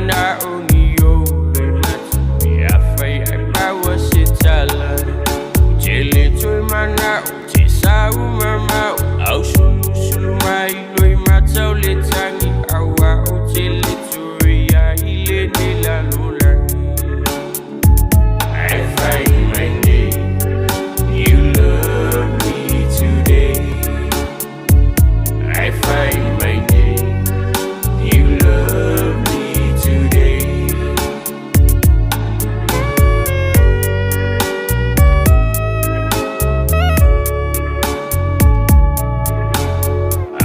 mana o ni o le matu e a fai ai maua se tala. O te le toe mana o te sa umama o au sulu sulu mai loi matau le tangi aua o te le toe ia i le ne la lolagi. I find my name, you love me today. I find my name, you love me today.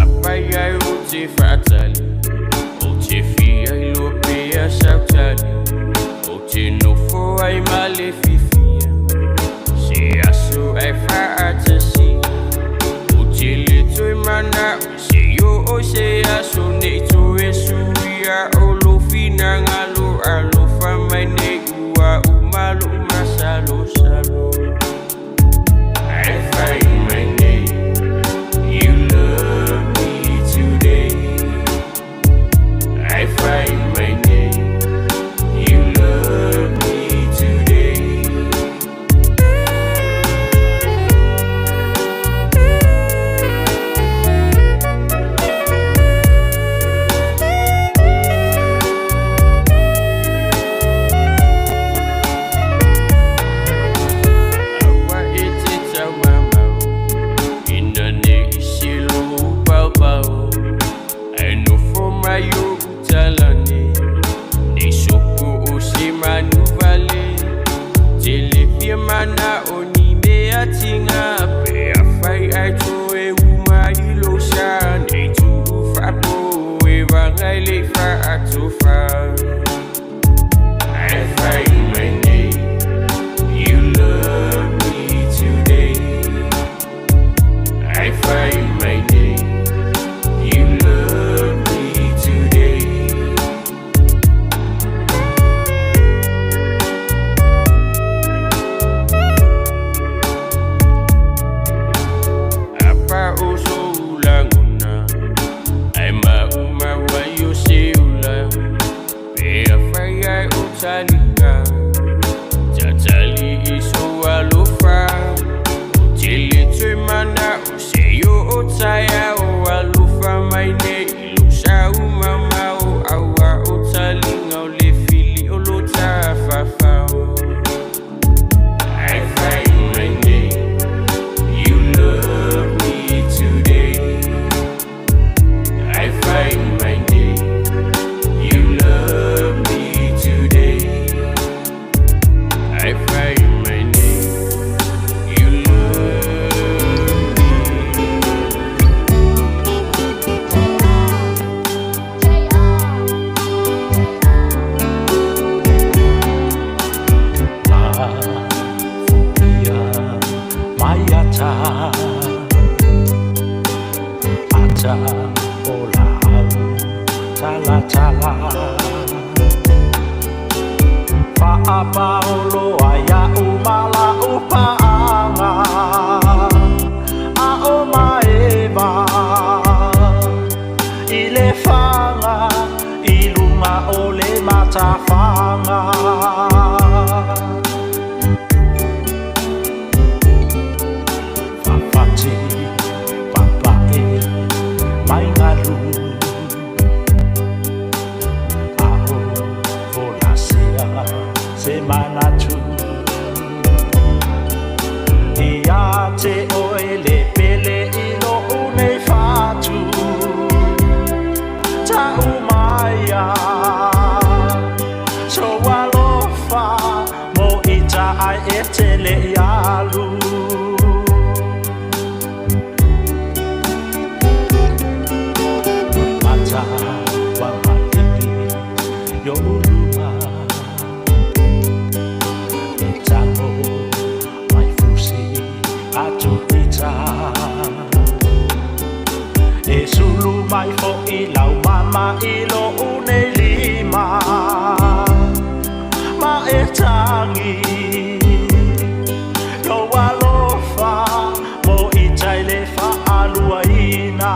Apai ai o te whaatali, o te fia i lo pea sautali, o te nofo ai ma le fifia, se aso ai whaatasia. O te le toe mana o se yo o se aso nei toe suia o lo fina ngalo alofa mai nei ua umalo umasalo salo. I find my name, you love me today. I find my name, you love me today. Aua e te tau mamau, ina ne i silo pau pau. Ai nofo mai o utalani, nei sopo o se manu vale. Te le fia mana o ni mea tinga, pe a fai ai toe uma i lo sa. Nei tuu whaapo e wangai le whaatofa. I find my name, you love me today. I find my name, you love me today. Apa o so ulanguna, ai ma uma wa yo se ula. Pe a fai ai o talika, tatali i so alofa. O te le toe mana o se yo o taia o alofa mai nei i lo sa umama o aua o talinga o le fili o lo tafafao. I find my name, you love me today. I find my name, you love me today. I find my name, you love me. Fupia mai ata ata o lau tala tala Faapaolo ai au mala upaanga a o maeva i le faga i luga o le matafaga. Fafati papae mai galu ao folasea se manatu ia te oe le pele i lou nei fatu taumaia so alofa mo ita ai e tele ialu. Mata wa maliki yo uluma e tango mai fusi atu ita e sulu mai fo'i lau mama i lou nei lima ma e tagi lou alofa mo ita i le fa'aluaina.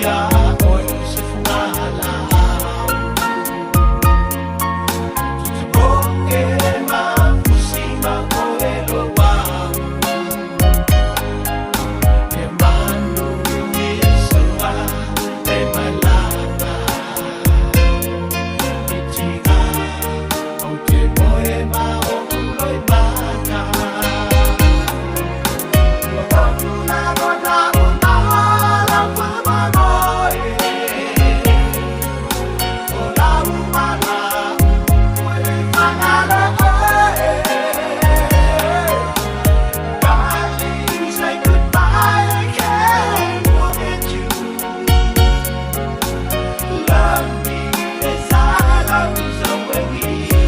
Ia oe se fugalaau. O e mafusi ma oe lo wau. E manu ia saua e malanga. I tiga o te moe ma o uloi mata. Love me as I love you, so will we.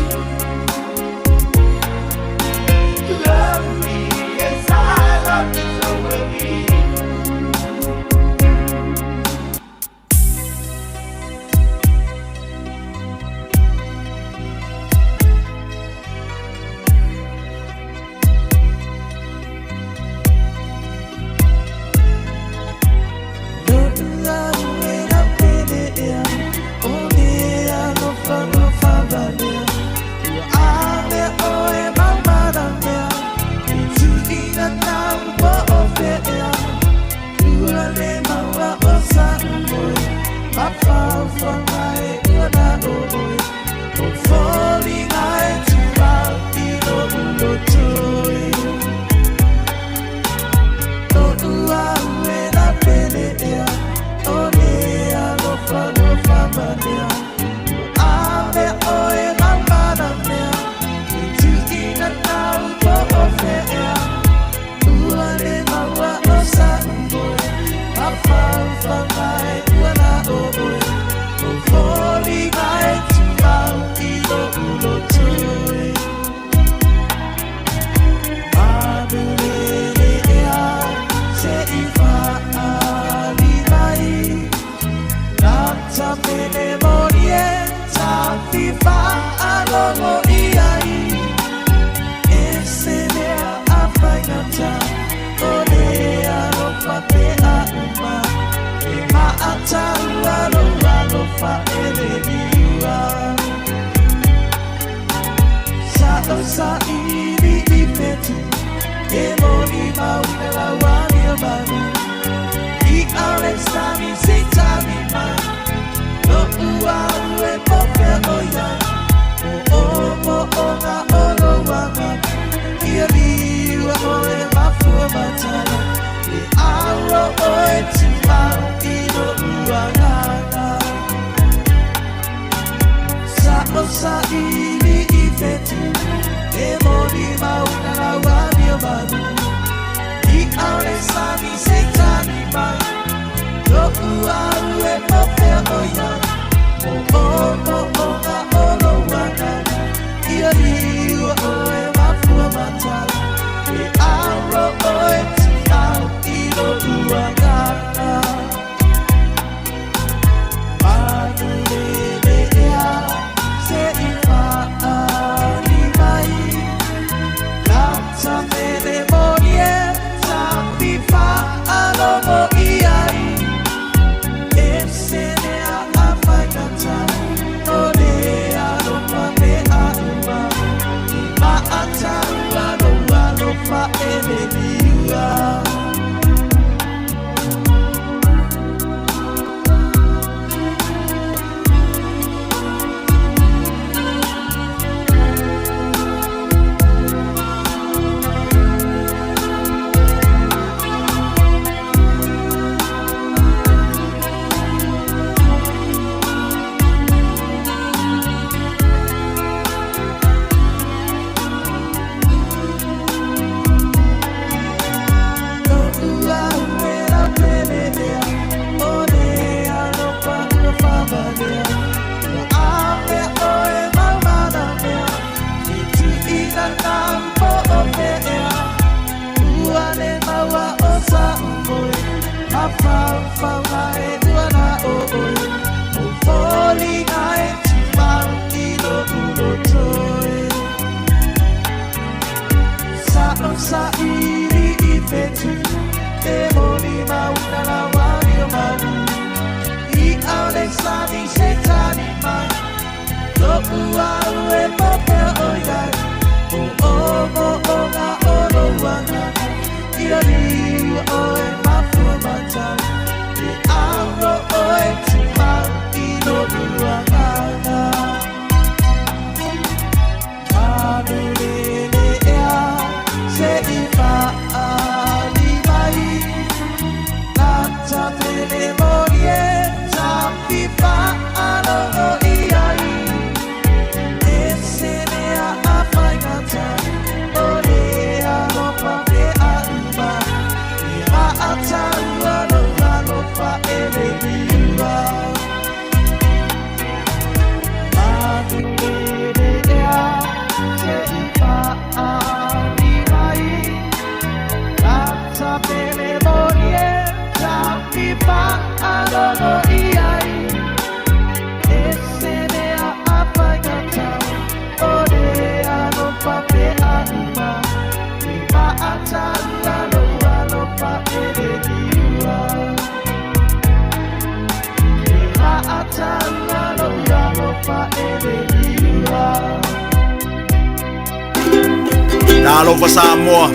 Talofa Samoa,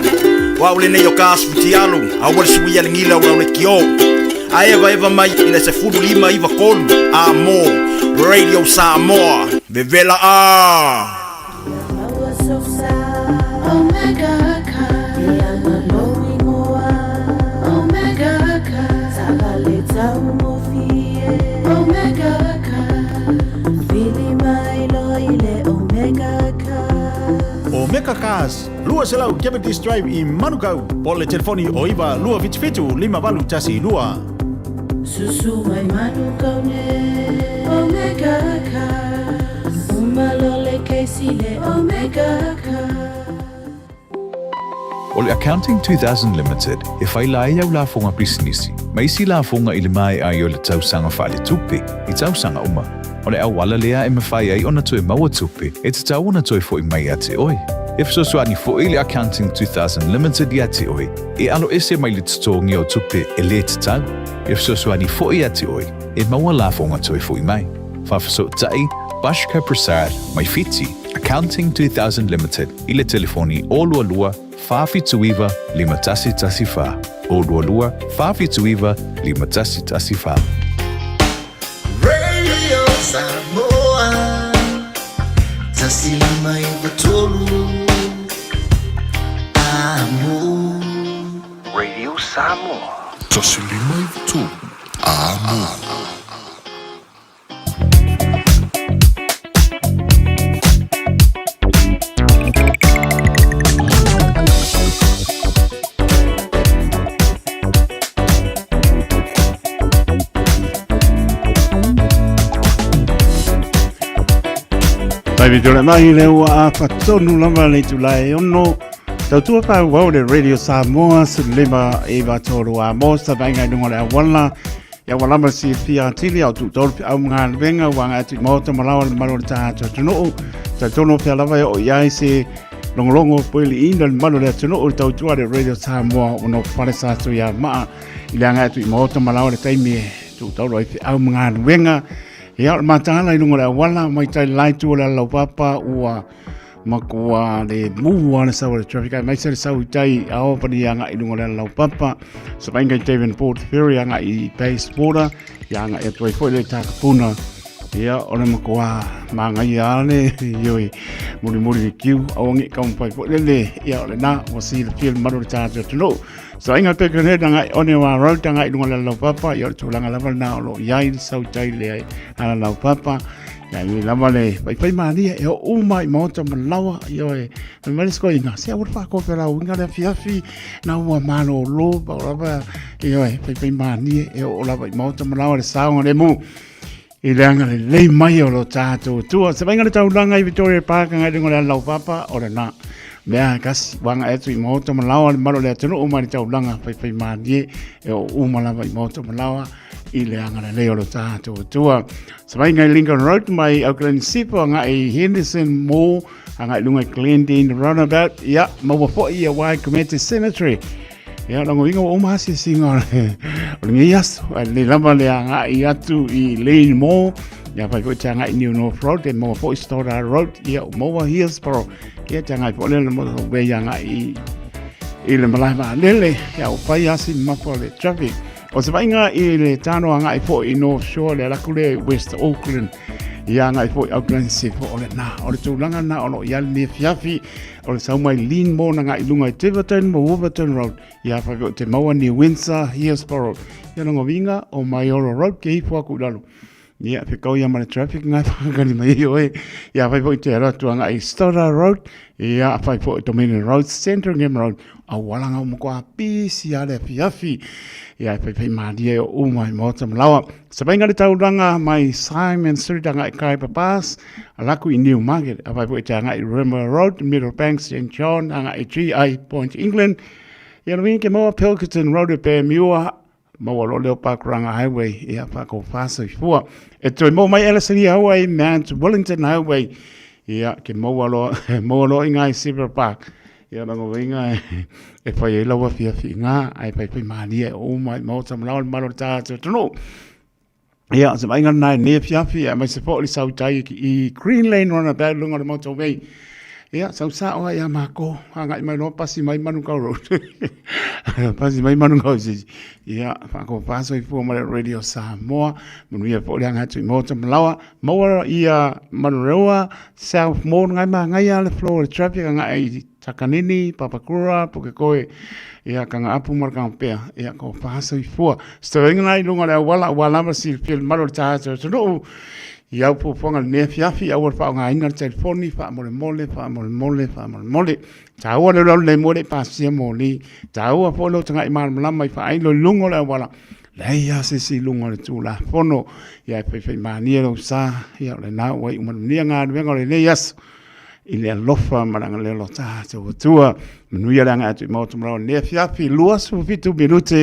o au lenei o ka asu fitialu, aua le suia le gila o lau le kio. A eva eva mai i le 15 93 a mo Radio Samoa, vevela a! Omega Cars, 200 Cavendish Drive i Manukau, po o le telefoni o 9 277 5812. Susu mai Manukau ne Omega Cars Uma lo le keisi le Omega Cars. O le Accounting 2000 Limited e faila ai au lafoga pisinisi ma isi lafoga i le maea ai o le tausaga faaletupe i tausaga uma. O le auala lea e mafai ai ona toe maua tupe e tatau ona toe fo'i mai ia te oe. E fesoasoani fo'i le Accounting 2000 Limited ia te oe e aloese mai le totogi o tupe e lē tatau. E fesoasoani fo'i ia te oe e maua lafoga toe fo'i mai. Faafesootai Bashkar Prasad mai Fiti, Accounting 2000 Limited i le telefoni 022 479 5114, 022 479 5114. Radio Samoa 153 Amo. Radio Samoa. 153 Amo. Taimi tole mai le ua afa tonu lava le itula e ono. Tautua whāuau le Radio Samoa, Sulema Eva Toro a mo sa vainga i lunga le awala. Ia ua lava le silafia atili a o tuutaulu feau ma galuega ua agai atu i maota ma laoa le mamalu o le tatou atunuu. Talitonu o fea lava e oo i ai se logologo poiliina le mamalu o le atunuu i le tautua a le Radio Samoa ua nofo pale sa Tuiamaa i le agai atu i maota ma laoa le taimi e tuutaulu ai feau ma galuega. Ia o le mataala i luga o le auala mai tai le la itu o le Alalaupapa ua matua le mu a le sau o le traffic ai mai se le sau i tai a o pani anga i lunga o le laupapa sa vainga i Davenport Ferry anga i Bayswater ia anga e atu ai foi le takapuna ia o le matua mangaia ale ioi muri muri le kiu au angi ka mpai foi lele ia o le na ua silafia le mamalu o le tatou atunuu sa vainga Birkenhead anga i Onewa Road anga i lunga o le laupapa ia o le tulaga lava lena o lo o iai le sau i tai le ala laupapa Ia i lava le faifai malie e oo uma i maota ma lawa ioe fai mai le sikoiga se aua le faakope lau uiga le afiafi na ua malōlō ma o lava ioe faifai malie e oo lava i maota ma lawa le saogalemu i le agalelei mai o lo tatou Atua. Se vaaiga le taulaga i Victoria Park agai i luga o le ala laupapa o lena mea kasi ua agai atu i maota ma lawa le mamalu o le atunuu mai le taulaga faifai malie e oo uma lava i maota ma lawa i le agalelei o lo tatou Atua. Savaiga i Lincoln Road mai Auckland Sifo agai i Henderson Mall agai lunga i Glendene Roundabout ia maua foi ia Waikumete Cemetery. Ia longo inga o uma asiasiga o le o lenei aso ai le lava le agai atu i Lane Mall ia fai foi te agai New North Road e maua foi Stoddard Road ia o maua Hillsborough ia te agai foi le mo we ia agai i i le malae vaalele ia o fai asi mapa o le traffic. O se vaaiga i le tano agai foi i North Shore, le alaku lea i West Auckland, ia agai foi Auckland Sefo o lena. O le tulaga lena o lo o i ai lenei afiafi, o le sau mai Leanmore na agai i luga i Tiverton ma Wolverton Road, ia fai foi te maua New Windsor, Hillsborough, ia logoviga o Maioro Road ke ifo aku i lalo. Ia, whekau ia ma le traffic ngai whakakani mai i oe. Ia, whai foi te alu atu anga i Stoddard Road, ia, whai foi Dominion Road, Sandringham Road, a wala ngau mo koa pisi a le afi. Ia, whai whai māria o uma i mōta malawa. Sa whai ngari tauranga mai Simon Street anga i Kaipa Pass, a laku i Newmarket, a whai foi te anga i Rimmer Road, Middle Bank, St. John, anga i GI Point, England. Ia, no ke maua Pilkington Road e Pēmiua, Maua loa leo Pakuranga Highway, ia whakau whāsoifua. E toe mau mai Ellerslie Highway, Mount Wellington Highway, ia ke maua loa, maua loa i ngā i Zebra Park. Ia ranga winga e, e whai ai lawa whiawhi ngā, ai whai whai mānia e o mai maota malao le malo tā te tonu. Ia, se mai ngā nai ne whiawhi, a mai se po li sau tai ki i Green Lane runabout lunga le motorway. Ia, sau sa oa ia mako, hangai mai loa pasi mai Manukau Road. pasi mai Manukau sisi. Ia, whako whaso i fua mare Radio Samoa, manuia po le anga atu i mota malawa, maua ia Manurewa, South Mall, ngai ma ngai a le flow le traffic anga i Takanini, Papakura, Pukekohe, ia kanga apu mara kanga pea, ia ko whaso i fua. Stoenga nai lunga le awala, ua lava si fil malo le tātou tunu, I au puapuaga lenei afiafi, aua le faaaogaina le telefoni, faamolemole, faamolemole, faamolemole. Taua le ulaula nei mo le pasia moli. Taua foi lou taga'i malamalama i faailo i luga o le auala. Leai lava se isi i luga o le Tulafono. Ia e faifaimalie lou sa, ia o lena ua iu manuia galuega o lenei aso i le alofa ma le agalelei o lo tatou Atua. Manuia le agai atu i Maota Malaoa i lenei afiafi, 27 minute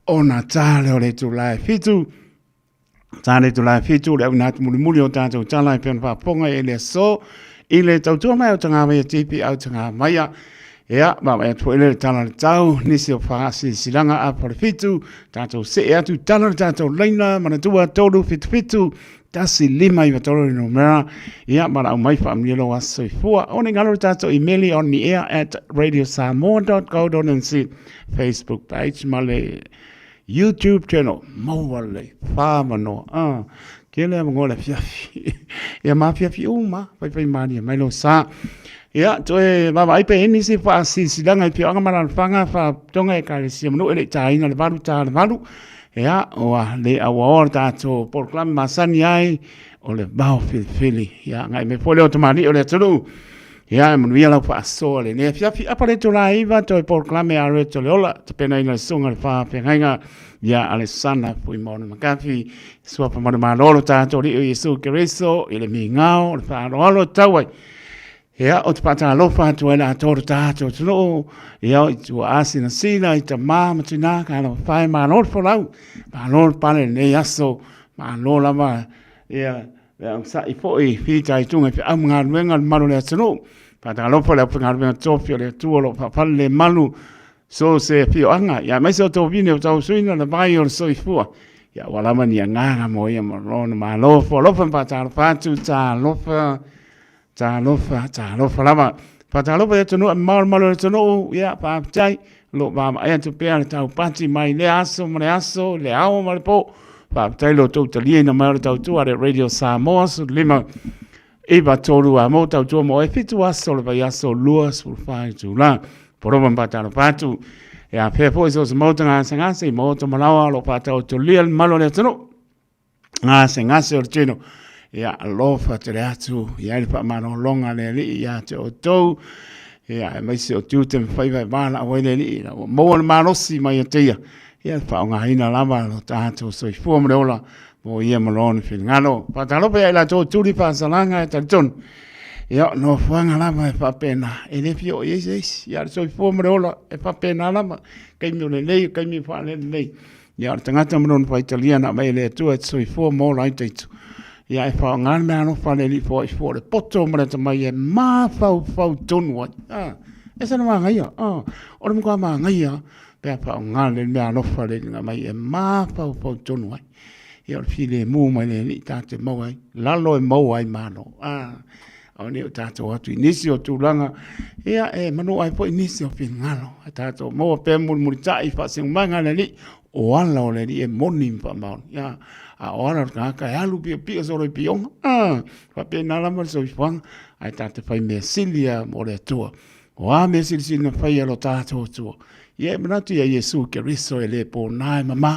ona ta lea o le itula e 7. Tāne tu lai whitu, le auina atu mulimuli o tātou tala e pena whaaponga e le aso, i le tautua mai o tanga maia tipi au tanga maia. Ea, ma mai atu ele le tala le tau, nisi o whaasi silanga a pare whitu, tātou se e atu tala le tātou leina, manatua tolu whitu whitu, tasi lima i watoro i numera, ia, mara au mai whaamnia lo aso i fua. O ne ngalo le tātou email on the air at radiosamoa.co.nz, Facebook page, ma le YouTube channel, maua lelei, whamanoa, ah, ke lea mangoa le afiafi. Ia ma afiafi uma, whaiwhai mānia mai lo sa. Ia, toe wawa ai pe eni se wha silsilanga i pioanga malalfanga, wha tonga e kalesia manu ele tāina le valu tā le valu. Ia, oa le aua oa le tātou polokalame masani ai, o le vao filifili. Ia, ngai me fole o tamani o le atunu. Ia, e manuia lau faasoa lenei afiafi. Apa le itula e iva, toe polokalame a Roberto Leola, tapenaina le susuga le faafeagaiga ia Alesana Fuimaono Makafi. Suafa manumalo lo tatou Alii o Iesu Keriso i le migao o le faaaloalo e tau ai. Ia, o te faatalofa atu ai le atoa o le tatou atunuu, ia, i tua asinasina, i tamā ma tinā, ka alofa fae, malo le folau, malo le pale lenei aso, malo lava, ia, Le ausa'i foi fita i tunga i feau ma galuega le malu o le atunuu. Faatalofa le aufaigaluega tofi o le Atua o lo o faafale le malu so se afioaga ia aemaise o tovine o tausuina le vai o le soifua. Ia ua lava ni agaga mo ia ma lona malo. Foalofa ma faatalofa atu, talofa, talofa, talofa lava. Faatalofa i atunuu e mamao le malu o le atunuu, ia faafetai. O lo o vaavaai atu pea le taupati mai lea aso ma le aso, le ao ma le po. Faafetai lo outou taliaina mai o le tautua a le Radio Samoa 15 9 3 a mo tautua mo e fitu aso le vaiaso 24 itula. Porova ma faatalofa atu. E afea foi so se maota gasegase i maota malaoa o lo o faataotolia le mamalu o le atunuu. Gasegase o le tino. Ia alofa tele atu i ai le faamalologa a le Alii ia te outou. Ia aemaise o tiute ma faiva e valaau ai le Alii ina ua maua le malosi mai ia te ia. Ia le faaaogaina lava lo tatou soifua ma le ola mo ia ma lona finagalo. Faatalofa ia i latou o tuli faasalaga e talitonu. Ia, o nofoaga lava e faapena, e le fia oo i ai se isi. Ia, le soifua ma le ola e faapena lava, taimi o lelei, taimi o faalelelei. Ia, o le tagata ma lona faitalia na aumai e le Atua e te soifua ma ola ai taitu. Ia, e faaaoga le mea alofa a le Alii foai fua o le poto ma le atamai e mafaufau tonu ai. Ah, e se na magaia. Ah, o le matua magaia pe a faaaoga le mea alofa a le Alii na aumai e mafaufau tonu ai. Ia, o le filemu mai le Alii ta te maua ai, lalo e maua ai malo. Ah, Aua ne i o tatou atu i nisi o tulaga, ia e manua ai foi nisi o finagalo. A tatou maua pea mulimulitai faasinomaga a le Alii, o ala o le Alii e moni ma faamaoni. Ia, a o ala o le tagata e alu piopio solo i pioga, ah, faapena lava le soifuaga, ae tatou te fai mea sili lava mo le Atua. O a mea silisili na faia e lo tatou Atua? Ia e manatu ia Iesu Keriso e le pōnā e mamā,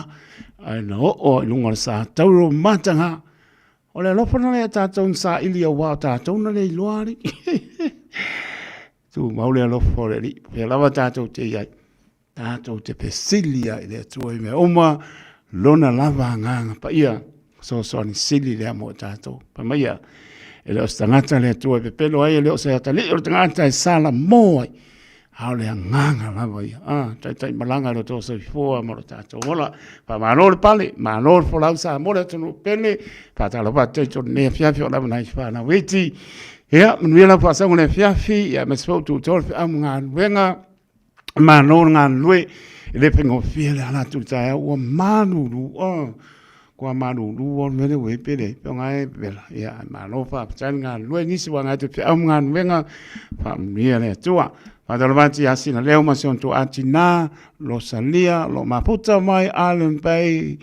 ae na oo i luga o le sa tauro mataga. O le alofa na lea tatou na saili auā o tatou na le iloa alii. Tumau le alofa o le Alii, o fea lava tatou te i ai, tatou te fesili ai i le Atua i mea uma, lona lava agaga paia, fesoasoani sili lea mo tatou. Fai mai ia, e le o se tagata le Atua e pepelo ai, e le o se atalii o le tagata e salamo ai, a o le agaga lava ia. Ah, taitai malaga i lo outou soifua ma lo tatou ola. Faamalo le pale, malo le folau Samoa le atunuu pele. Faatalofa atu i totonu nei afiafi o lava nai whanau iti. Ia, manuia lau faasaga le afiafi, ia aemaise foi o tuutoa le feau ma galuega. Malo le galulue, e le faigofie le ala atu i le taeao ua malulu. Oh. Kua malulu o le mea lea ua i ai pe leai, pe o nga e vela. Ia, ae malo faafetai le galulue, nisi ua agai atu i feau ma galuega, faamanuia le Atua. Faatalofa atu ia Sinaleo ma si ona tuaa tina, Rosalia, o lo o mafuta mai Island Bay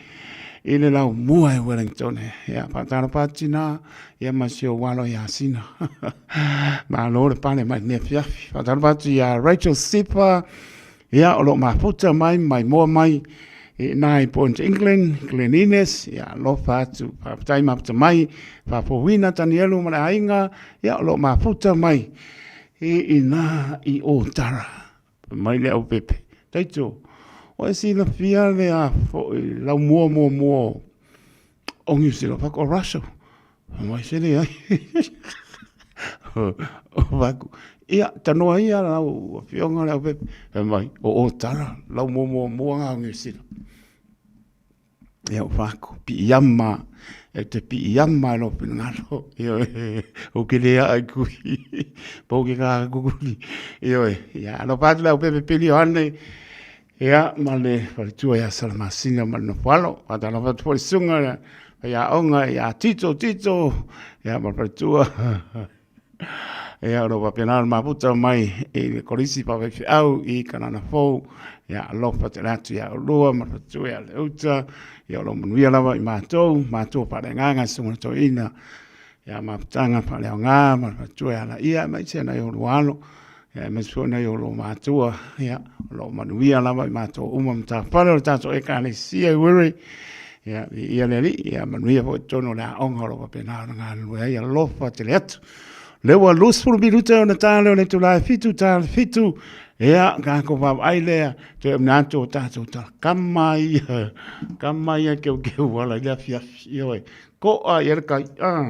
i le laumua i Wellington. Ia, faatalofa atu tina, ia ma si ou alo ia Sina. Malo le pale mai lenei afiafi. Faatalofa atu ia Rachel Sipa, Ia, o lo o mafuta mai ma maimoa mai i ina i Point England, Glen Innes, ia alofa atu, faafetai mafuta mai, faafouina Tanielu ma le aiga, ia o lo o mafuta mai i ina i Otara. Fai mai le aupepe, Taito, o e silafia le a foi lau mua muamua o Niu Sila, fai atu, o Russell. Fai mai, se leai. O fai atu, ia, tanoa ia lau afioga le aupepe. Fai mai, o Otara, lau mua muamua na o Niu Sila. Ia, o fai atu, piiama, e te piiama i lou finagalo. Ioe, ou te le aa i kui, po o ke kakukuli. Ioe, ia, alofa atu le aupepe pili o ane, Ia, ma le faletua ia Salamasina ma le Nofoalo. Faatalofa atu foi i le susuga i le faiaoga ia Tito Tito, ia ma le faletua. Ia, o lo o faapena ona mafuta mai i le Kolisi Faafaifeau i Kanana Fou. Ia, alofa tele atu ia oulua ma le faletua ia Leuta. Ia, o lo o manuia lava i matou, matua faaleagaga i susuga i le toeaina ia Mafutaga Faaleaoga ma le faletua ia Laia, aemaise nai o lua alo. Ia aemaise foi nai o lou matua, ia, o lo o manuia lava i matou uma matafale o le tatou Ekalesia i Uere. Ia, viia le Alii, ia manuia foi i totonu o le aoga o lo o faapena ona galulue ai, alofa tele atu. O lea ua 20 minute ona ta lea o le itula e 7 ta le 7, ia, tatou vaavaai lea, toe auina atu o tatou tala kama ia, kama ia keukeu ala i le afiafi, ioe, Koʻa i le kai. Ah.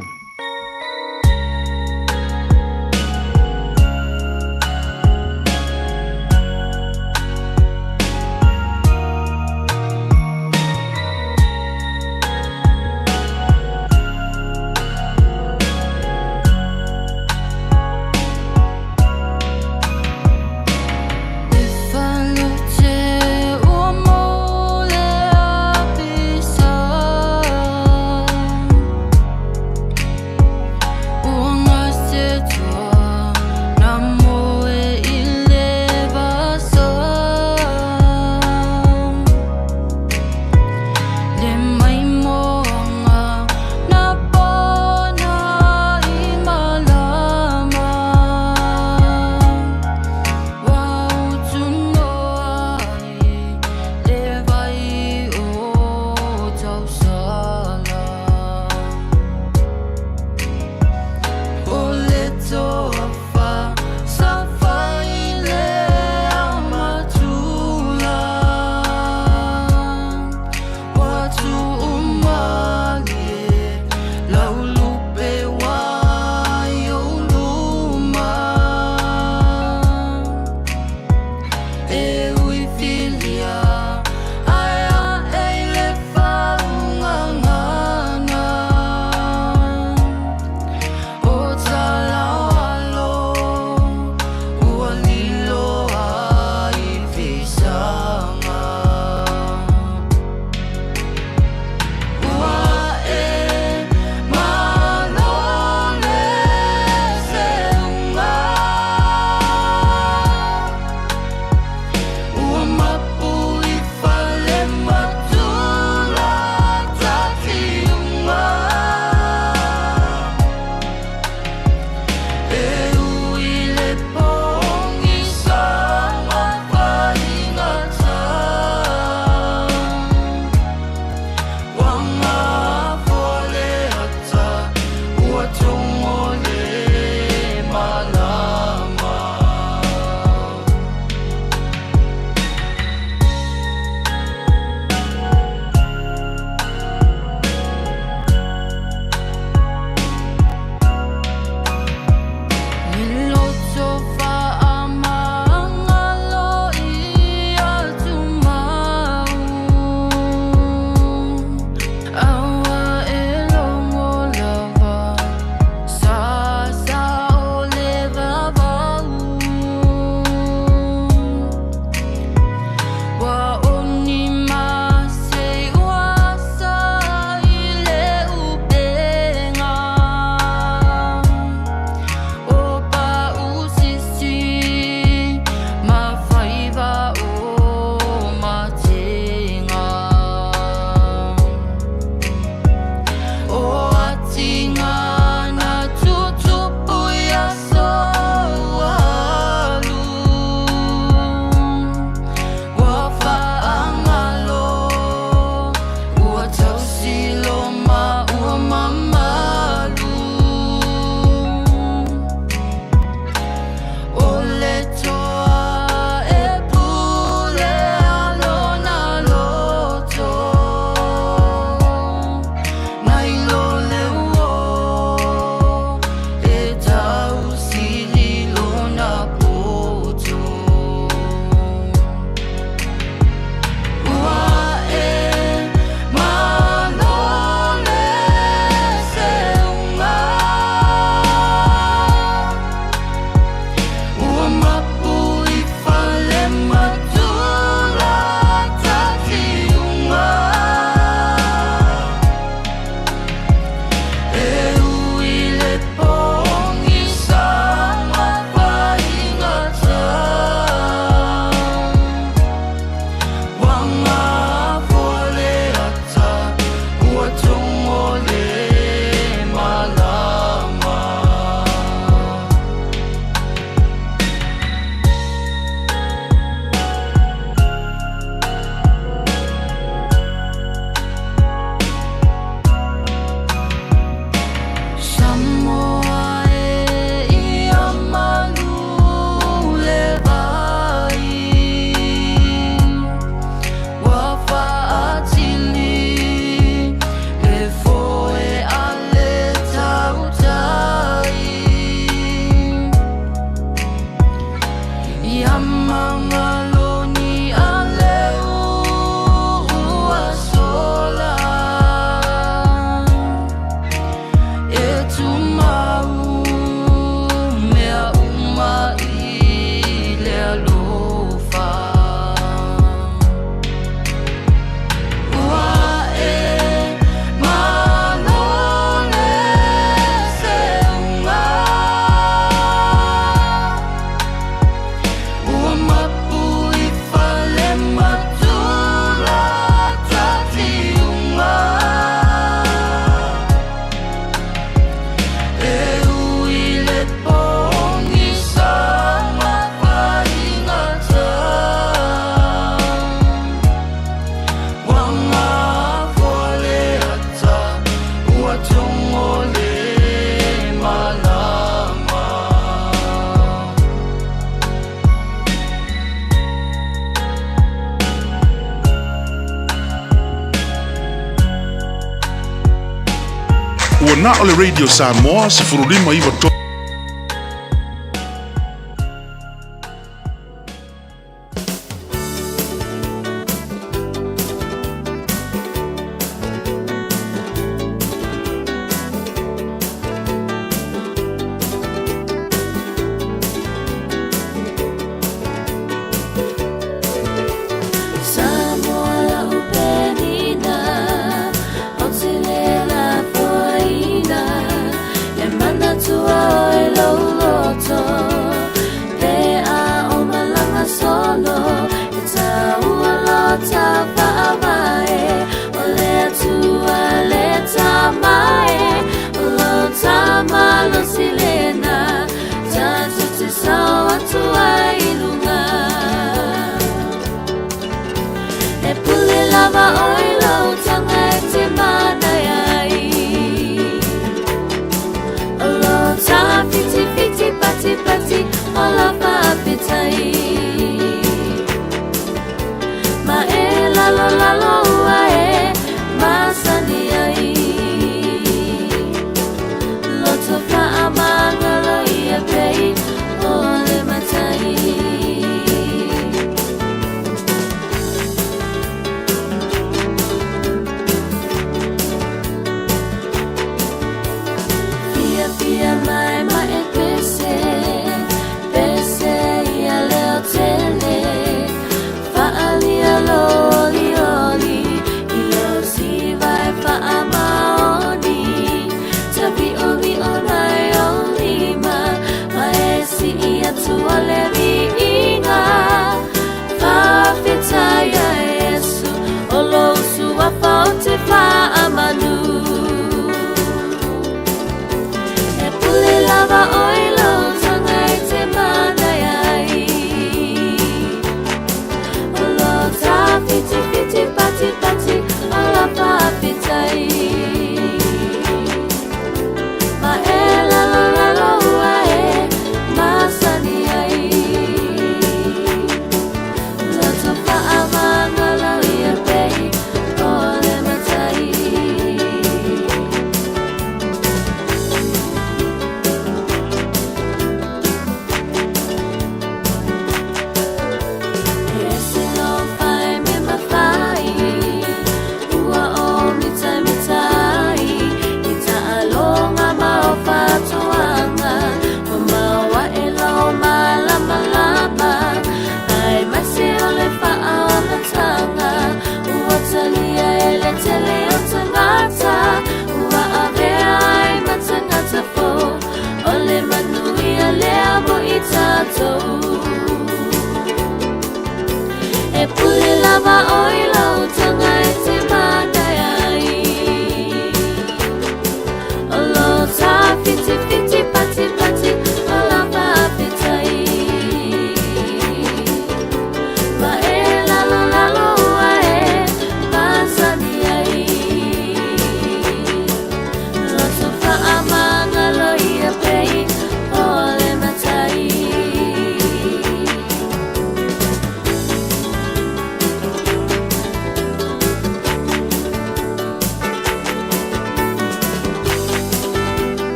Ua na o le Radio Samoa 1593.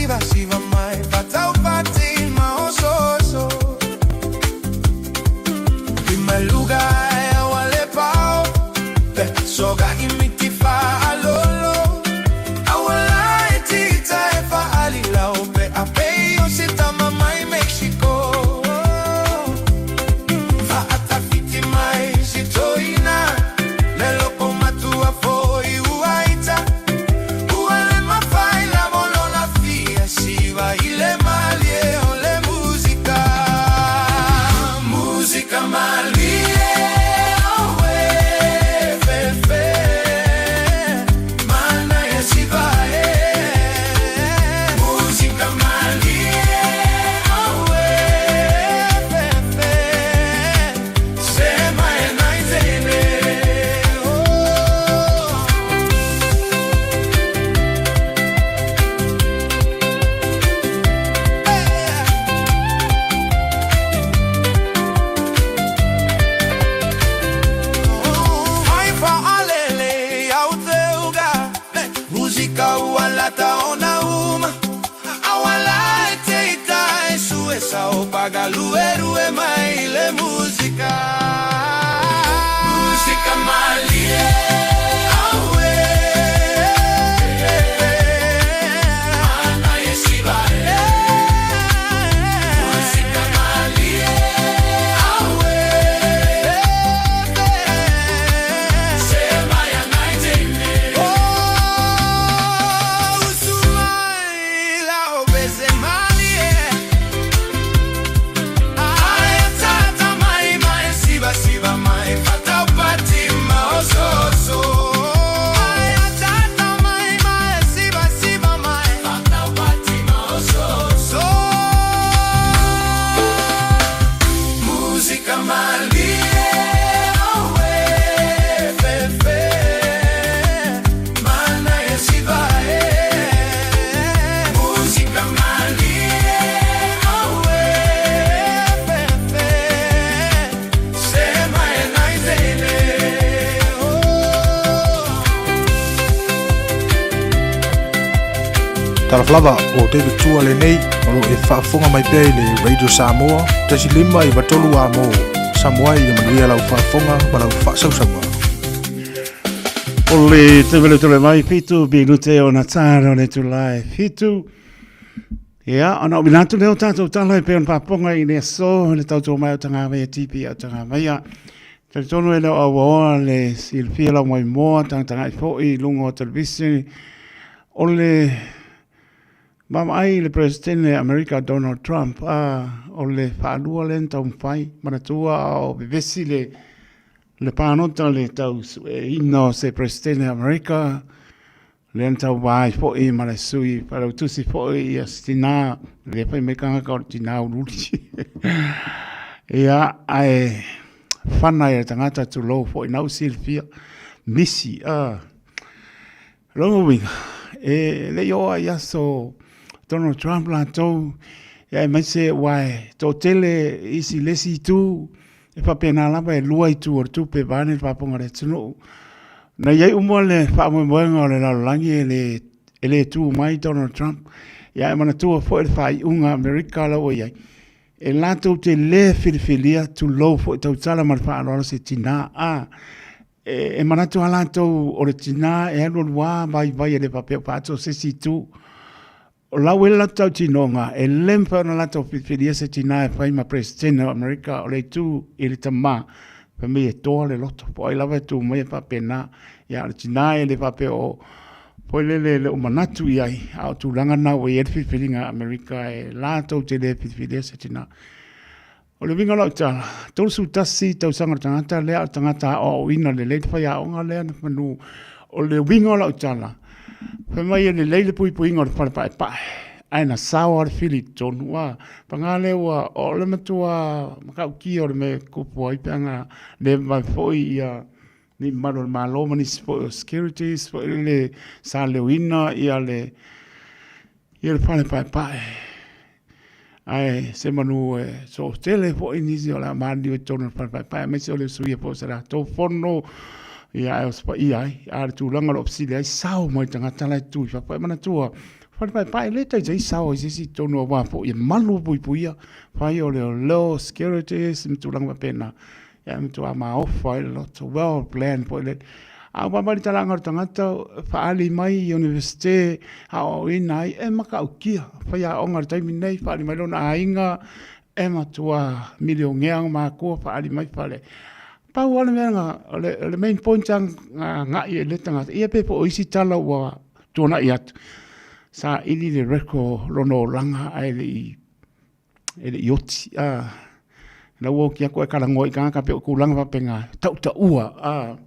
Siva, siva. Fagaluerue mai le musika. Musika malie aue. Mana e siva e. Musika malie aue. Se mai a naitene. Oh, usumai la obese malie. Ae tata mai mai siva siva mai fataupati maososo. Ae tata mai mai siva siva mai fataupati maososo. Musika malie aue fefe. Mana e siva e. Musika malie aue fefe. Se mai naitene. Oh. Talofa lava o David Tua lenei o lo e faafofoga mai pea i le Radio Samoa 1 5 9 amo Samoa ia manuia lau faafofoga ma lau faasausauga. O le tevele tole mai 7 minute ona tara o le itula e 7. Ia, ona o minatu leo tātou tala e pe ona paponga i le aso, le tautua mai o tangāwai e tipi o tangāwai. Talitonu e leo auaoa le silafia lau mai moa, tangatangai foi i lunga o televisi, o le Mamaai i le Peresetene Amerika Donald Trump, a o le faalua lea na taumafai, manatua a o vevesi le le pālota le tausueina o se Peresetene Amerika, lea na tauva ai foi ma le sui failautusi foi ia se tinā, le fai mai kangaka o le tinā uliuli. Ia, ae fana ia le tagata tulou foi na u silafia, misi, a. Lona uiga, e le i oo i aso Donald Trump latou, ia aemaise ua e toatele isi le isi itu, e faapena lava e lua itu o le tupe vaeane le faafofoga a le atunuu. Na i ai uma le faamoemoega o le lalolagi e le, e le tu mai Donald Trump, ia e manatua foi le faaiuga a Amerika la ua i ai, e latou te le filifilia, tulou foi tautala ma le faaaloalo se tina, a E manatu lava latou o le tina e alualu lava vaivai e le faapea ua faatu se isi itu. O la ua i ai le latou tautinoga, e le mafai ona latou filifilia se tina e fai ma Peresetene o Amerika, o le itu i le tama, fai mai e toa le loto, po o ai lava e tu mai e faapena. Ia, o le tina e le faapea o foi lele e le o manatu i ai, a o tulaga na ua i ai le filifiliga a Amerika e latou te le filifilia se tina. O le uiga o lau tala, 31 tausaga o le tagata lea, o le tagata aoaoina lelei le faiaoga lea na manu. O le uiga o lau tala, fai mai e lelei le puipuiga o le fale paepae, ae na sao lava le fili i totonu. Ua paga lea ua o le matua matautia o le mea e tupu ai pe ana le vave foi ia ni mamalu o le Malo ma nisi foi o securities foi lele sa leoina ia le ia le fale paepae. Ae se manu e sootele foi nisi o le a maliliu i totonu o le fale paepae, aemaise o le usuia foi o se latou fono, ia ae osofaia ai. A o le tulaga o lo o fesili ai, sao mai le tagata la e tu i fafo. E manatua, fale paepae e le taitai sao ai se isi i totonu aua foi e malu puipuia, fai o leoleo, securities ma tulaga faapena. Ia e matua maofa ai le loto, well planned foi lele. A ua vaavaai i le talaaga o le tagata, faaali mai i Iunivesite, aoaoina ai, e matautia, faiaoga i le taimi lenei, faaali mai lona aiga, e matua milionea ona matua, faaali mai fale. Pau lava le mea na, o le main point lava na agai i ai le tagata, ia pe po o isi tala ua tuanai atu, saili le record o lona olaga ae le i e le i oti. A, la ua oti atu ae talanoa i tagata pei o tulaga faapena, tautaua, a,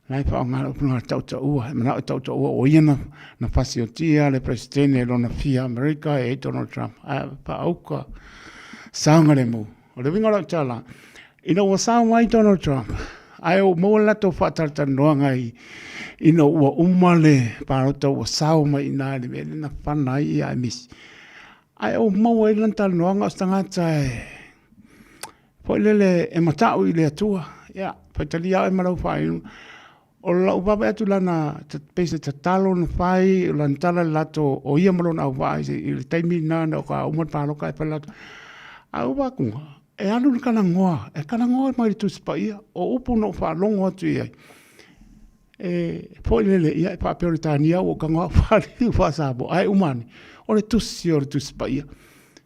la e faaaoga le upu lena tautaua, e manao e tautaua o ia na, na fasiotia le Peresetene lona fia Amerika e Donald Trump, ae faauka saogalemu. O le uiga o lau tala, ina ua sao mai Donald Trump, ae ua maua le latou faatalatalanoaga i, ina ua uma le palota ua sao mai i ina i le mea lea na fana ai ia misi. Ae ou maua ai lana talanoaga o se tagata e foi lele e matau i le Atua. Ia, faitalia oe ma lau faaiuga. O lau vaavaai atu i lana pei se tatalo na fai, o lana tala i le latou, o ia ma lona auvaa i le taimi lena na o ka uma le palota ae fai le latou. Ae ua vakuga, e alu le kalagoa, e kalagoa mai le Tusi Paia, o upu na ou faalogo atu i ai, e foi lele, ia e faapea o le tania ua ou tago au faaliliu faa-Samoa, ae uma ane, o le tusi o le Tusi Paia.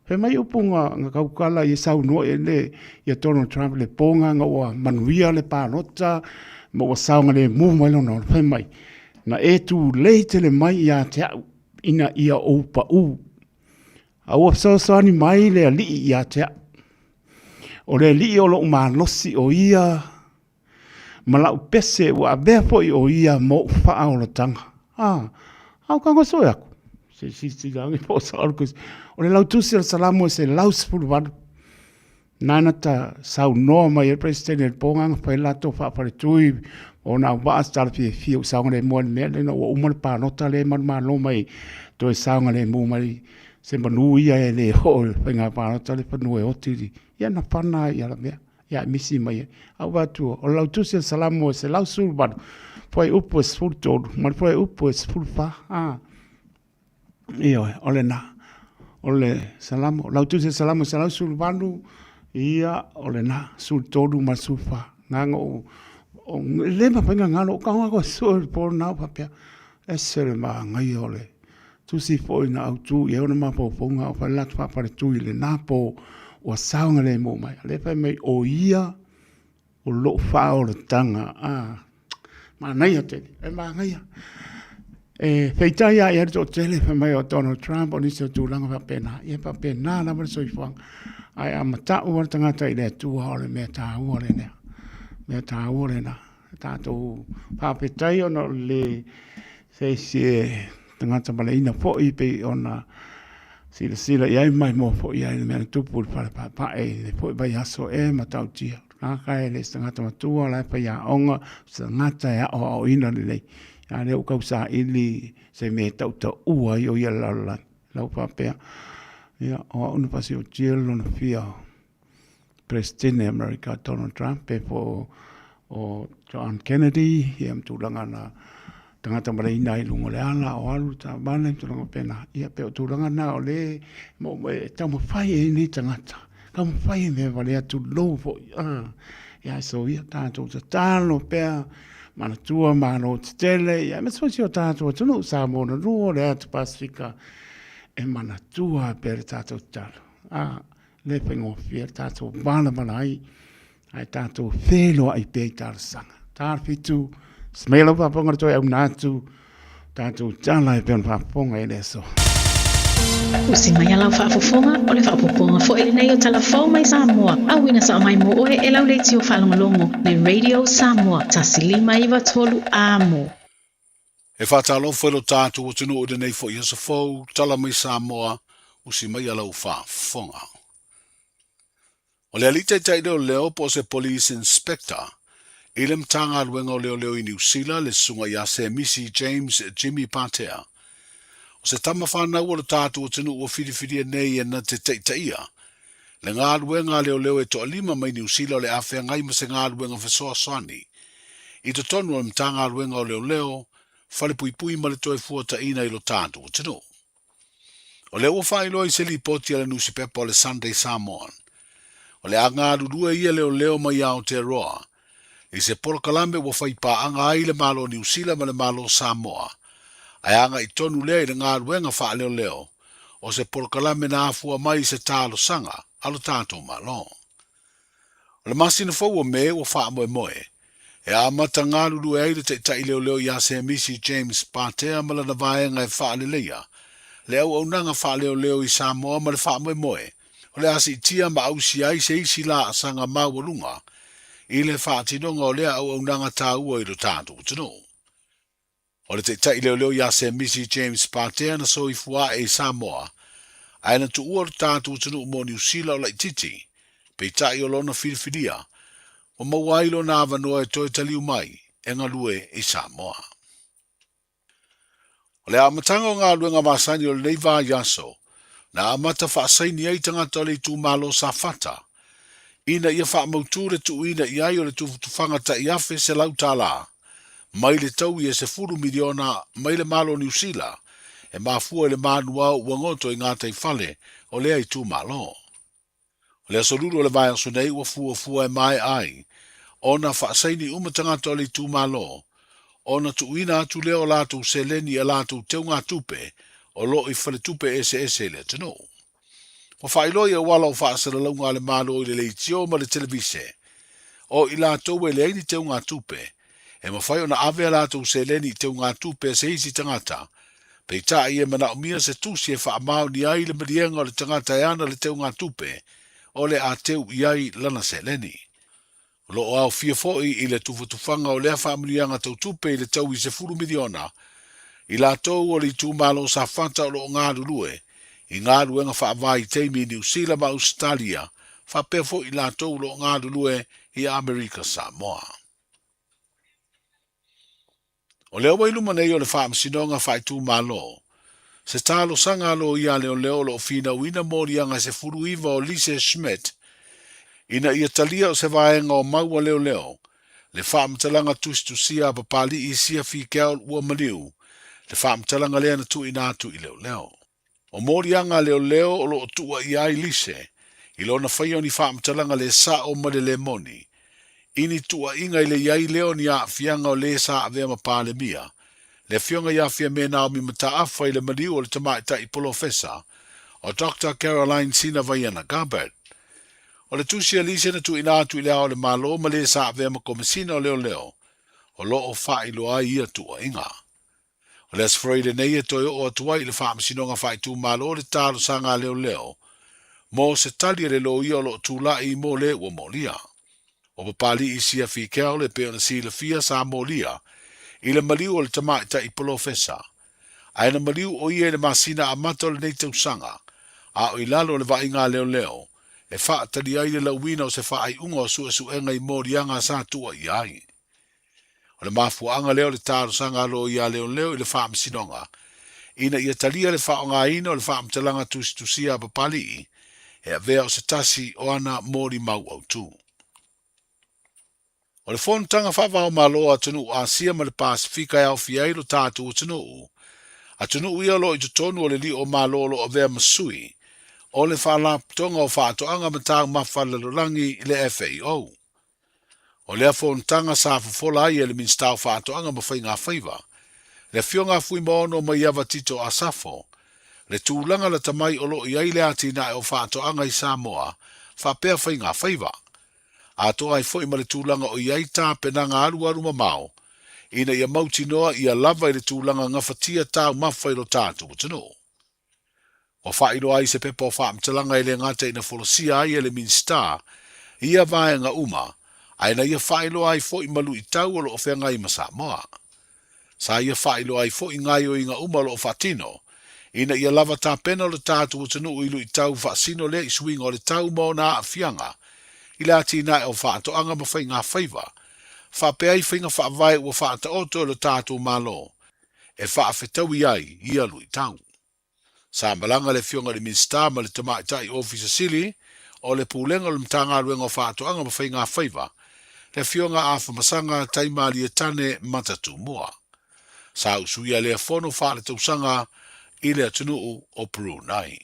Fai mai upu na tautala ai e saunoa i ai le ia Donald Trump i le po lena ina ua manuia le palota ma ua saogalemu mai lona ola, fai mai, na e tulei tele mai ia te au ina ia ou pau. A ua fesoasoani mai le Alii ia te au. O le Alii o lou malosi o ia ma lau pese ua avea foi o ia mo ou faaolataga. A, a o tago sue aku. Se silasila ane po o sao le tusi. O le lautusi o le Salamo e 118. Nana ta saunoa mai ai le Peresetene i le po lena na fai ai le latou faafaletui ona auvaa se tala fiafia ua saogalemu ai le mea lea ina ua uma le palota lea e manumalo mai toe saogalemu mai se manu ia e le oo i le faiga palota le fanua e oti ia na fana ai ia la mea ia e misi mai ai. Ae ua vaai atu o le lautusi o le Salamo e 118 fuaiupu e 13 ma le fuaiupu e 14. A Ioe, o lena. O le Salamo, lautusi o le Salamo 118, ia, o lena, 13 ma le 14. Na ona ou, e le mafai ona galo, o tago atu e sue i le po lena ou faapea, ese le manaia o le tusi foi na autu i ai ona mafaufauga a o fai le latou faafaletui i lena po ua saogalemu mai. O lea e fai mai, o ia o lou faaolataga, a, manaia tele, e manaia. E feitai lava i ai le toatele fai mai o Donald Trump o nisi o tulaga faapena, ia e faapena lava le soifuaga. Ae a matau lava le tagata i le Atua o le mea taua lena, mea taua lena. Tatou faafetai ona o le se isi e tagata valaina foi pei ona silasila i ai ma maimoa foi i ai le mea na tupu i le fale paepae i le foi vaiaso e matautia. Tagata e le o se tagata matua o la e faiaoga, o se tagata e aoaoina lelei, a o lea ua tausaili se mea e tautaua ai o ia i le lalolagi. Lau faapea, ia o au na fasiotia lona fia Peresetene Amerika Donald Trump pe po o John Kennedy ia ma tulaga na tagata maleina ai i luga o le ala o alu le taavale ma tulaga faapena. Ia pei o tulaga na o lea e taumafai ai nei tagata, taumafai e mea valea tulou foi. Ia soia tatou tatalo pea, manatua Malo tetele ia aemaise foi si o tatou atunuu Samoa na lua o le atu Pasefika e manatua pea le tatou tatalo. Le faigofie le tatou valavala ai, ae tatou feiloai pea i talosaga. 47, Smea lau faafofoga le toe auna atu, tatou tala e pei ona faafofoga i le aso. Usi mai a lau faafofoga, o le faaopoopoga foi lenei o tala fou mai Samoa, auina sao mai mo oe e lau leitio faalogologo, le Radio Samoa, 1593 Amo. E faatalofa i lo tatou atunuu i lenei foi aso fou, tala mai Samoa, usi mai a lau faafofoga. O le alii taitai leoleo po o se Police Inspector i le Matagaluega o Leoleo i Niu Sila le susuga ia Semisi James Jimmy Patea. O se tama fanau o lo tatou atunuu ua filifilia nei e na te taitaia le galuega a leoleo e toalima mai Niu Sila o le a feagai ma se galuega fesoasoani i totonu o le Matagaluega o Leoleo, Falepuipui ma le Toefuataiina i lo tatou atunuu. O lea ua faailoa i se lipoti a le nusipepa o le Sunday Samoan, o le a galulue ia leoleo mai Aotearoa i se polokalame ua fai paaga ai le Malo Niu Sila ma le Malo Samoa, ae agai tonu lea i le galuega faaleoleo o se polokalame na afua mai i se talosaga a lo tatou Malo. O le masina fou o Me ua faamoemoe e amata galulue ai le taitai leoleo ia Semisi James Patea ma lana vaega e faaleleia le auaunaga faaleoleo i Samoa ma le faamoemoe o le a siitia ma ausia ai se isi laasaga maualuga i le faatinoga o lea auaunaga taua i lo tatou atunuu. O le taitai leoleo ia Semisi James Patea na soifua ae i Samoa, ae na tuua lo tatou atunuu mo Niu Sila o laititi, peitai o lona filifilia, ua maua ai lona avanoa e toe taliu mai e galue i Samoa. O le amataga o galuega masani o lenei vaiaso, na amata faasaini ai tagata o le itumalo Safata, ina ia faamautu le tuuina i ai o le tufutufaga tai $1,100 mai le taui e $10 miliona mai le Malo o Niu Sila e mafua i le manuao ua goto i gataifale o lea itumalo. O le aso Lulu o le vaiaso nei ua fuafua e maea ai ona faasaini uma tagata o le itumalo ona tuuina atu lea o latou seleni i a latou teugatupe o lo o i faletupe eseese i le atunuu. Ua faailoa i auala o faasalalauga a le Malo i le leitio ma le televise, o i latou e leai ni teugatupe, e mafai ona ave a latou seleni i teugatupe a se isi tagata, peitai e manaomia se tusi e faamaonia ai le maliega o le tagata e ana le teugatupe o le a teu i ai lana seleni. O lo o aofia foi i le tufatufaga o lea faamanuiaga tau tupe i le tau i $10 miliona i latou o le itumalo Safata o lo o galulue i galuega faavaitaimi i Niu Sila ma Ausetalia faapea foi i latou o lo o galulue i Amerika Samoa. O lea ua i luma nei o le Faamasinoga Faaitumalo se talosaga a loia leoleo o lo o finauina moliaga e 19 o Lise Schmidt ina ia talia o se vaega o mau a leoleo le faamatalaga tusitusia a Papali'i Siafi Keaul Ua Maliu le faamatalaga lea na tuuina atu i leoleo. O moliaga a leoleo o lo o tuuaia ai Lise i lona faia o ni faamatalaga le sa'o ma le le moni, i ni tuuaiga i le i ai lea o ni aafiaga o le sa avea ma Palemia, le Afioga ia Fiame Naomi Mataafa i le maliu o le tamaitai polofesa o Doctor Caroline Sina Vaiana Gabbard. O le tusi a Lise na tuuina atu i Le Ao o le Malo ma le sa avea ma Komesina o Leoleo o lo o faailoa ai ia tuuaiga. O le Aso Faraile nei e toe oo atu ai i le Faamasinoga Faaitumalo le talosaga a leoleo mo se tali a le loia o lo o tulai mo le ua molia. Ua papali'i Siafi Keaole e pei ona silafia sa molia i le maliu o le tamaitai polofesa. Ae na maliu o ia i le masina amata o lenei tausaga, a o i lalo o le vaaiga a leoleo e faatali ai le lauina o se faaiuga o suesuega i moliaga sa tuuaia ai. O le mafuaaga lea o le talosaga a loia a leoleo i le Faamasinoga ina ia talia le faaaogaina o le faamatalaga tusitusia a Papali'i e avea o se tasi o ana molimau autu. O le fonotaga faava-o-Malo a atunuu Asia ma le Pasefika e aofia ai lo tatou atunuu, atunuu ia o lo o i totonu o le lio o Malo o lo o avea ma sui o le Faalapotopotoga o Faatoaga ma Taumafa a le Lalolagi, le FAO. O lea fonotaga sa fofola ai e le Minisita o Faatoaga ma Faigafaiva, le Afioga a Fuimaono Maiava Tito Asafo, le tulaga lata mai o lo o i ai le atinae o faatoaga i Samoa faapea faigafaiva, atoa ai foi ma le tulaga o i ai tapenaga alualu mamao ina ia mautinoa ia lava i le tulaga gafatia taumafa i lo tatou atunuu. Ua faailoa ai se pepa o faamatalaga e le gata ina folasia ai e le Minisita ia vaega uma, ae na ia faailoa ai foi ma luitau o lo o feagai ma Samoa. Sa ia faailoa ai foi gaoioiga uma o lo o faatino, ina ia lava tapena lo tatou atunuu i luitau faasino lea i suiga o le tau ma ona aafiaga i le atinae o faatoaga ma faigafaiva, faapea ai faiga faavae ua faataoto e lo tatou Malo e faafetaui ai ia luitau. Sa malaga le Afioga i le Minisita ma le Tamaitai Ofisa Sili o le Pulega o le Matagaluega o Faatoaga ma Faigafaiva, le Afioga Afamasaga Taimalietane Matatumua. Sa usuia lea fono faaletausaga i le atunuu o Brunei.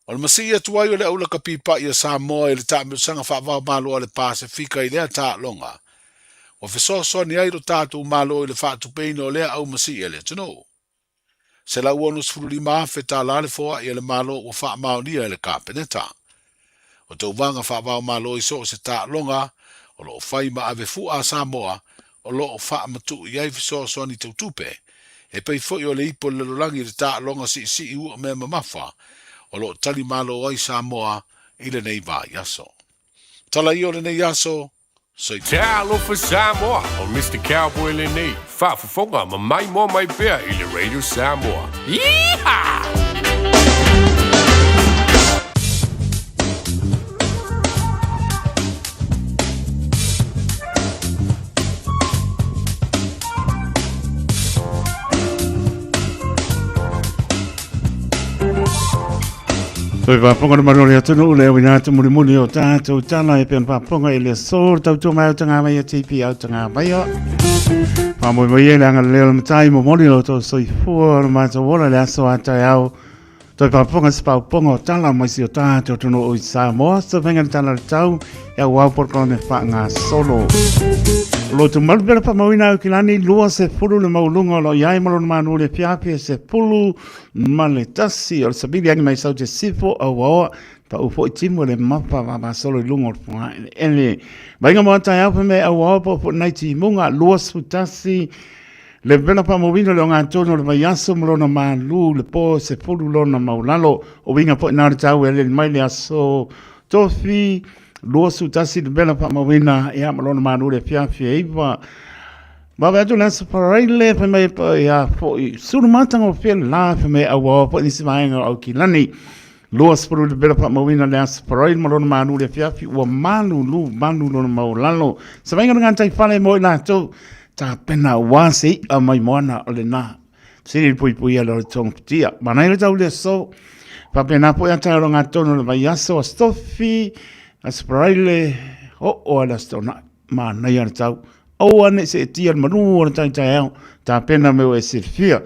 O le masii atu ai o le aulaka pipa'i a Samoa i le taamilosaga faava-o-Malo a le Pasefika i lea taaloga, ua fesoasoani ai lo tatou Malo i le faatupeina o lea aumasii a le atunuu. $165,000 tala le foai a le Malo ua faamaonia e le Kapeneta. O tauvaga faava-o-Malo i so o se taaloga o lo o fai ma ave fua a Samoa o lo o faamatuu i ai fesoasoani tau tupe, e pei foi o le ipo i le lalolagi i le taaloga siisii ua mea mamafa o lo o tali malo ai Samoa i lenei vaiaso. Tala ia o lenei aso, soifua. Talofa Samoa, o Mister Cowboy lenei, faafofoga ma maimoa mai pea i le Radio Samoa. Yeehaw! Toi whāponga na manu o le atunuu le au ina atu mulimuli o tātou tala e peana whāponga i le aso le tautua mai au tangā mai a TP au tangā mai a. Whāmoi mai e le anga leo le matai mo moli lo tau soifua o le mātou ola le aso a tai au. Toi faafofoga se paopaoga o tala mai si o tātou atunuu i Samoa, sa vaega le tala o le tau, e auau polokalame faagasolo. O lo tumalu pea le faamauina au kilani 20 le maualuga o lo o i ai ma lona manu o le afiafi e 11. O le savili agi mai sau te sifo auaoa pau foi timu le mapa vavasolo i luga o le fogaeleele. Vaega mo taeao fai mai auaoa po o foi nai timuga 21 Le vela faamauina o le ogatotonu o le vaiaso ma lona malu i le po 10 lona maulalo. O uiga foi na o le tau e aleli mai le aso Tofi 21 le vela faamauina ia ma lona malu i le afiafi e 9. Vave atu le aso Faraile fai mai ia foi sulu matagofie le la fai mai auaoa foi nisi vaega o Aukilani. 20 le vela faamauina le aso Faraile ma lona malu i le afiafi ua malulu malu lona maulalo. Se vaega o le gataifale mo i latou Tapena aua se i'a mai moana o lena. Sili le puipuia le o le togafitia. Manaia le tau le aso. Faapena foi a tae o ngā tonu le vaiaso a Stofi, a Spraile, o'o a le aso tona'i. Manaia le tau. Aua ne i seetia le malu o le taitaeao. Tapena me ua e silafia.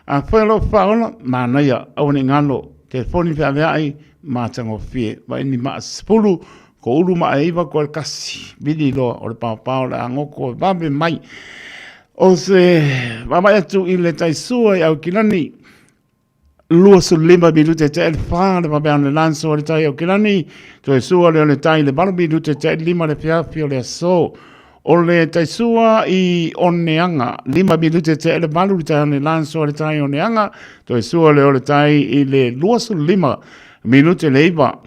A foi o lou faaola, manaia, aua ne i galo. Telefoni feaveai, matagofie. Vaai ni maa 10, Ko ulu ma e iwa koe le kasi, vili loa o le paopao le agoko e vave mai. O se vaavaai atu i le taisua i Aukilani, 25 minute te le wha le vaveano le lanso o le tai Aukilani, toe sua lea o le tai le 8 minute te 5 le fiafi o le aso. O le taisua i Oneaga, 5 minute te le 8 le tai o le lanso o le tai Oneaga, toe sua lea o le tai i le 25 minute le 9.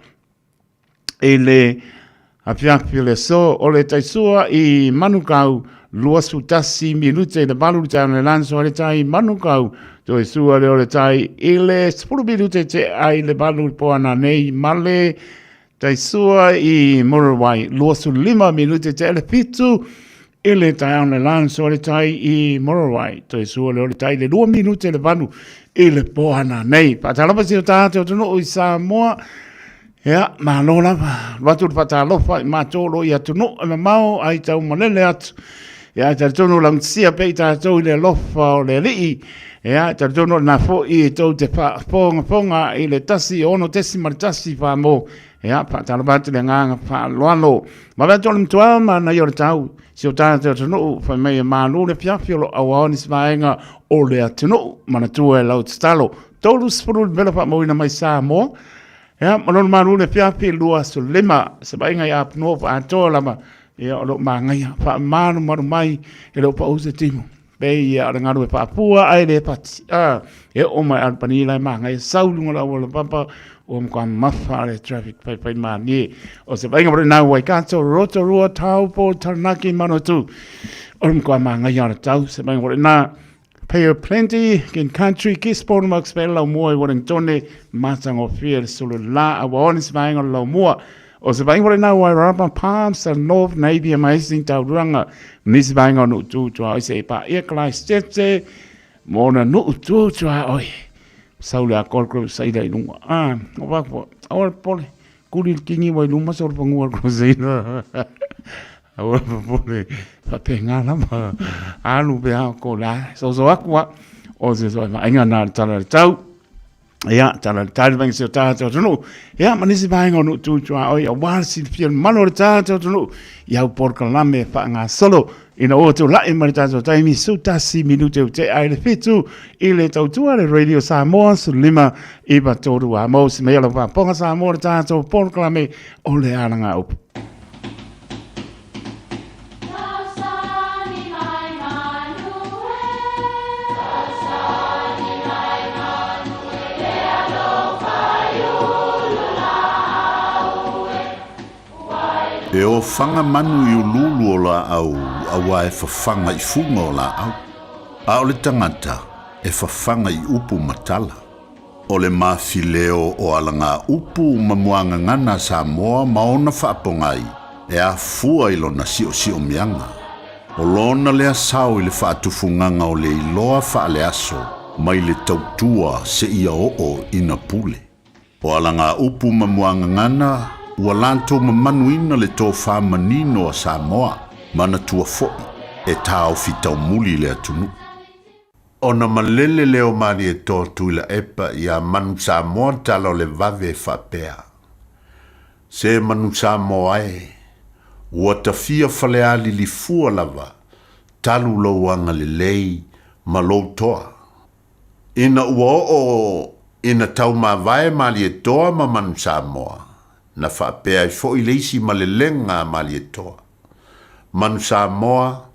I le afiafi o le aso o le taisua i Manukau, 21 minute i le 8 i le taeao le lanso a le tai i Manukau, toe sua lea o le tai i le 10 minute te ai le 8 i le poana nei ma le taisua i Muriwai, 25 minute te le 7 i le taeao le lanso a le tai i Muriwai, toe sua lea o le tai i le 2 minute le 8 i le poana nei. Faatalofa si o tātou atunuu i Samoa, Ia, malo lava. Alu atu le faatalofa i matou o lo o i atunuu e mamao ai taumalele atu. Ia, e talitonu o lagotisia pea i tatou i le alofa o le Alii. Ia, e talitonu o lena foi e tou te faafogafoga i le 106.1 Samoa. Ia, faatalofa atu i le agaga faaaloalo. Vave atu o le matua manaia o le tau si o tatou atunuu, fai mai e malu le afiafi o lo o auao nisi vaega o le atunuu. Manatua e lau tatalo, 30 le mela faamauina mai Samoa. Ia, ma lona malu le afiafi 25, se vaaiga i Apunua ua atoa lava, ia, o lo o magaia, faamalumalu mai, e le o pau se tino. Pei ia o le galu e faapua ae le pati. A, e oo mai Albany la e magaia sau i luga o le auala papa, ua matua mafa le traffic faifai malie. O se vaaiga mo lena Waikato, Rotorua, Taupo, Taranaki, Manawatu. O le matua magaia o le tau, se vaaiga mo lena. Pay of Plenty, Kin Country, Gisborne ma Oxfam lau mua i Wellingtone, matagofie le sulu la a ua one se vaega o le lau mua. O se vaega o lena Wairarapa, Palms, and North Napier ma isi tauranga, nisi vaega o nuu tu tuaoi se i paia Christchurch, mo ona nuu tu tuaoi. Sau le a Colgrove saila i lunga. Ah, o wako, awa le pole, kuli le kingi wa i luma sa o le pangua le koseina. Aua le popole, faapena lava, alu pea ko la, soso aku a, o se soe vaaiga na le tala le tau, ia, tala le tau le vaega se o tātou atunuu, ia, ma nisi vaega o nuu tu tuaoi, aua le silafia le mamalu o le tātou atunuu, i au polokalame faagasolo, ina ua tulai mai le tātou taimi, 11 minute ua tea ai le 7 i le tautua le Radio Samoa, 15 9 3 a mau si mai lau faafofoga Samoa le tātou polokalame o le alagaupu. E ofaga manu i uluulu o laau auā e fafaga i fuga o laau, a o le tagata e fafaga i upu ma tala. O le mafileo o alagaupu ma muagagana a Samoa ma ona faapogai e afua i lona siosiomiaga. O lona lea sao i le faatufugaga o le iloa faaleaso mai le tautua seia oo ina pule. O alagaupu ma muagagana ua latou mamanuina le tofa manino a Samoa, manatua foi e taofi taumuli le atunuu. Ona malele lea o Malietoa Tuilaepa iā Manu Samoa tala o le vave e faapea, Se Manu Samoa e, ua tafia Falealili fua lava talu lou agalelei ma lou toa. Ina ua oo ina taumavae Malietoa ma Manu Samoa, na faapea ai foi le isi malelega a Malietoa. Manu Samoa,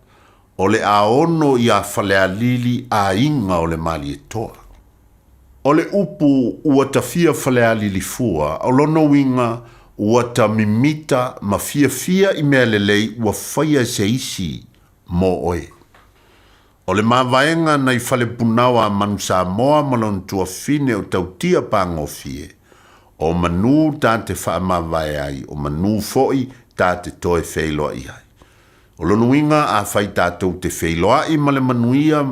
o le a ono iā Falealili aiga o le Malietoa. O le upu ua tafia Falealili fua, o lona uiga ua ta mimita ma fiafia i mea lelei ua faia e se isi mo oe. O le mavaega nai Falepunao a Manu Samoa ma lona tuafine o Tautia Pagofie, o manu ta te faamavae ai, o manu foi ta te toe feiloai ai. O lona uiga afai tatou te feiloai ma le manuia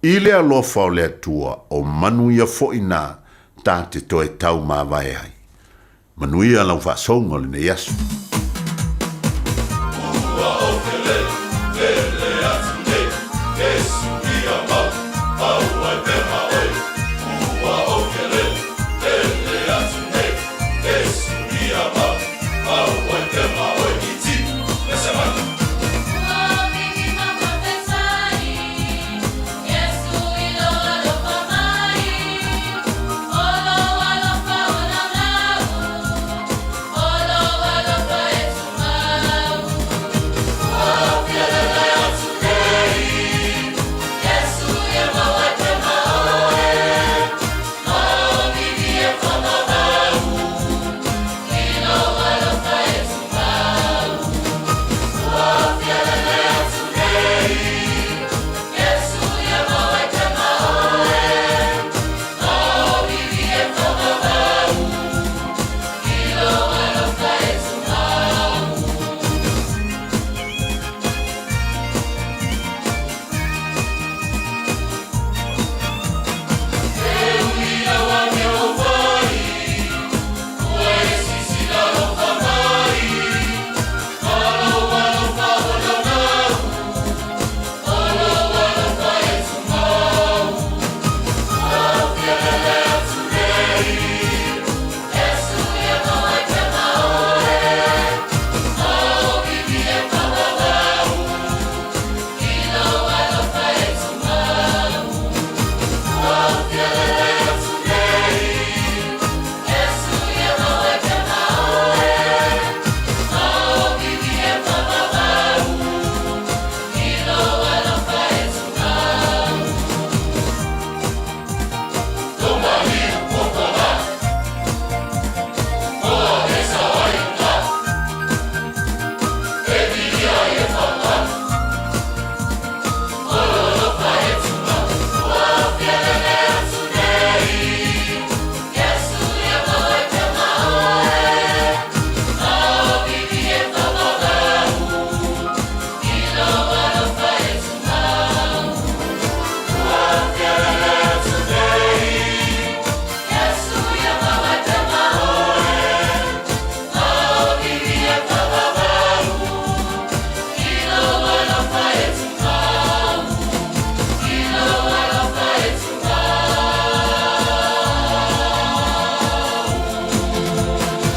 i le alofa o le Atua, o manuia foi na ta te toe taumavae ai. Manuia lau faasouga o lenei aso.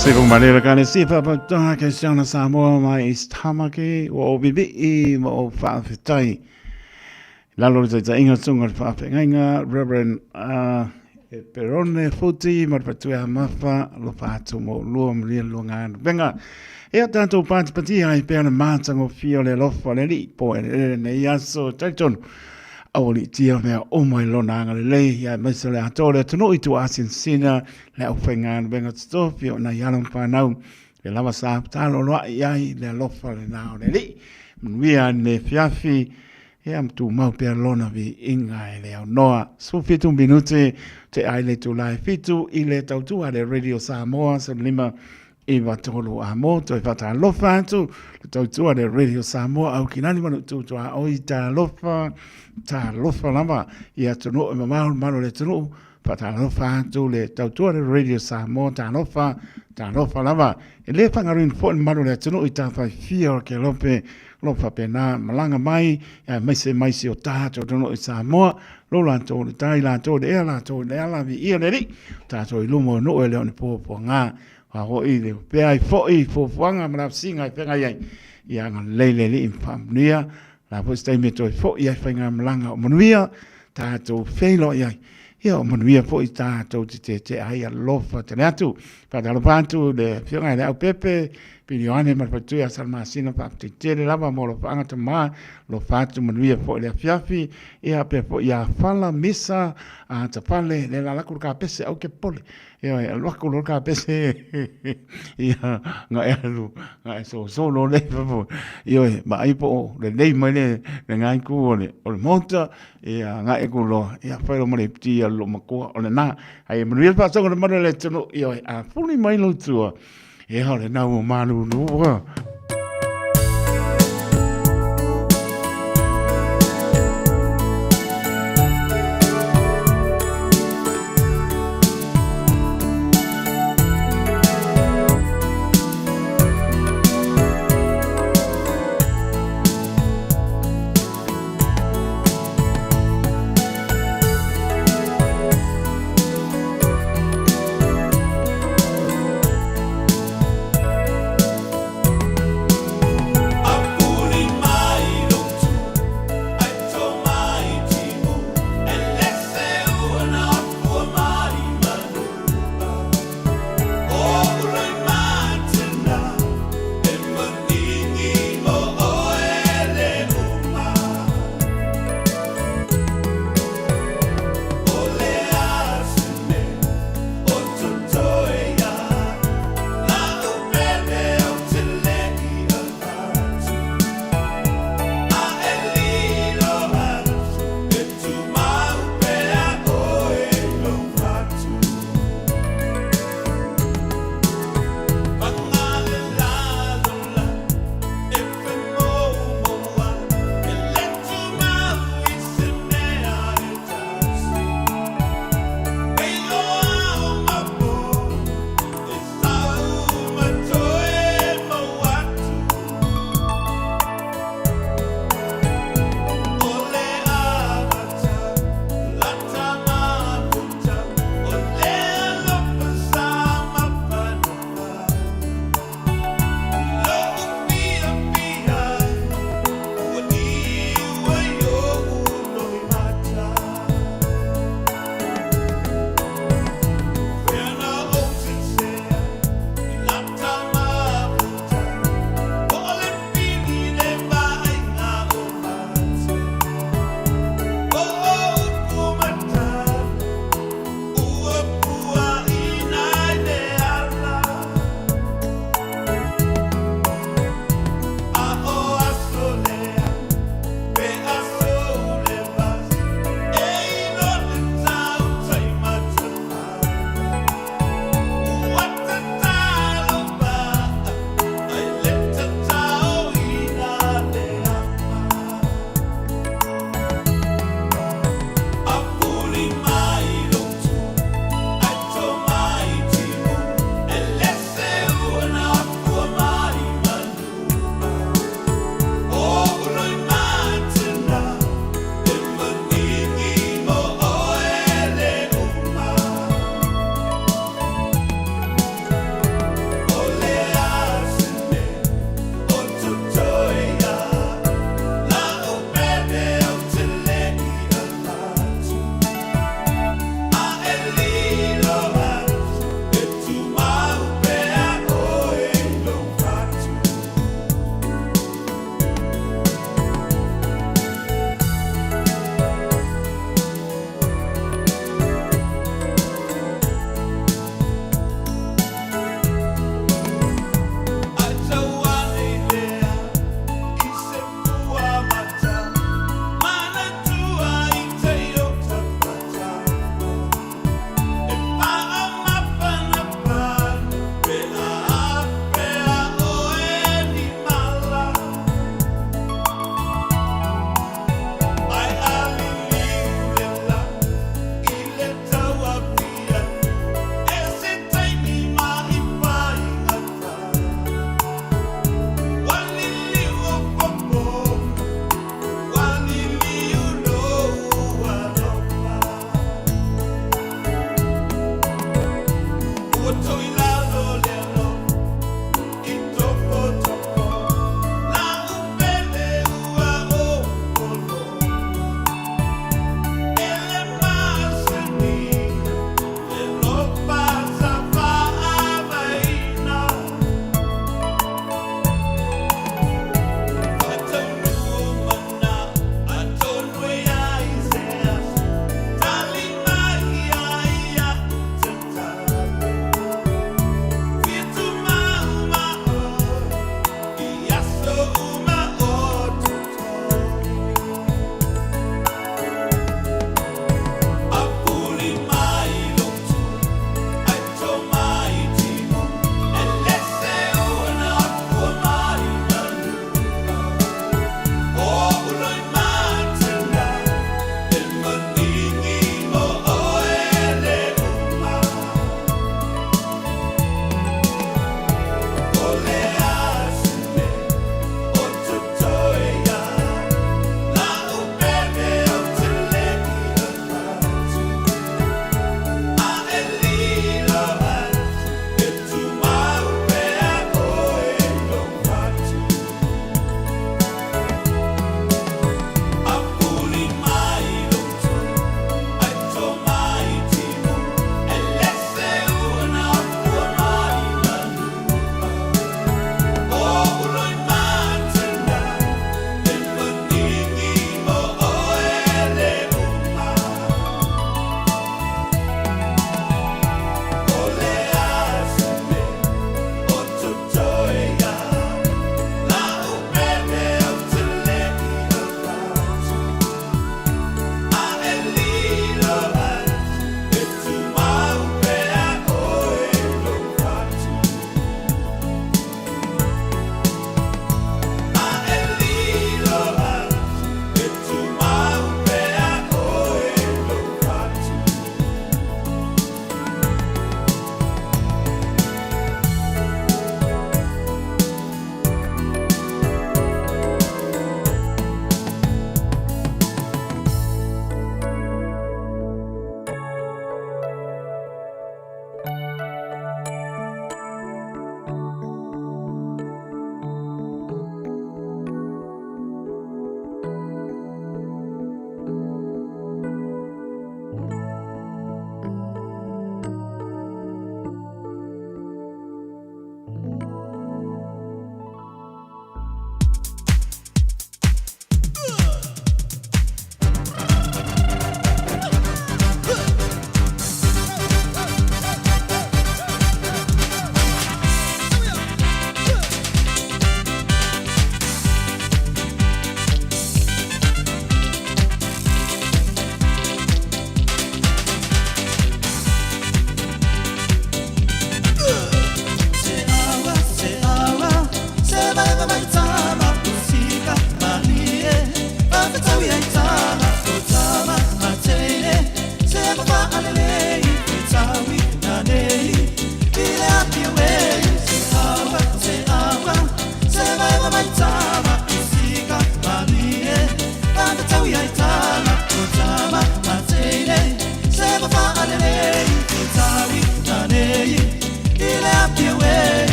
Se fong malera ka le sifa pa taha ke siana Samoa mai East Tamaki wa o bibi ma o whaafetai. Lalo le taitaiga tunga le faafeagaiga Reverend uh, e Perone Futi ma le Patuea Mafa lo faatu mo lua malia lua ngā venga. E a tātou pātipati ai pea le mātangofia o le alofa le alii po e le nei aso talitonu. Aua li tia mea o mai lona anga lelei ia maise le atoa le atunuu i tua asinsina le au whainga totofi o nai alo ma whanau le lava sa talo loa i ai le alofa le nao le alii. Manuia ne fiafi Ia ma tumau pea lona viiga e le aunoa. 17 minute te ai le itula e fitu i le tautua le Radio Samoa 15 iva tolu a mo toe whatalofa atu le tautua le Radio Samoa au ki nani manu tūtua oi talofa talofa lava i atunuu e mamao malo le atunuu. Faatalofa atu le tautua le Radio Samoa, talofa, talofa lava. E le faagaluina foi le mamalu o le atunuu i tafaifia o le Kelope, o lo o faapena malaga mai, aemaise mai si o tatou atunuu i Samoa, lo latou le tai, latou le ea, latou le ala, viia le Alii, tatou i luma o nuu e le o ni puapuaga. A foi le pea ai foi fuafuaga ma lafesiga e feagai ai, ia agalelei le Alii ma faamanuia. La foi se taimi e toe foi ai faigamalaga o manuia, tatou feiloai ai. Ia o manuia foi tatou te tetea ai alofa tele atu. Faatalofa atu le afioga i le Aupepe, Pili Ioane ma le faletua ia Salamasina, faafetai tele lava mo alofaaga tama, alofa atu manuia foi le afiafi, ia pea foi ia Fala, Misa, a Tapale, le lalaku le kapese au ke pole. Ioe, alu atu loa le kapese, ia, na e alu, na e sosolo le fafo. Ioe, vaai po o lelei mai le lena itu o le, o le maota, ia, na e ku loa, ia, fai loa ma le iputi a le loomatua, o lena. Ae manuia le faasoa o le malu o le atunuu, ioe, a fuli mai lou tua, ia, o lena ua malulu.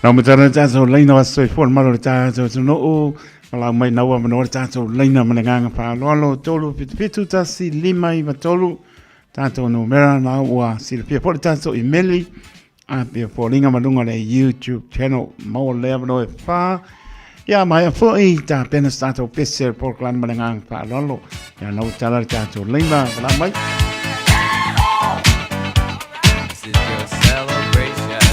Nau ma tala tātou laina wa soifua le malo le tātou atunuu. Malau mai naua manoa le tātou laina ma le nganga whaaloalo. 3 7 7 1 5 9 3 tātou numera na ua silafia po le tātou imeli a pia fōlinga ma lunga le YouTube channel maua lea manoa e whā. Ia mai a foi tā pena sa tātou pese le polokalame ma le nganga whaaloalo. Ia nau tala le tātou laina. Malau mai. This is your celebration.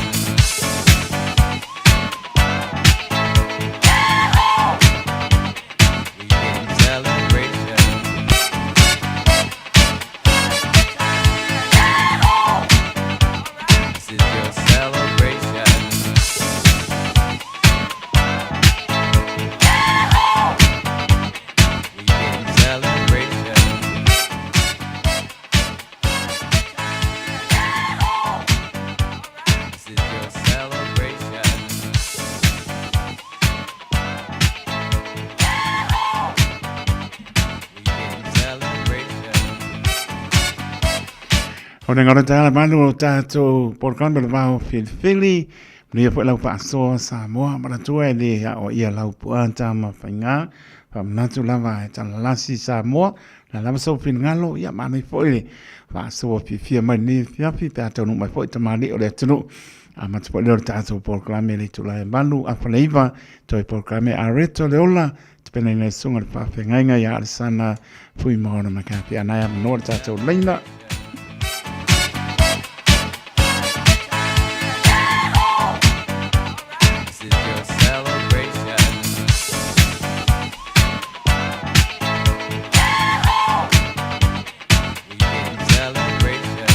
We getting celebration. This is your celebration. We getting celebration. This is your celebration. We getting celebration. O le ngaro tala malu o tātou polokalame le vao filifili. Manuia foi lau faasoa Samoa manatua e le ao ia lau puaa tama faiga. Faamanatu lava e talalasi Samoa. La lava sou finagalo ia maanai foi le faasoa fiafia mai lenei afiafi pe a taunuu mai foi tamalii o le atunuu. Amata foi lea o le tatou polokalame le itula e 8 afa le 9 toe polokalame areto le ola tapenaina e susuga le faafeagaiga ia Alesana Fuimaono McCarthy. Anai avanoa le tatou laina. This is your celebration. We getting celebration.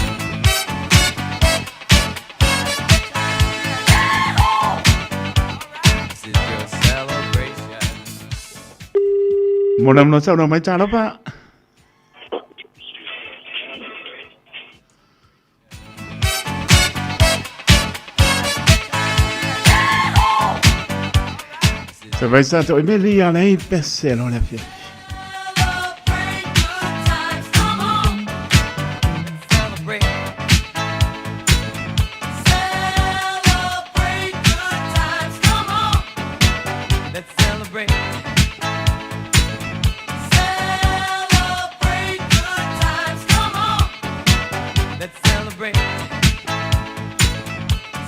This is your celebration. Mo le avanoa saunoa mai talofa. Se vai sa to imeli ia lei pese lo le afiafi. Celebrate. Celebrate good times. Come on. Let's celebrate. Celebrate good times. Come on. Let's celebrate.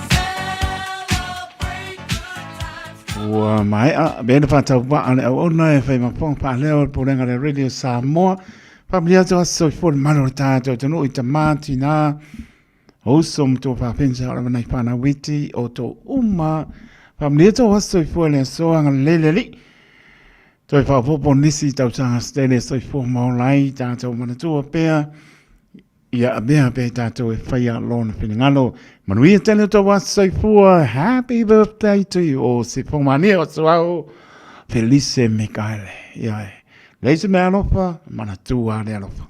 Celebrate good times. Ua maea be le faatauvaa le auauna e fai ma fofoga faaleo o le Pulega a le Radio Samoa. Faamanuia atu aso soifua le malu o le tatou atunuu i tamā, tinā, uso ma tua faafensa o lava nai whanau iti o tō uma. Faamanuia atu aso soifua le aso agalelei le Alii. Toe faaopoopo nisi tausaga se tele soifua ma ola ai tatou manatua pea ia avea pea i tatou e faia lona finagalo. Manuia tele o tou aso soifua. Happy birthday to you all. Se whangmania o Suao Felice Mikaele. Ia e. Leai se mea alofa, manatua le alofa.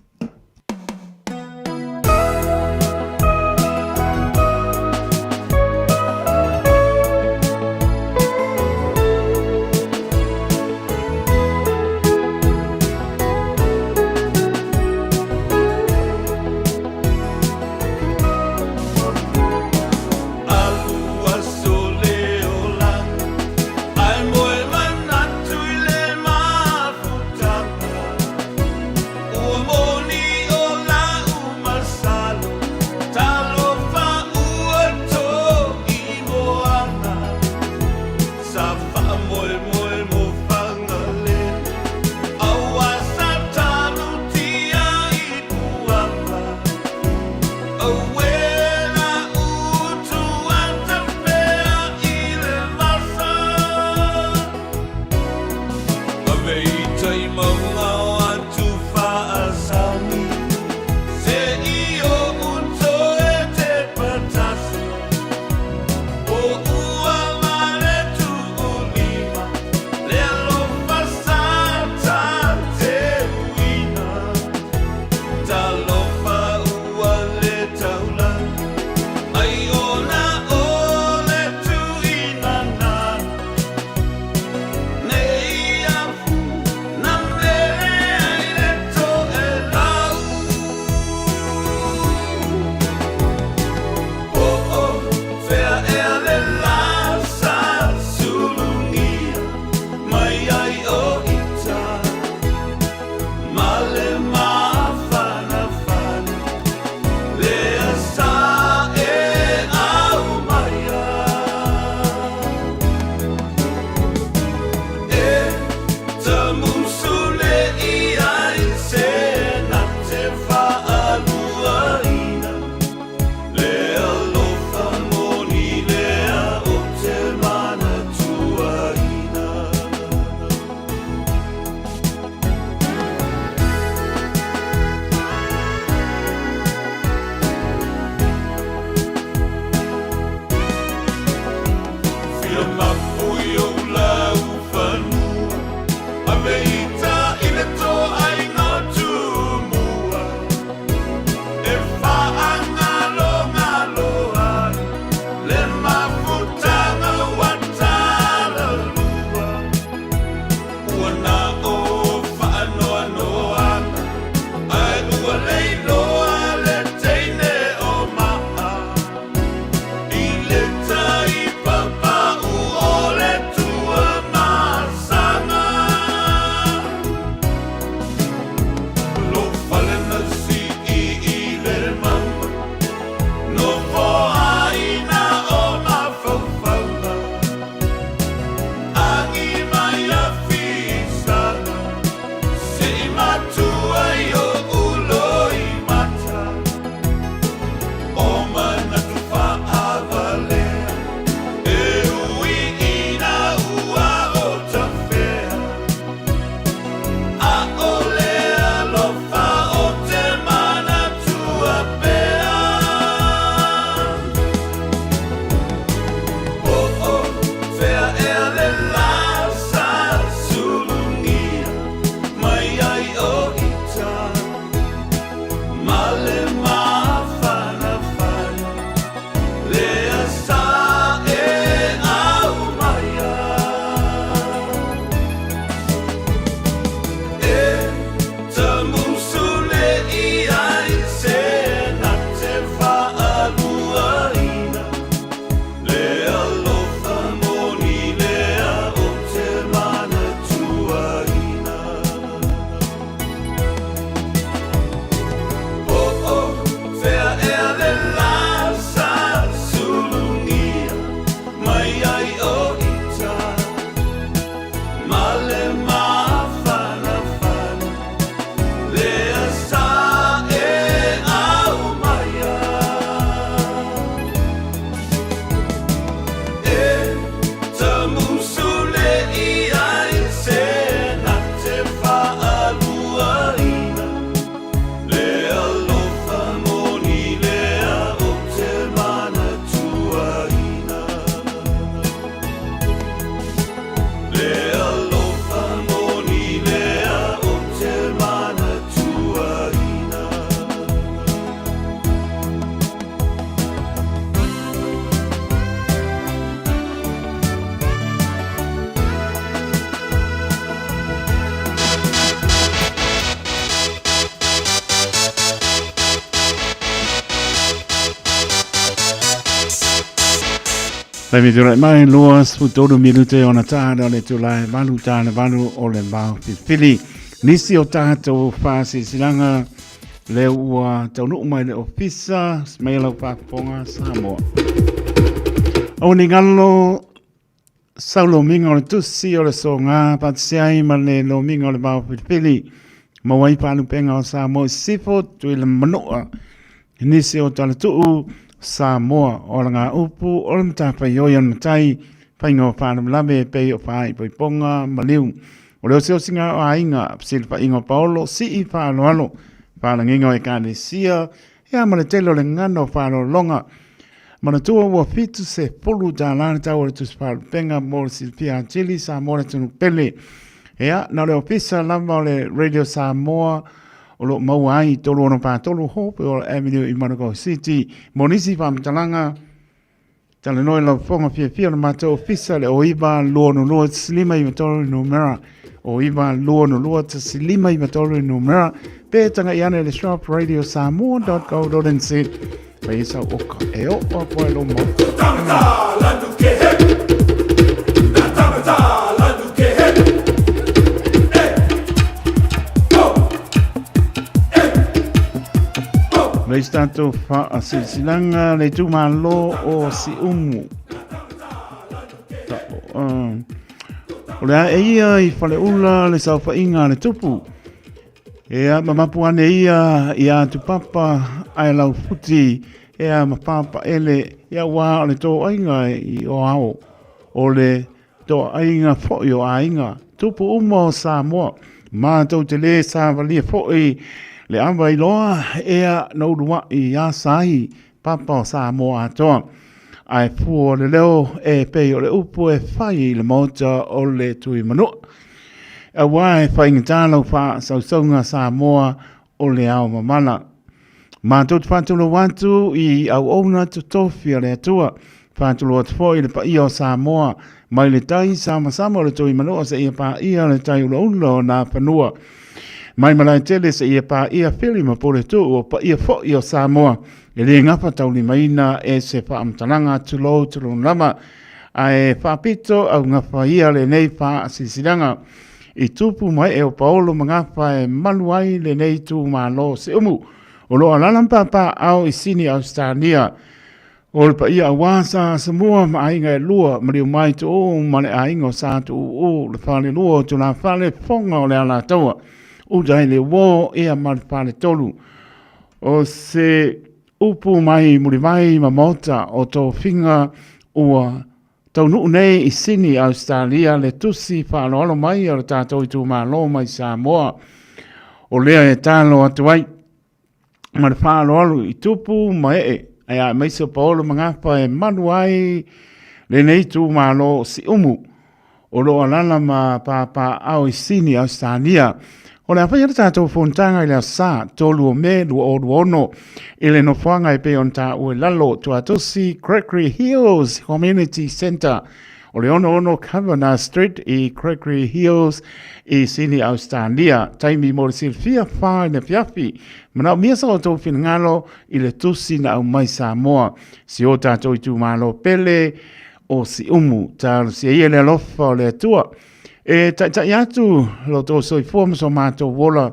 Taimi tulai mai 23 minute ona tāna o le tulae valu tāna valu o le vao filifili. Nisi o tātou whāsisilanga le ua taunuu mai le ofisa mai lau whaafofoga Samoa. O ni ngalo sau lomiga o le tusi o le soga faatasi ai ma le lomiga o le vao filifili maua ai faalupega o Samoa i Sisifo, Tutuila ma Manua. Nisi o talatuu Samoa o alagaupu o le matafaioi a le matai faiga o faalavelave e pei o faaipoipoga maliu. O le osiosiga o aiga, fesilafaiga o paolo, sii faaaloalo, faalagiga o ekalesia, ia ma le tele o le gagana o faaaloaloga. Manatua ua $70 le tau o le tusi faalupega mo le silafia atili Samoa le atunuu pele. Ia, na o le ofisa lava o le Radio Samoa o lo o maua ai i 3643 Hopewell Avenue i Manukau City. Mo nisi faamatalaga, talanoa i lau fofoga fiafia o le matou ofisa le 09 262 593 numera 09 262 593 numera pe tagai ane le shop radiosamoa.co.nz Fai sau oka e o a poe lo mau. Tangata landu ke he. Na tangata landu ke he. Eh. Go. Eh. Go. Le isi tatou faasilasilaga le itumalo o Siumu. O le a e ia i Faleula le saofaiga a le tupu. Ea ma mapu ane ia i a Tupapa ae lau futi ea ma Papaele ia ua o le toaiga i Oao o le toaiga foi o aiga tupu uma o Samoa matou te le savalia foi le ava iloa ea no uluai ia sai Papa o Samoa atoa ae fua le leo e pei o le upu e fai i le maota o le Tuimanua. Auā e faigata lau faasausauga Samoa o le ao mamala. Matou te faatulou atu i auauna totofi a le Atua. Faatulou atu foi i le paia o Samoa mai le tai samasama o le Tuimanua seia paia le tai ulaula o nā fanua. Mai Malaetele seia paia Fili ma Puletuu o paia foi o Samoa e le gafataulimaina e se faamatalaga tulou tulou lava ae faapito augafa ia lenei faasilasilaga i tupu mae o Paolo ma Gafa e malu ai lenei itumalo o Siumu o lo o alaala ma papaaao i Sini Ausetalia. O le paia aua Sa Asomua ma aiga e lua, maliu mai Tuuu ma le aiga o Sa Tuuu, le falelua o Tulafale, Foga o le Alataua, uta i le uo ia ma le faletolu. O se upu mai Mulivai ma Maota o Tofiga ua taunuu nei i Sini, Ausetalia le tusi faaaloalo mai a le tatou itumalo mai Samoa. O lea e talo atu ai ma le faaaloalo i tupu ma ee, ae aemaise o Paolo ma Gafa e malu ai lenei itumalo o Siumu o lo o alaala ma papaaao i Sini, Ausetalia. O le a faia le tatou fonotaga i le Aso Sa, 3 o Me 2026 i le nofoaga e pei ona taua i lalo, Tuatosi Gregory Hills Community Centre, o le 66 Kavanagh Street i Gregory Hills i Sini, Ausetalia. Taimi mo le silafia, 4 i le afiafi. Manaomia sa outou finagalo i le tusi na aumai Samoa. Si o tatou itumalo pele, o Siumu. Talosia ia le alofa o le Atua. E taitai atu lo outou soifua ma so matou ola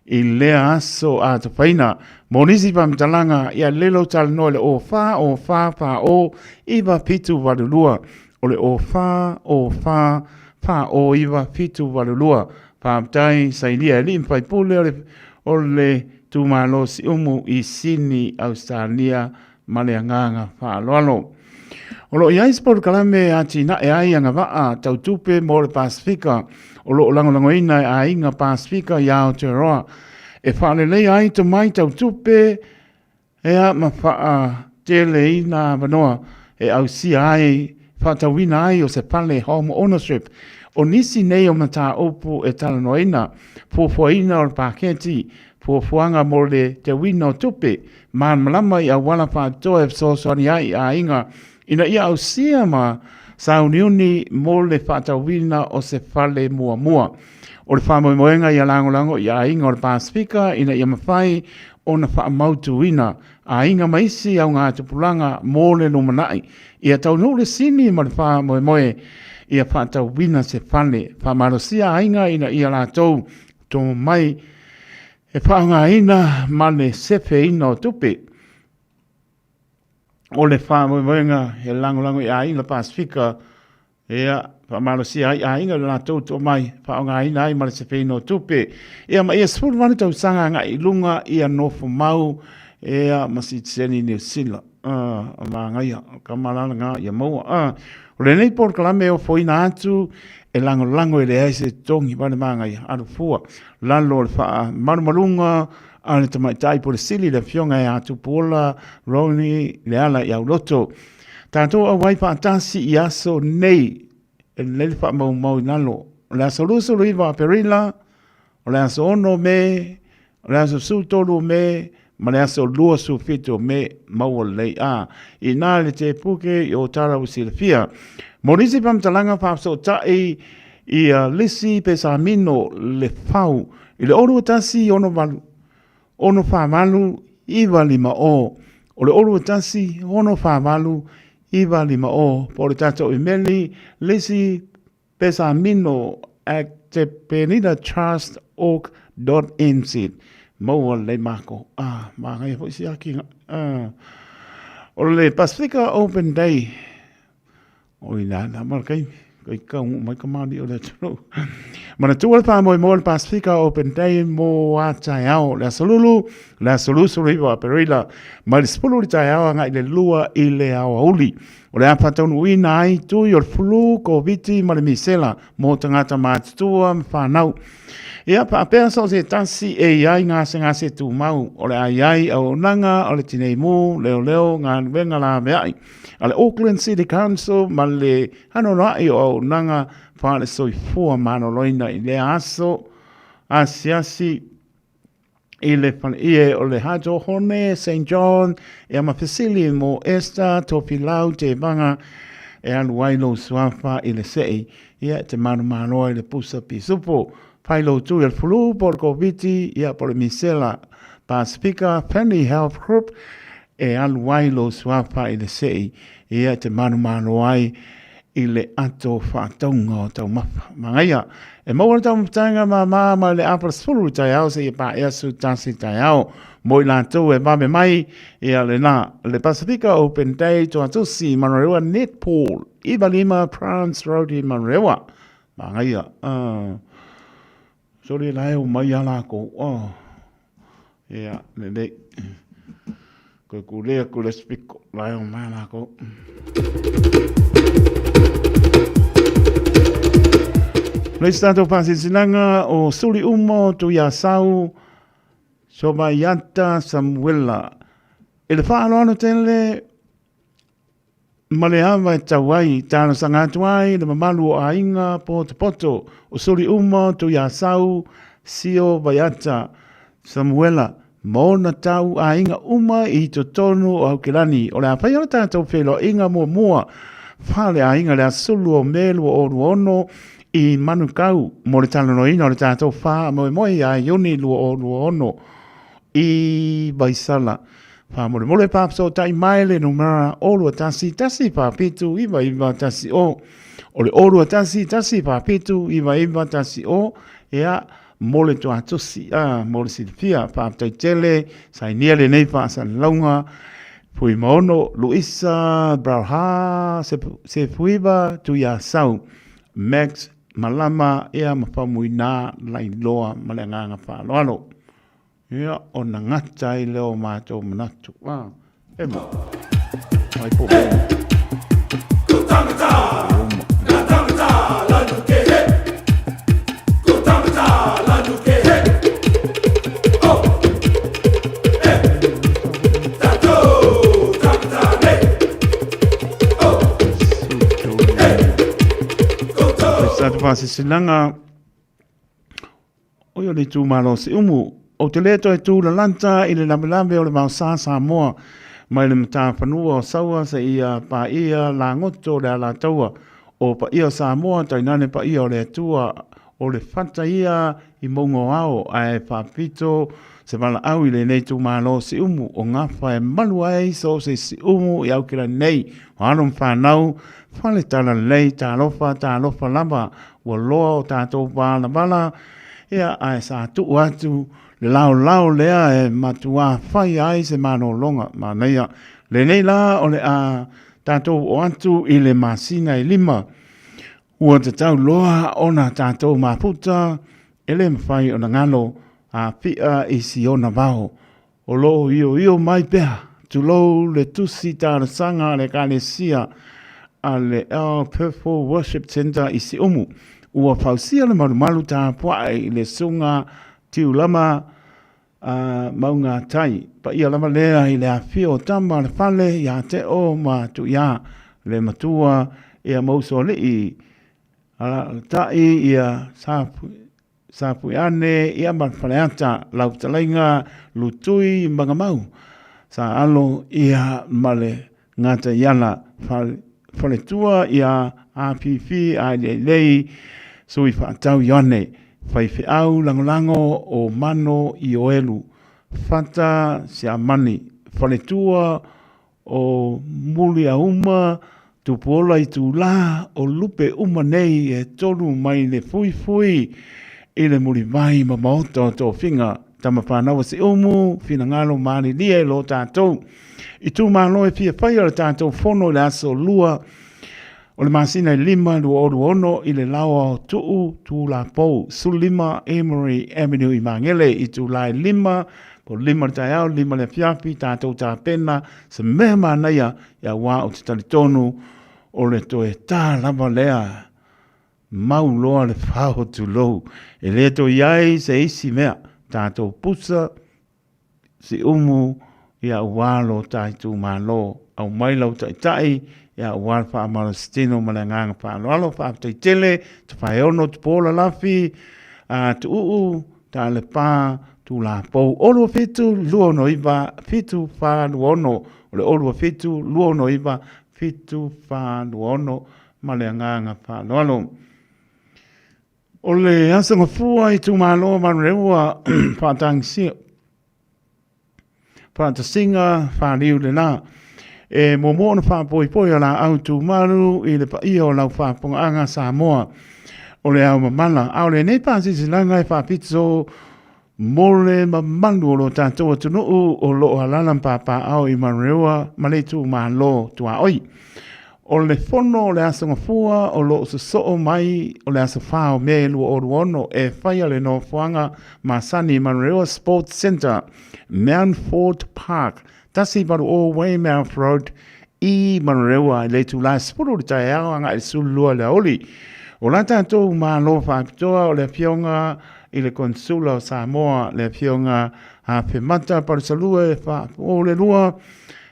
i lea aso atofaina. Mo nisi faamatalaga, ia lelo talanoa i le 04 04 40 9782. O le 04 04 40 9782. Faafetai sailia e alii ma faipule o le, o le itumalo Siumu i Sini, Ausetalia ma le agaga faaaloalo. O lo o i ai se polokalame e atinae ai agavaa tau tupe mo le Pasefika o lo o lagolagoina e Aiga Pasefika i Aotearoa e faaleleia ai tomai tau tupe ea ma faateleina avanoa e ausia ai faatauina ai o se fale home ownership. O nisi nei o mataupu e talanoaina, fuafuaina o le paketi, fuafuaga mo le teuina o tupe, malamalama i auala faapitoa e fesoasoani ai i aiga ina ia ausia ma sauniuni mo le faatauina o se fale muamua. O le faamoemoega ia lagolago i aiga o le Pasefika ina ia mafai ona faamautuina aiga ma isi augatupulaga mo le lumanai. Ia taunuu le sini ma le faamoemoe ia faatauina se fale faamalosia aiga ina ia latou tomo mai e faaaogaina ma le sefeina o tupe. O le faamoemoega e lagolago i aiga Pasefika Ia, faamalosia ai aiga i lo latou toamai, faaaogaina ai ma le sefeina o tupe. Ia, ma ia 18 tausaga agai i luga ia nofo mau, ia, ma sitiseni Niu Sila. O manaia, o kama la lena ia maua. O lenei polokalame e ofoina atu e lagolago e leai se totogi ma le manaia, alu fua, lalo o le faamalumaluga a le Tamaitai Pule Sili le Afioga ia Tupuola Ronnie Leala i Auloto. Tatou auai faatasi i aso nei e lelei le faamaumau i lalo. O le aso 29 o Aperila, o le aso 6 o Me, o le aso 13 o Me, ma le aso 27 o Me, maua lelei. A, inā le tepuke i o tala ua silafia. Mo nisi faamatalaga faafesootai ia Lisi Pesamino Lefau i le 021 68 6 4 8 9 5 0. O le 0 1 6 4 8 9 5 0. Po o le tatou imeli lisi pesamino at tepenitatrust org dot nz. Maua lelei mākou. Ah, māngaia foi si akiga. Ah. O le Pasifika Open Day. Oi la la ma kai kai kau mai ka mali o le atunuu. Manatua le faamoemoe o le Pasifika Open Day mo a taeao le aso lulu, le aso 29 o Aperila, mai le 10 i le taeao agai i le 2 i le aoauli. O le a faataunuuina ai tui o le flu, Koviti ma le misela mo tagata matutua ma fanau. Ia faapea so o se tasi e i ai gasegase tumau, o le a i ai auaunaga o le tinei mu, leoleo, galuega laveai a le Auckland City Council ma le anoanoai o auaunaga faale-soifua maloloina i lea aso asiasi i le faleie o le Hato Hone St John ia ma fesili mo Esther Tofilau Tevaga e alu ai lou suafa i le sei ia e te malomaloa i le pusa pisupo fai lou tui o le fulu po o le Koviti ia po o le misela Pasifika Family Health Group e alu ai lou suafa i le sei ia e te malomalo ai i le ato faatauga o taumafa. Manaia, e maua le taumafataga māmā mai le afa 10 i taeao seia paea 11 i taeao. Mo i latou e vave mai, ia lena, le Pasifika Open Day Tuatusi Manurewa Netball, 95 Prance Road i Manurewa. Manaia, Sole la e o mai a lākou. Oh. Ia, lelei. Koe kule aku le spiko, la e o mai a lākou. Le isi tātou whāsisinaga o Suli Umo, Tuiasau, Sovaiata, Samuela. I le whaaloalo tele, Ma le ava e tau ai, talosaga atu ai le mamalu o aiga potopoto o Suli uma, Tuiasau, Sio, Vaiata, Samuela, ma ona tau aiga uma i totonu o Aukilani. O le a whai o le tātou wheiloaiga muamua whale aiga le aso 10 o Me 2026 i Manukau mo le talanoaina o le tātou whāmoemoe ia Iuni 2026 i Vaisala. Faamolemole faafesootai mai le numera 021 147 9910. O le 021 147 9910, ia, mo le tuatusi, a, mo le silafia. Faafetai tele, sainia lenei faasalalauga, Fuimaono, Luisa, Brauha, Sefuiva, Tuiasau, Max, Malama, ia, ma Faumuina, Lailoa, ma le agaga faaaloalo. Ia, ona gata ai lea o matou manatu. Ah, e mo. Mai po mo. Ko tangata, nā tangata lanu ke he. Ko tangata lanu ke he. Oh, eh, tātou tangata nei. Oh, eh, koutou. Sa te whasisilaga, Oi o le itumalo o Siumu. Ou te le toe tū lalata i le lawelawe o le vaosā Samoa mai le matawhanua o Saua seia paia lagoto o le Alataua o paia o Samoa tainane paia o le Atua o le fata ia i mauga o ao ae faapito Se valaau i lenei itumalo o Siumu o Gafa e malu ai so o se Siumu i Aukilani nei, o alo ma fanau, fale talalelei, talofa, talofa lava, ua loa o tatou valavala, ia ae sa tuu atu le laolao lea e matuā fai ai se malologa manaia. Lenei la o le a tatou oo atu i le masina e 5, ua tatau loa ona tatou mafuta e le mafai ona galo a pia i siona vao. O lo o ioio mai pea, tulou le tusi talosaga a le Ekalesia a le El Purple Worship Centre i Siumu, ua fausia le malumalu tapuai i le Susuga Tiulama a Maugatai. Paia lava lea i le afifio o tama a le fale ia Teo ma Tuiā, le matua ia ma Usoalii, alaalatai ia Sapuiane ia ma Faleata, lau fetalaiga Lutui Magamau, sa alo ia ma le Gataiala, faletua ia Afifi Aeleilei, sui faatau Ioane, faifeau lagolago o Mano Ioelu, Fata Siamani, faletua O Muliauma, Tupuola itulā o lupe uma nei e tolu mai le fuifui i le mulivai ma maota o tofiga. Tama whanau a Siumu, finagalo malilie i lo tātou. Itumalo e fia whai o le tātou fono i le aso 2 o le masina e 5 2026 i le laoa o Tuu Tulapou, 15 Amory Avenue i Magele i itula e 5 po 5 le taeao, 5 le afiafi, tātou tapena se mea manaia ia wā o te talitonu o le toe tā lava lea mau loa le whao tulou. E le toe i ai se isi mea, tātou pusa, Siumu, ia ua lo ta itumalo, aumai lau taitai, ia ua le faamalositino ma le agaga faaaloalo, faafetai tele, Tafaeono, Tupuola Lafi, a Tuuu, Talepa, Tulapou, 27 269 7426, o le 27 269 7426 ma le agaga faaaloalo. O le Aso Gafua itumalo o Manurewa faatagisia faatasiga faliu le la. E muamua ona faapoipoi a laau tumalu i le paia o lau faafofogaaga Samoa o le ao mamala. A o lenei faasilasilaga e faapito Mo le mamalu o lo tatou atunuu o lo o alaala ma papaaao i Manurewa ma le itumalo tuaoi. O le fono o le Aso Gafua o lo o sosoo mai o le aso 4 o Me 2026 e faia le nofoaga masani i Manurewa Sports Centre, Mountfort Park, 180 Weymouth Road i Manurewa i le itula e 10 i le taeao agai i le 12 i le aoauli. O la tatou Malo faapitoa o le Afioga i le Konesula o Samoa, le Afioga Afemata Palusalue Faaolelua,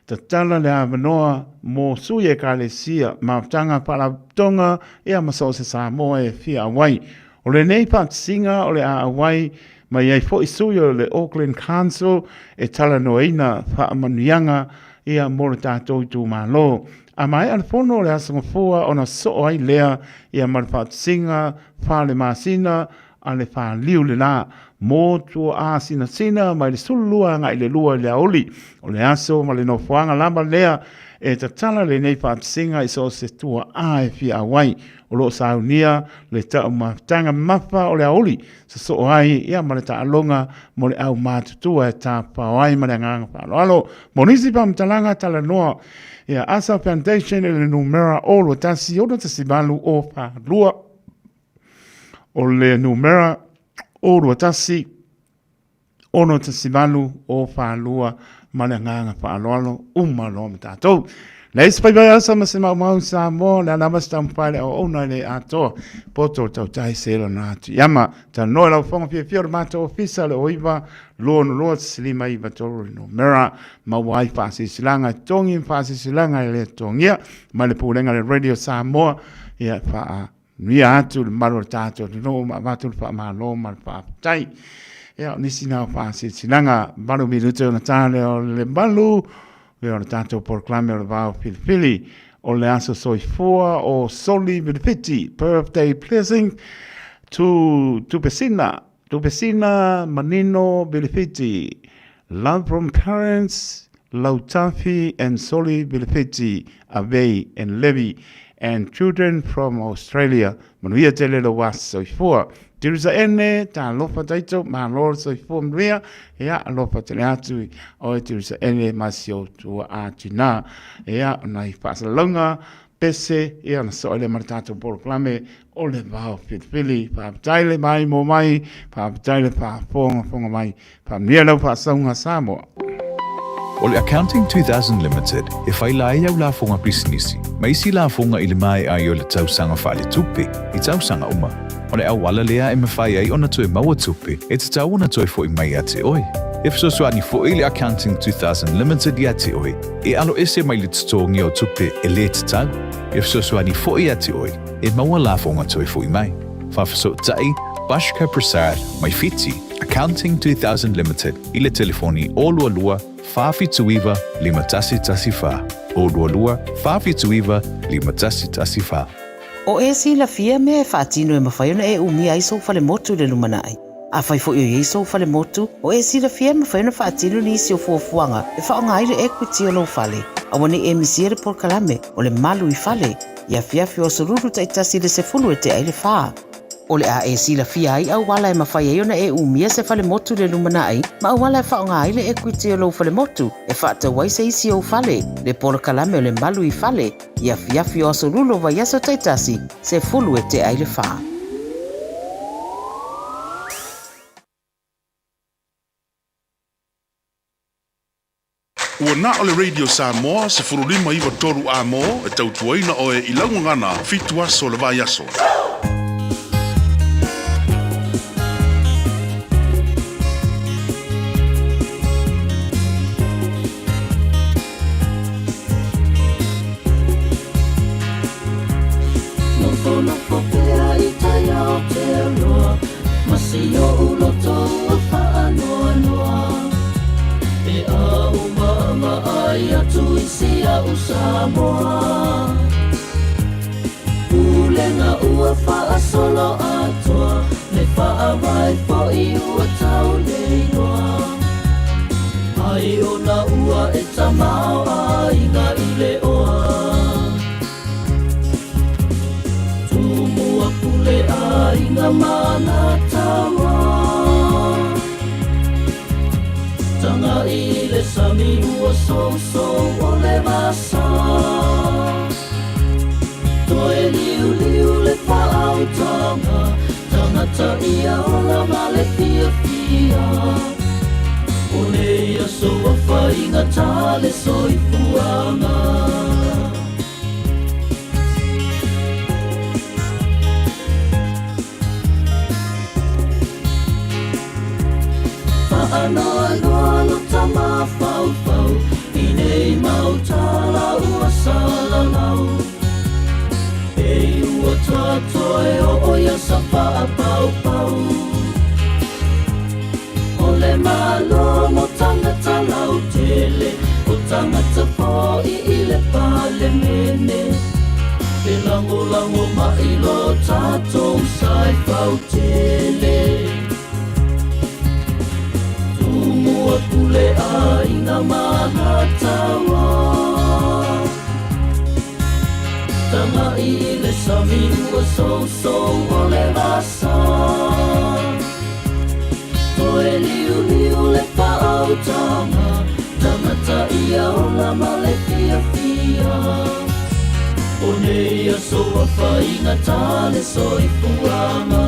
tatala le avanoa mo sui Ekalesia, mafutaga faalapotopotoga ia ma so o se Samoa e fia auai. O lenei faatasiga o le a auai mai ai foi sui o le Auckland Council e talanoaina faamanuiaga ia mo le tatou itumalo. A maea le fono o le Aso Gafua ona soo ai lea ia ma le faatasiga fale masina a le faliu le la mo tuaasinasina mai le 12 agai le 2 i le aoauli o le aso ma le nofoaga lava lea e tatala lenei faatasiga i so o se tuaa e fia auai. O lo o saunia le taumafataga mamafa o le aoauli sosoo ai ia ma le taaloga mo le aumatutua e tafafao ai ma le agaga faaaloalo. Mo nisi faamatalaga talanoa ia Asa Foundation i le numera 0 21 8 0 4 2 o le numera 0 21 6 8 0 4 2 ma le agaga faaaloalo uma loa ma tatou. Le isi faiva asa ma se maumau Samoa, le alava se taumafai le auauna i le atoa, poto o tautai se lona atu iama. Talanoa i lau fofoga fiafia o le matou ofisa le 09 262 5 9 3 le numera maua ai faasilasilaga e totogi ma faasilasilaga e le totogia mai le Pulega le Radio Samoa ia faa Nuia atu le mamalu o le tatou atunuu ma avatu le faamalo ma le faafetai. Ia, o nisi na o faasilasilaga 8 minute ona ta lea o le 8, ia o le tatou polokalame o le Vao Filifili, o le aso soifua o Soli Vilifiti, birthday blessing to Tupesina. Tupesina Manino Vilifiti, Love from parents Lautafi and Soli Vilifiti, Avei and Levi, and children from Australia. Manuia tele lo wa soifua. Tirusa ene, talofa taito, malo le soifua manuia, ia alofa tele atu i oe Tirusa ene ma si ou tua a tina. Ia, nai faasalalauga pese, ia na soo ai lea ma le tatou polokalame o le vao filifili. Faafetai le maimoa mai, faafetai le faafogafoga mai. Faamanuia lau faasauga Samoa. O le Accounting 2000 Limited e faila ai au lafoga pisinisi ma isi lafoga i le maea ai o le tausaga faaletupe i tausaga uma. O le auala lea e mafai ai ona toe maua tupe e tatau ona toe foi mai ia te oe. E fesoasoani foi le Accounting 2000 Limited ia te oe e aloese mai le totogi o tupe e le tatau. E fesoasoani foi ia te oe e maua lafoga toe foi mai. Faafesootai Bashka Prasad mai Fiti, Accounting 2000 Limited i le telefoni 022 479 5114, 022 479 5114. O e silafia mea e faatino e mafai ona e umia ai sou falemotu i le lumanai. Afai foi o i ai sou falemotu, o e silafia e mafai ona faatino nisi o fuafuaga e faaaoga ai le equity o lou fale. Aua ne i e misia le polokalame o le Malu i Fale i afiafi o aso Lulu taitasi i le 10 e tea ai le fa. O le a e silafia ai auala e mafai ai ona e umia se falemotu i le lumanai ma auala e faaaoga ai le equity o lou falemotu e faatau ai se isi ou fale, le polokalame o le Malu i Fale i afiafi o aso Lulu o vaiaso taitasi, 10 e tea ai le fa. Ua na o le Radio Samoa 15 9 3 A-mo e tautuaina oe i lau gagana fitu aso o le vaiaso. Nofonofo pea i tai Aotearoa Ma si oʻu loto ua faanoanoa Pe a ua vaavaai atu i si aʻu Samoa Pulega ua faasolo atoa Le faavae foi ua tau le iloa Ai ona ua e tamaoaiga i le oa Tumua pule aiga ma Alataua Tagai i le sami ua sousou o le vasa Toe liuliu le faautaga Tagata ia ola ma le fiafia O nei aso ua faigata le soifuaga. Faanoanoa lo tamafaufau I nei mau tala ua salalau Pei ua tatoe oo ia sa faapaupau O le Malo mo tagata lautele O tagata foi i le Palemene E lagolago mai lo tatou sa e fautele Tumua pule aiga ma Alataua Tagai i le sami ua sousou o le vasa Toe liuliu le faautaga Tagata ia ola ma le fiafia O nei aso ua faigata le soifuaga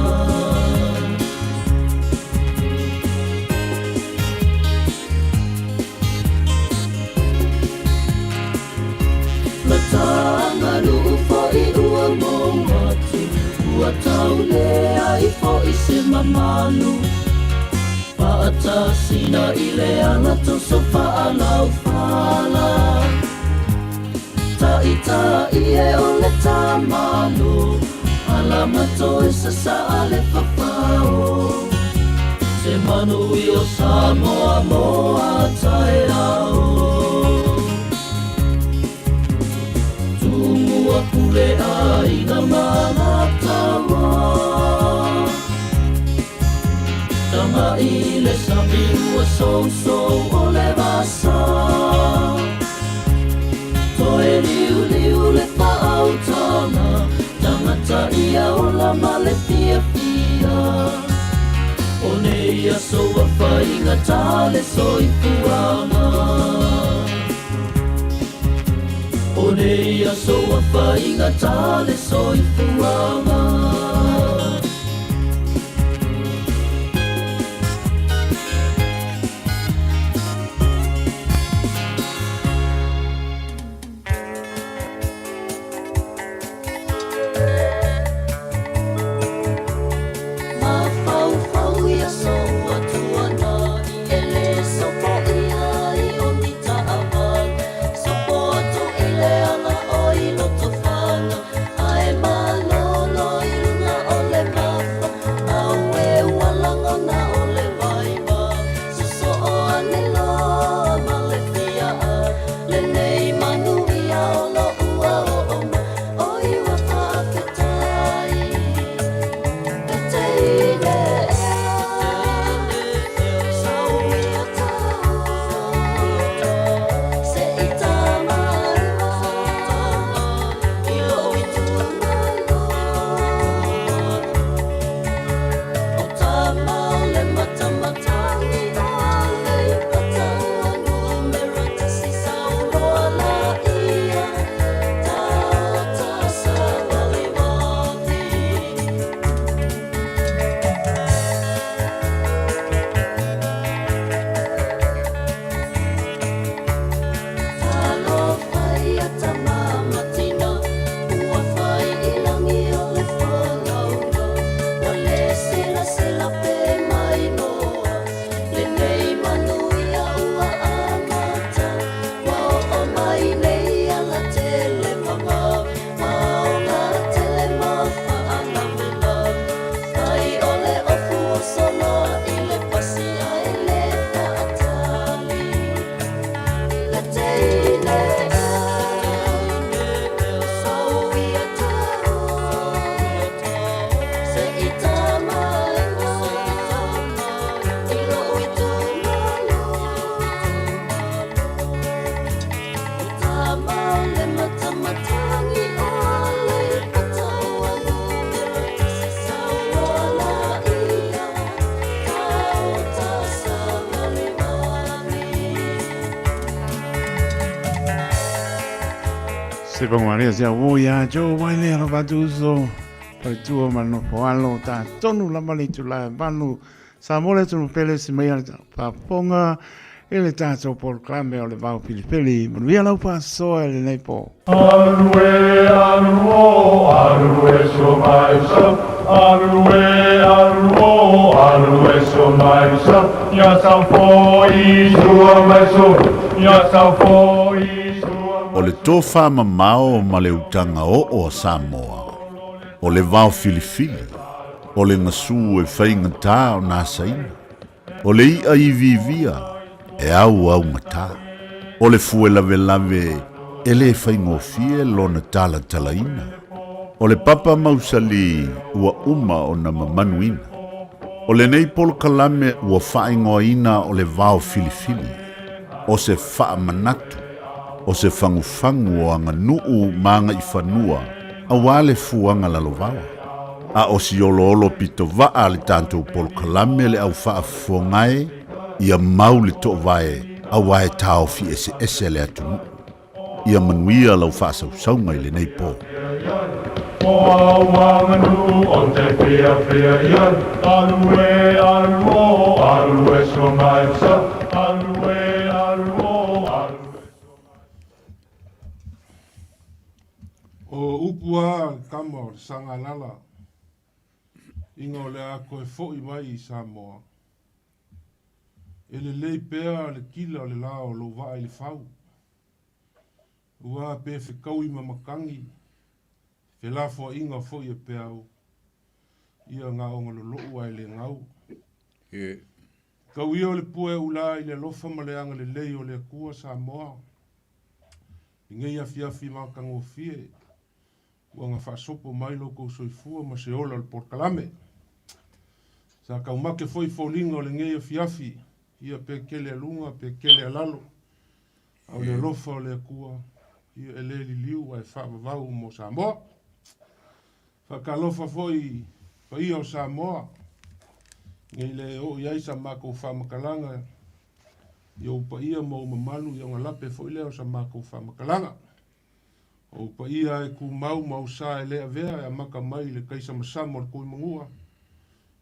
Lata aganuu foi ua mou atu Ua tau leai foi se mamalu Faatasina i le ala toso faalaufala Taitai e o le tamalo Alama toe sasaa le fafao Se manuia o Samoa mo a taeao Tumua pule aiga ma Alataua amata ia ola ma le fiafia. O nei aso ua faigata le soifuaga. O nei aso ua faigata le soifuaga. Mafaufau i aso ua tuanai e le sopoia ai o ni taavale. Sopo atu i le ala o i Lotofaga ae malolo i luga o le mafa. Auē ua lagona o le vaivai sosoo ane loa ma le fiaa. Lenei manuia o lo'u ua oo mai, oi ua faafetai e teine ea. Sau ia taua se i tamaewa i lo'u itumalo. O tama o le matamatagi o Aleipata numera tasi saunoa laia tata savalivali. Talofa ia tama ma tina ua fai i lagi o le folauga. Ua le selasela pe maimoa lenei manuia ua amata. Ua oo mai nei alatele vavave, aoga tele ma faalavelave. Fai o le ofu o solo i le pasi ae le faatali le teine ea. Sau ia taua se i tamaewa i lo'u itumalo. O tama o le matamatagi o Aleipata ua numera tasi saunoa laia taota savalivali. Se pagamalea se au ia Joe Waile alo fatuuso faletua ma le nofo alo tatonu lava le itula e valu Samoa le atunuu pele se mai a faafofoga i le tatou polokalame o le Vao Filifili. Manuia lau faasoa i lenei po. Alu e, alu o, alu e so mai so. Alu e, alu o, alu e so mai so. Ia sau foi sua mai so. Ia sau foi sua. O le tofa mamao ma le utaga oo a Samoa, o le vao filifili, o le gasu e faigata ona asaina, o le i'a iviivia e auaugata, o le fue lavelave e lē faigofie lona talatalaina, o le papa mausali ua uma ona mamanuina. O lenei polokalame ua faaigoaina o le vao filifili, o se faamanatu, o se fagufagu o aganuu ma agaifanua auā le fuaga lalovaoa. A o si oloolo pitovaa a le tatou polokalame le au faafofoga e, ia mau le toovae auā e taofi eseese le atunuu. Ia manuia lau faasausauga i lenei po. O au aganuu o te fiafia i ai, Alu e, alu o, alu e so mai so, Alu e, alu o, alu e so mai so. O upu a le tama o le Sagalala, iga o le a toe fo'i mai i Samoa. E lelei pea le kila o le la o lou vaa i le fau. Ua pe fekaui ma matagi, felafoaiga foi e peau, ia gaoga lolo'u ae le gau. Tau ia o le pua e ula i le alofa ma le agalelei o le Atua Samoa i nei afiafi matagofie ua na faasopo mai lo outou soifua ma se ola o le polokalame. Sa taumate foi foliga o lenei afiafi, ia pe kele a luga pe kele a lalo, a o le alofa o le Atua, ia e le liliu ae faavavau mo Samoa. Faatalofa foi i paia o Samoa, nei le oo i ai sa makou faamatalaga i ou paia ma ou mamalu i ona lape foi lea o sa makou faamatalaga. O ou paia e tumau ma ou sa e le avea e amata mai i le taisamasama o le Tuimanua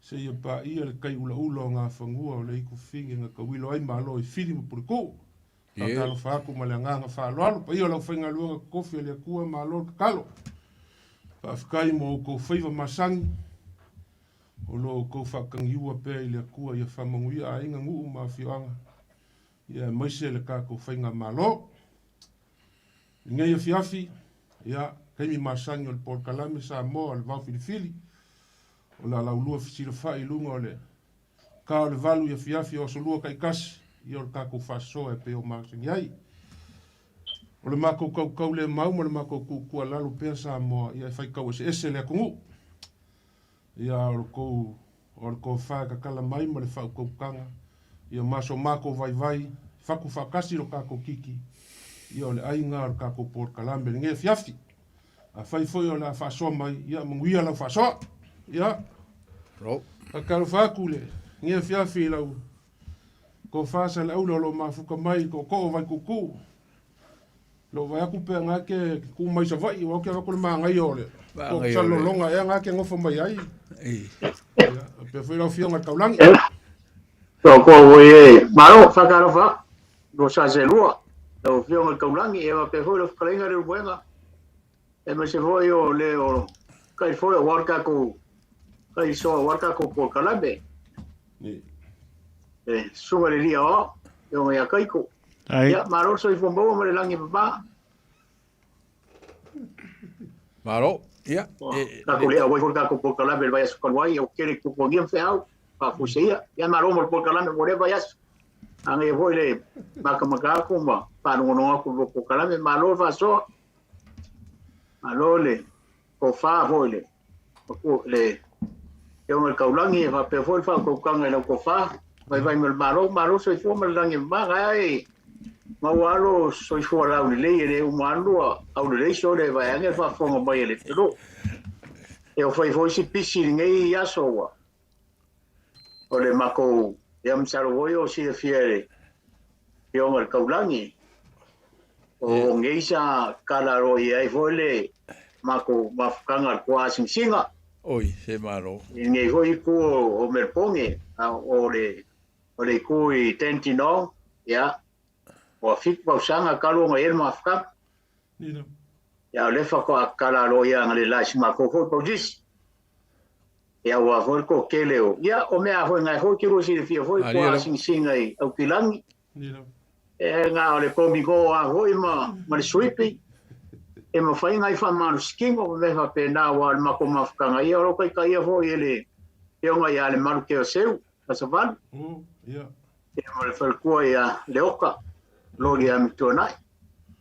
seia paia le tai ulaula o Gafanua o le Ikufine na tauilo ai Malo i Fili ma Puletuu. Faatalofa atu ma le agaga faaaloalo. Paia o le aufaigaluega totofi a le Atua, malo le tatalo. Faafetai mo outou faiva masani o lo o outou faatagiua pea i le Atua ia faamanuia aiga, nuu ma afioaga, ia aemaise le tatou faigamalo. I lenei afiafi, ia, taimi masani o le polokalame Samoa o le Vao Filifili, o le a laulua fesilafai i luga o le Ta o le valu i afiafi o aso lua taitasi, ia o le tatou faasoa e pei o masani ai. O le matou tautau le mau ma le matou tuutuualalo pea Samoa, ia e faitau eseese le atunuu. Ia o le tou, o le tofa e tatala mai ma le faautautaga, ia ma so matou vaivai, fatu faatasi lo tatou kiki, ia o le aiga o le tatou polokalame i lenei afiafi. Afai foi o le a faasoa mai, ia manuia lau faasoa. Ia. Faatalofa atu i lenei afiafi i lau tofa Saleaula o lo o mafuta mai i tootoo o Vaituutuu. Lo vaai atu pe ana ke ku mai Savaii, aua ou te avatu le manaia o le salolologa ea ana ke nofo mai ai. Ia, pe foi lau Afioga i le Taulagi. Tootoo foi e malo, faatalofa atu. Luasaselua, lau Afioga i le Taulagi, e faapea foi lau fetalaiga Leulumoega, aemaise foi o le o kai foi aua le tatou kai soa aua le tatou polokalame. E susuga i le Alii Aoao, Afioga ia Kaiko. Ia, malo le soifua maua ma le lagi e mama. Malo, ia. Tatou le auai foi le tatou polokalame i le vaiaso talu ai, ua tele tupuagia ma feau, faafuaseia. Ia, malo mo le polokalame mo lea vaiaso. Agaia foi le matamata atu ma faalogologo atu i le polokalame. Malo le faasoa, malo le tofa foi le le Afioga i le Taulagi e faapea foi le faautautaga i lau tofa. Vaivai ma le malo, malo le soifua ma le lagi e mama. Ae maua lava lo soifua laulelei e le uma lava lua aulelei sole vaeane le faafofoga mai a le atunuu. E oo fai foi si pisi i lenei aso ua o le matou, ia masalo foi o silafia e le Afioga i le Taulagi, o nei sa kala loa i ai foi le matou mafutaga i le toasingasinga. Oi, se malo. I lenei foi itu o Melbourne, o le o le itu i Dandenong, ia, ua 7 tausaga talu ona i ai le mafutaga. Ia, o lea faatoa kala loa ia analeila i si matou foi pausisi. Ia, ua foi le toatele o, ia, o mea foi ngai foi te lua silafia foi, toasingasinga i Aukilagi. E na o le komiko a foi ma, ma le suipi, e mafai ngai faamalositino ma mea faapena, aua o le matou mafutaga, ia o lo o taitaia foi e le Afioga ia Lemalu Keoseu, Aso Valu. Ia ma le faletua ia Leoka, Loli ia Mituanai.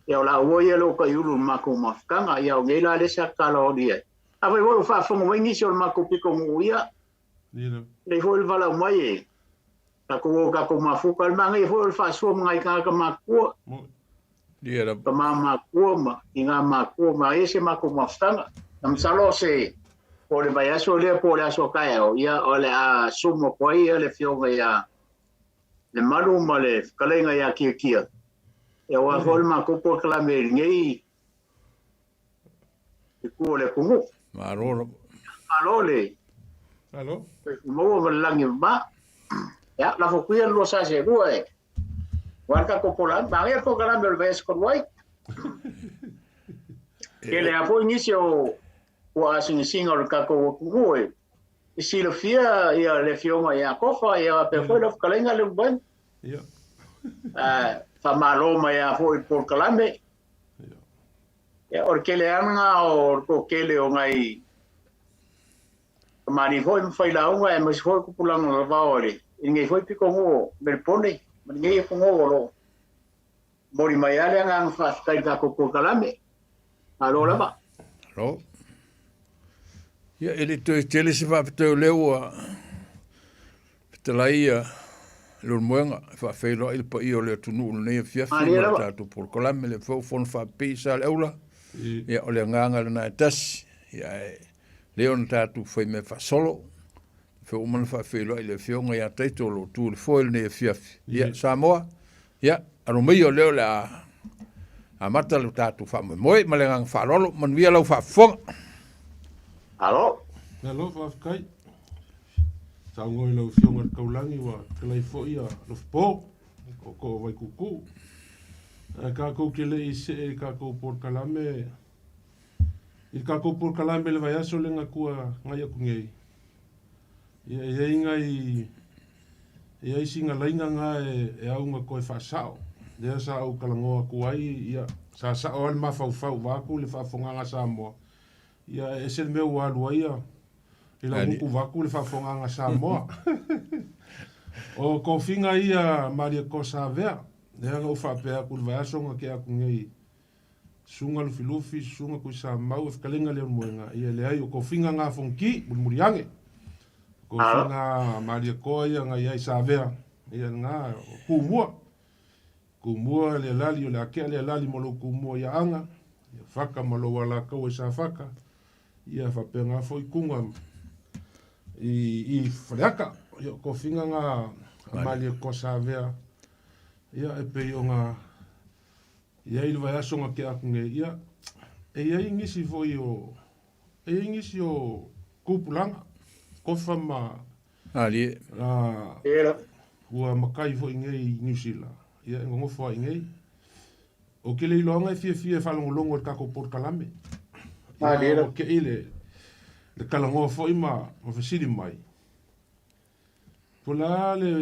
Ia o laua ia lo kai ulu matou mafutaga. Ia o nei la le sa kala o ia. A foi foi o faafofoga mai nisi o le matou pito nuu ia. Lei foi le valaau mai e tatou o tatou mafuta. Le manaia foi o le faasua ma nai tagata matutua. Tama matua ma ina matua ma ia se matou mafutaga. Na masalo o se po o le vaiaso lea po o le aso taeao, ia o le a sumu atu ai ia le afioga ia Lemalu ma le fetalaiga ia Kiakia, ia aua foi le matou polokalame i lenei itu o le atunuu. Malo lava. Malo le Malo. Maua ma le lagi e mama. Ia, lafo atu ia le 242 e. Aua le tatou polokalame, manaia le polokalame o le vaiaso talu ai. Tele lava foi nisi o ua asingasinga o le tatou atunuu e e silafia ia le afioga ia Kofa ia faapea foi lau fetalaiga Leulumoega. Ia. Faamalo mai lava foi i le polokalame. Ia, o le tele lava lena o le toatele o nai kamali'i foi ma failauga aemaise foi o tupulaga lavao i lenei foi pitonuu o Melepone ma lenei atunuu o lo o momoli mai lava le agaga faafetai i le tatou polokalame. Malo lava. Malo. Ia, e le toe tele se faafetai o lea ua fetalai ia Leulumoega e faafeiloai le paia o le atunuu i lenei afiafi ma le tatou polokalame le foi ua fono faapipii Saleaula. Ia, o le agaga lena e tasi. Ia, ae Lea ona tatou faimea faasolo, fe ua uma ona faafeiloai le Afioga ia Taito o lo o tu i le foe i lenei afiafi. Ia, Samoa, ia, alo maia o lea o le a amata lo tatou faamoemoe ma le agaga faaaloalo. Manuia lau faafofoga. Alo. Malo, faafetai. Saunoa i lau Afioga i le Taulagi ua fetalai foi ia Lofipo, tootoo o Vaituutuu. Ae tatou te le i see i tatou polokalame, i le tatou polokalame i le vaiaso lea na tua nai atu nei, ia e i ai nai, e i ai sina laina na e au na toe faasao, lea sa ou talanoa atu ai, ia, sa sao lava le mafaufau vaeatu le faafofogaaga a Samoa, ia e ese le mea ua alu ai ia i lau upu vaeatu le faafofogaaga a Samoa. O tofiga ia Maria Kosa Avea, lea na ou faapea atu i le vaiaso na tea atu nei, Susuga Lufilufi, Susuga Tuisamau, e fetalaiga Leulumoega, ia leai o tofiga na Fonoti, mulimuli ane. Tofiga Malietoa ia na i ai sa avea, ia lena, o Tumua. Tumua le alali o le akea le alali mo lou Tumua ia Aga, ia Faka ma lou Alataua i Safata, ia faapena foi Tuna i Faleata. Ia o tofiga na a Malietoa sa avea, ia e pei ona I ai le vaiaso na tea atu nei, ia, e i ai nisi foi o, e i ai nisi o tupulaga, kofa ma, Alie. a, ua makai foi nei i Niu Sila, ia, e nonofo ai nei. O ke le iloaga e fiafia e faalogologo i le tatou polokalame. Ia, ua kei le, le talanoa foi ma, ma fesili mai. Po o le a le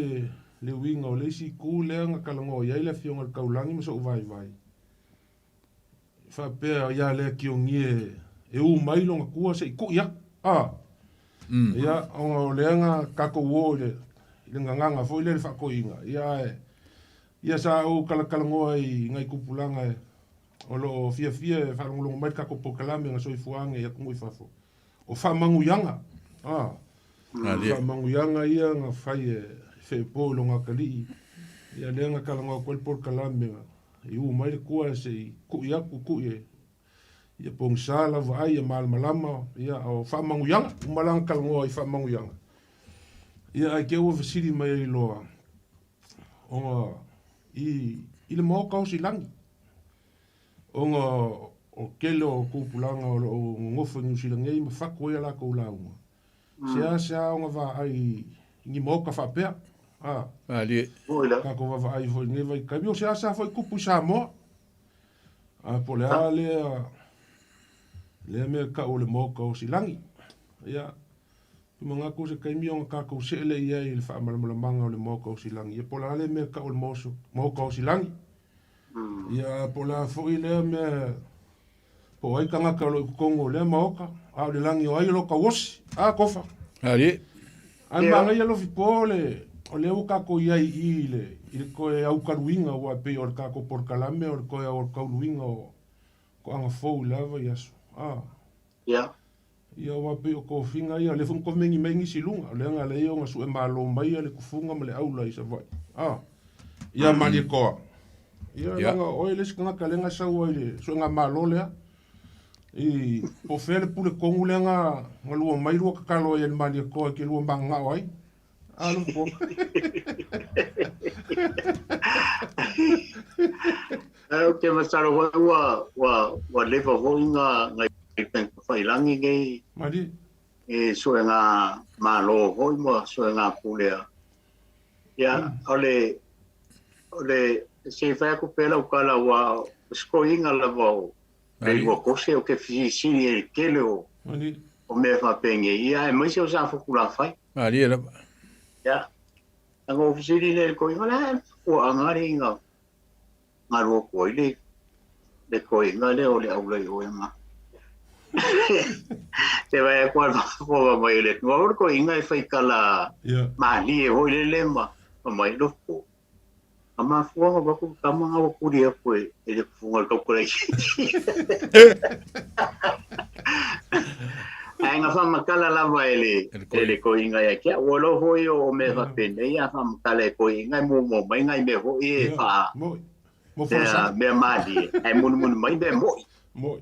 le uiga o le isi itu lea na talanoa i ai le Afioga i le Taulagi ma so'u vaivai, e faapea ia lea Kionie e u mai lona tua se i tu'i atu, a. Ia, ona o lea na tatou o i le i le gagana foi lea i le faatoeaina, ia ae ia sa ou talatalanoa i nai tupulaga e o lo o fiafia e faalogologo mai i le tatou polokalame na soifua age i atunuu i fafo, o faamanuiaga, a. Faamanuiaga ia na fai e Feepo i lona atalii, ia lea na talanoa atu ai le polokalame i u mai le tua se i tu'i atu tu'i e ia pogisa lau vaai ia malamalama ia o faamanuiaga uma la na talanoa i faamanuiaga ia ae te ua fesili mai ai loa ona i i le maota o Silagi ona o tele o tupulaga o lo o nonofo i Niu Sila nei ma fatu ai a latou lauga Seasea ona vaai i ni maota faapea. A. Malie. Tatou vaavaai foi i lenei vaitaimi. O seasea foi tupu i Samoa. A po o le a lea, lea mea e tau o le maota o Silagi. Ia, ou te manatu o se taimi ona tatou see lea i ai i le faamalamalamaga o le maota o Silagi. Ia po o le a lea mea e tau o le maota o Silagi. Ia, po o le a foi lea mea Po o ai tagata o lo o i totonu o lea maota, a o le lagi o ai o lo o tauosi. A, Tofa. Alie. Ae manaia Lofipo le, o lea ua tatou i ai i i le, i le toe aukaluina aua e pei o le tatou polokalame o le toe aukaluina o toaga fou i la vaiaso. A. Ia. Ia aua pei o tofiga ia, o lea foi na komeni mai nisi i luga, o lea na ala ai ona sue malo mai le tufuga ma le aula i Savaii. A. Ia Malietoa. Ia leaga o oe le isi tagata lea na sau ai i le suega malo lea. I po o fea le pule tonu lea na na lua mai lua tatalo ai e le Malietoa e te lua mananao ai. A lo po. Ae ou te masalo foi ua ua ua leva foi na na upegatafailagi nei Malie. I suega malo foi ma suega pule a. Ia o le o le se i fai atu pea lau tala aua o se toeaina lava o le lua kose ou te fesilisili ai i le tele o o mea faapenei ia aemaise o Safotulafai. Malie lava. Ia, na ou fesili lea i le toeaina, o le a le fuaga lea ina galu atu ai le le toeaina lea o le aulaioega. Te vaai atu a faafofoga mai le atunuu, o le toeaina e faitala malie foi lele ma mai lofo. A mafua ona avatu le tama na ua tuli atu e le tufuga o le tautalaitiiti. Ae na faamatala lava e le, e le toeaina ia te au. Ua iloa foi o mea faapenei a faamatala e toeaina e muamua mai nai mea foi e faa mea, mea malie, ae mulimuli mai mea moi. Moi.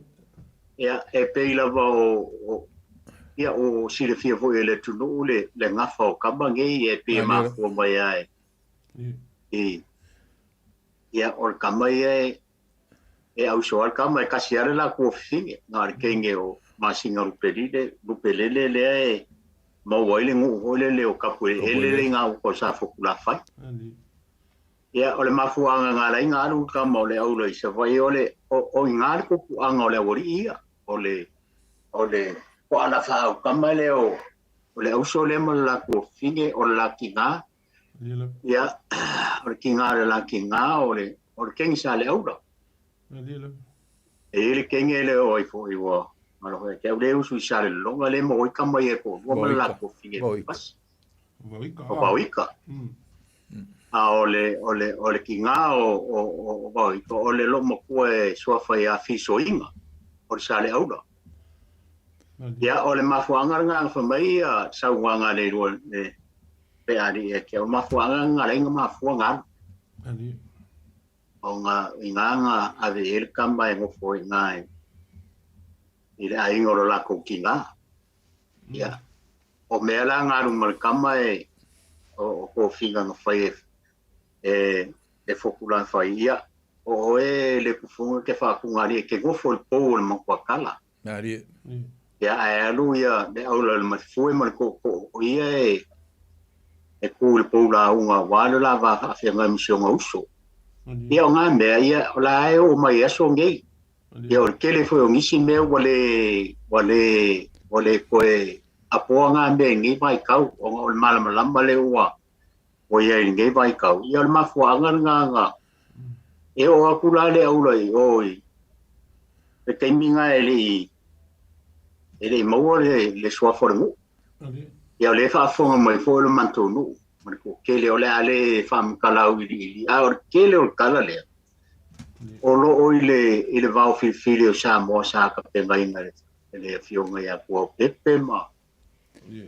Ia, e pei lava o, o Ia o silafia foi e le atunuu le le gafa o kama nei e pei e mafua mai lava e ia o le kama ia e e auso lava le kama e kasi lava le latou fafine na o le kenge o Masina Lupelile Lupelele lea e maua ai le nuu foi lele o Kapueleele le i gauta o Safotulafai. Ia o le mafuaaga na ala ai ona alu le kama o le aula i Savaii o le o i ina le tupuaga o le aualii ia o le o le poala faaukama lea o o le auso lea ma le latou fafine o le la tina ia o le tina o le la tina o le o le keni sa le aula. E i ai le kenge lea o ai foi ua alofa ia te au le usu i Salelologa lea maua ai kama ia e toalua ma le latou fafine e tasi. O Vaoika. A o le o le o le tina o o o Vaoika o le loomatua e suafa ia Fisoiga o le Saleaula. Ia o le mafuaaga lena na fai mai ia saunoaga a le lua le le alii ia te au, o le mafuaaga lena na ala ai ona mafua ona alu. Ona i ina na ave i ai le kama e nofo i ina i le aiga o lo latou tina. Ia o mea la na alu ma le kama e o tofiga na fai e e Fotulafai, ia o oe le tufuga e te faatuga alii e te nofo i le pou o le Matuatala. Ia ae alu ia le aula i le mafue ma le tootoo o ia e e tu i le pou lauga aua le la va faafeagai ma si ona uso. Ia o ngā mea ia o la e oo mai i aso nei. Ia o le tele foi o nisi mea ua le ua le ua le toe apoa ngā mea i lenei vaitau ona o le malamalama lea ua ua i ai i lenei vaitau. Ia o le mafuaaga lena na e oo atu la le aula i o i le taimi lena e le i e le i maua le le suafa o le nuu. Ia o lea e faafofoga mai foi le matou nuu ma le toatele o le a le faamatala auiliili a o le tele o le tala lea o loo i le i le vao filifili o Samoa sa tapenaina e le afioga ia Tuaopepe ma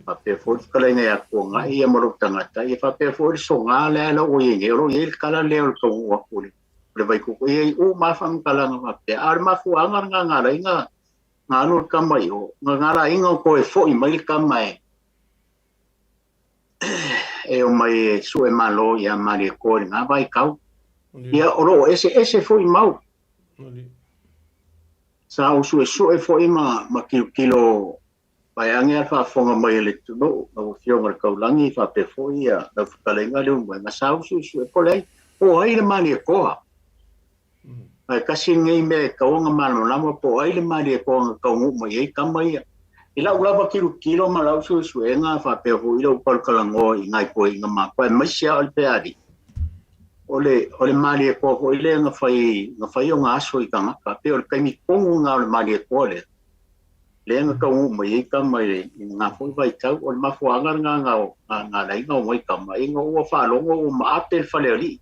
faapea foi le fetalaiga ia Tuanai ia ma lou tagata ia faapea foi le soga lea la ua i ai nei o loo i ai le tala lea o le taunuu atu o le o le Vaitupu ia i uma lava faamatalaga faapea a o le mafuaaga lena na ala ai ona na alu le kama i o na na ala ai ona toe foi mai le kama e e omai e sue malo ia Malietoa i lena vaitau. Ia o loo eseese foi mau. Sa ou suesue foi ma ma tilotilo vaeane a le faafofoga mai a le atunuu, lau Afioga i le Taulagi faapea foi ia lau fetalaiga Leulumoega, sa ou suesue po o le ai, po o ai le Malietoa. Ae tasi lenei mea e tatau ona malamalama po o ai le Malietoa na taunuu mai ai tama ia. I lau lava tilotilo ma lau suesuega faapea foi lou talatalanoa i nai toeaiina matua aemaise lava o le Peaali, o le o le Malietoa foi lea na fai na fai ona aso i tagata, pei o le taimi tonu lena o le Malietoa lea, lea na taunuu mai ai tama i lena foi vaitau. O le mafuaaga lena na na ala ai ona omai tama, ina ua faalogo ua maape le falealii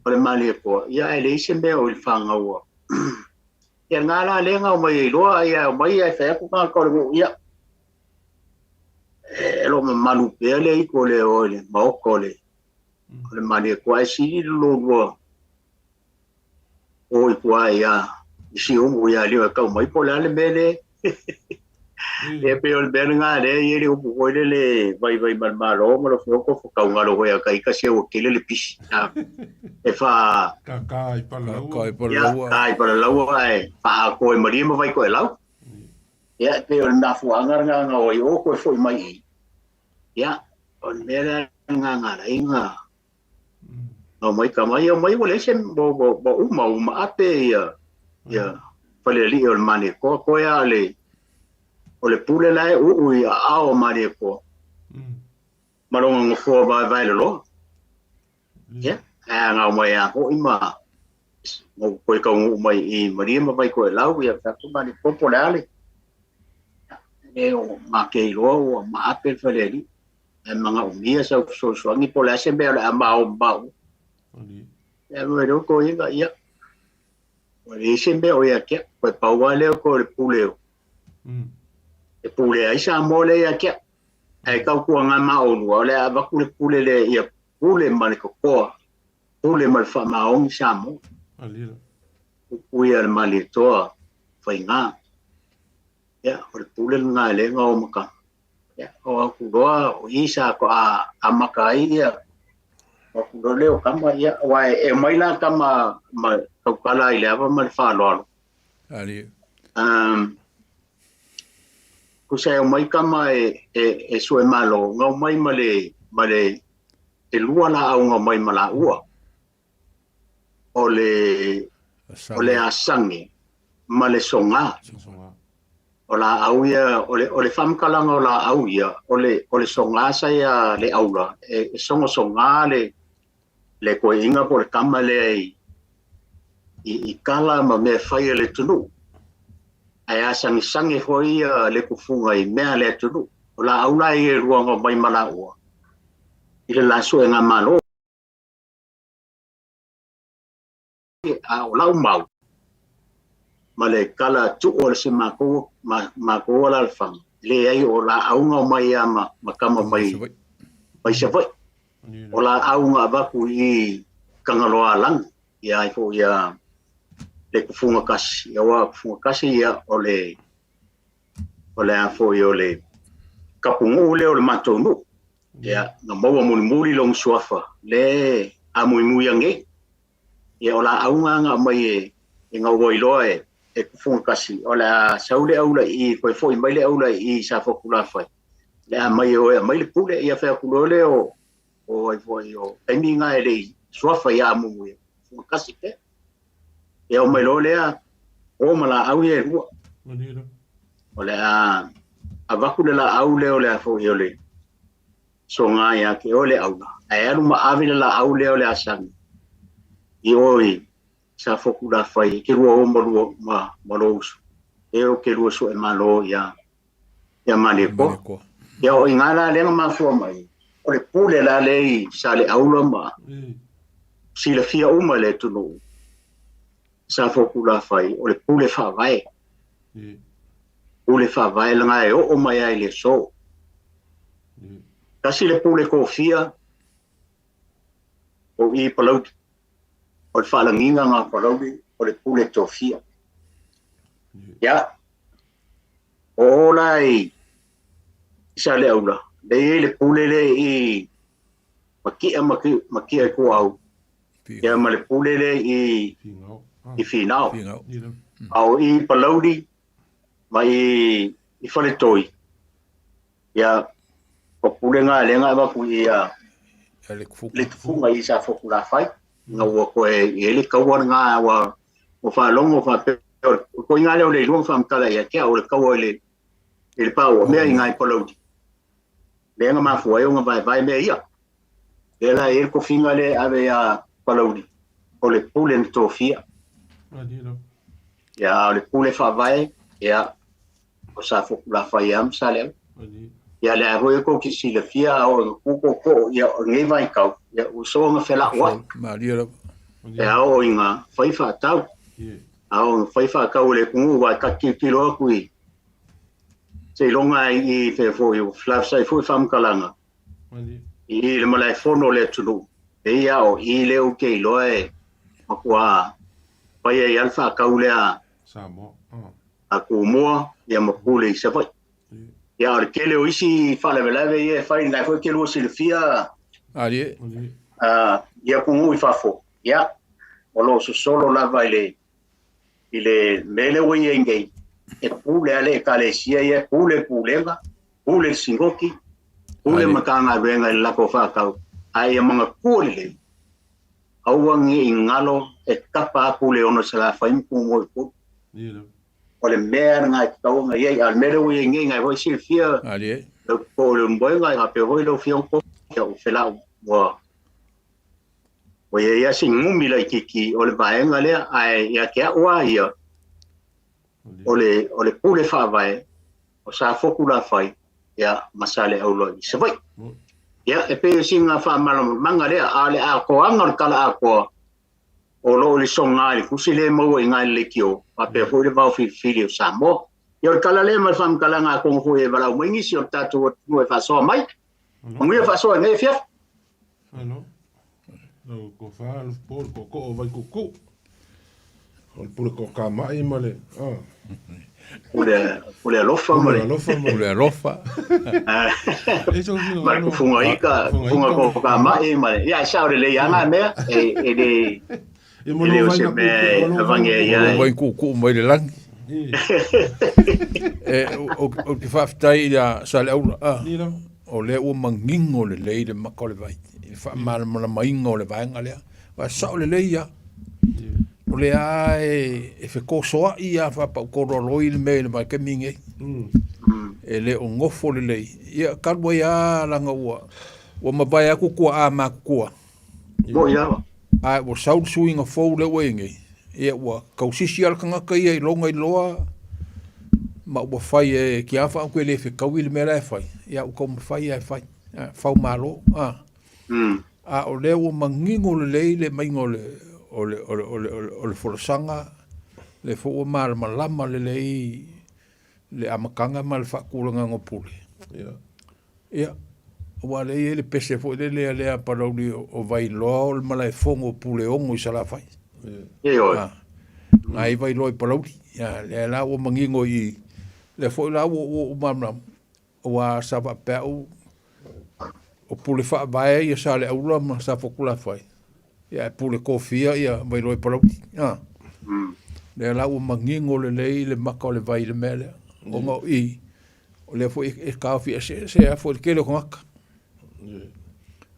o le Malietoa, ia ae leai se mea o i le fangaua. Ia lena la lea na omai ai loa, ia omai ae fai atu tagata o le nuu, ia e lo mamalu pea le iko lea o i le maota o le o le Malietoa, ae sili le lolua o i tua ia i Siumu ia Lio e tau mai po o le a le mea lea. Ia pei o le mea lena lea e i ai le upu foi lele vaivai ma le Malo ma le Afioga o taugalo foi a ita se ua tele le pisi. E fa Ka i palalaua. Ka i palalaua. Ka i palalaua ae faaatoa i malie ma Vaitoelau. Ia pei o le mafuaaga lena na o ai o toe foi mai i. Ia o le mea lea lena na ala ai ona omai tama ia omai ua leai se ua uma ua maape ia ia falealii o le Malietoa toe lava o le pule la e uu i aao o Malietoa ma lona nofoa vaevaeloloa. Ia ae na omai lava foi ma toe taunuu mai i Malie ma Vaitoelau ia tatou Malietoa po o le a le le o makeiloa ua maape le falealii. Ae manaomia sau fesoasoani po o le a se mea o le a maomao. Ia mai lea toeaina, ia, ua leai se mea o ia te au. Toe pau lava lea o le pule o, e pule ai Samoa lea ia te au. Ae tautuaga ma oulua, o le a avatu le pule lea ia pule ma le totoa, pule ma le faamaoni Samoa. Upu ia a le Malietoa faiga. Ia, o le pule lena e le ga o ma kama. Ia, o aku loa o i sa ko a amaka ai ia o aku loa lea o kama, ia, aua e mai la kama ma taukala i le ava ma le faaaloalo. Ali. Kusa e omai kama e, e, e sue malo, nga omai ma le, ma le, e lua laau nga omai ma laua. O le, o le asage ma le soga. O laau ia, o le, o le faamatalaga o laau ia, o le, o le soga sa ia le aula, e, e sogasoga le, le koeina po o le kama lea i, i, i kala ma mea fai a le atunuu. Ae asagisagi foi ia le kufuga i mea a le atunuu. O laau la ia e lua na omai ma laua i le la suega malo. A o lau mau ma le kala tuu o le se makou ma makou alaalafaga, e leai o laau na omai ia ma ma kama mai mai Savaii. O laau na avatu i Tagaloaalagi ia ai foi ia le kufuga kasi, ia aua kufuga kasi ia o le o le a foi o le kapunuu lea o le matou nuu. Ia na maua mulimuli lona suafa le amuimui anei. Ia o laau na na aumai e e Gauailoa e e Kufugatasi, o le a sau le aula i i, toe foi mai le aula i i Safotulafai, le a mai e o e aumai le pule, ia fai atu loa lea o o ai foi o taimi na e le i suafa ia Amuimui, Kufugatasi pea. Ia omai loa lea o ma laau ia e lua. O le a avatu le laau lea o le a foi o le soga ia te oe le aula, ae alu ma ave le laau lea o le asagi i o i Safotulafai e te lua o ma lua ma, ma lou uso e o te lua sue malo ia ia Malietoa. Ia o i ngā la lea na mafua mai, o le pule la lea i Saleaula ma silafia uma e le atunuu Safotulafai o le pule faavae. Pule faavae lena e oo mai ai i le aso. Tasi le pule tofia o i Palauli. O le faalagiga na Palauli o le pule tofia. Ia, o o la i Saleaula, lea e i ai le pule lea i Makia ma Kia i Koau, ia ma le pule lea i i Finao. A o i Palauli ma i i Faletoi, ia o pule ngā lea ngā avatu i ia le tufuga i Safotulafai, ina ua toe i ai le taua lena ua ua faalogo faapea o le koiga lea o le ilua na faamatala ia te au o le taua i le i le pā ua mea i ngā i Palauli. Lea na mafua ai ona vaevae mea ia. Lea la e i ai le tofiga lea e ave ia Palauli, o le pule na tofia. Ia, a o le pule faavae, ia, o Safotulafai lava ma Saleaula. Ia, lea foi tou te silafia a oo ina tu tootoo, ia, o lenei vaitau, ia, ua soona felauai. E a oo ina fai faatau. A oo ina fai faatau e le atunuu, aua e ta te tilotilo atu i seiloga ai i fea foi ua felavasai foi faamatalaga i le malaefono o le atunuu, e ia o i lea ou te iloa e matua fai ai lava le faatau lea a Tumua ia ma Pule i Savaii. Ia, a o le tele o isi faalavelave ia e fai, lena foi e te lua silafia i atunuu i fafo, ia, o lo o sosolo lava i le i le mea lea ua i ai nei, e pule lava le Ekalesia ia, e pule le pulega, pule le sinoti, pule Matagaluega i le latou faatau, ae ia manatua lelei, aua ne i galo e tapa atu le 6 Salafai ma Tumua i totonu. O le mea lena e tatau ona i ai, a o le mea lea ua i ai nei, na e foi silafia lau toto i le moega, e faapea foi lau Afioga Tofi, ua felau, ua Ua i ai lava si gumi laitiiti o le vaega lea, ae ia te au lava ia, o le, o le pule faavae o Safotulafai ia, ma Saleaula i Savaii. Ia, e pei o sina faamalamalamaga lea, a o le atoaga o le tala atoa, o lo o i le soga i le tusi lea e maua i ina i le leitio, faapea foi le vao filifili o Samoa. Ia, o le tala lea ma le faamatalaga atonu foi e valaau mai nisi o le tatou atunuu e faasoa mai. Manuia faasoa i lenei afiafi. Alo. Lau tofa, alo po, le tootoo o Vaikuku. O le pule toakamai ma le a. Pule pule alofa ma le alofa ma pule alofa. Ma le kufuga ika, kufuga toakamai ma le ia e sao lelei lava na mea e e le e le o se mea e avangi ai ia. Vai kuukuu mai le lagi. E ou te faafetai ia Saleaula a. O lea ua manino lelei le maka o le vai i le faamalamalamaina o le vaega lea. Aua e sao lelei lava. O lea lava e fetosoai lava faapautoloaloi le mea i le vaitaimi lenei. E le o nofo lelei. Ia talu ai lava leaga ua mavae atu tuaa matutua. Moi lava. Ae ua sau le suiga fou lea ua i ai nei, ia ua tausisi lava le tagata ia i lona iloa ma ua fai e Tiafa ou te le fetaui le mea la e fai, ia ua taumafai lava e fai, fau malo. A o lea ua manino lelei le aumaiga o le, o le, o le, o le, o le folasaga, lea foi ua malamalama lelei le amataga ma le faatulagaga o pule. Ia, aua o lea e i ai le pese foi lele a lea a Palauli o Vailoa o le malaefono o Puleono i Salafai. Ioe. Ah, na i Vailoa i Palauli. Ia, lea la ua manino i lea foi la ua ua malamalama aua sa faapea au o pule faavae ia Saleaula ma Safotulafai. Ia ae pule tofia ia Vailoa i Palauli. Ah. Lea la ua manino lelei le maka o le vai i le mea lea. Ona o i O lea foi e taofi eseese lava foi le tele o tagata.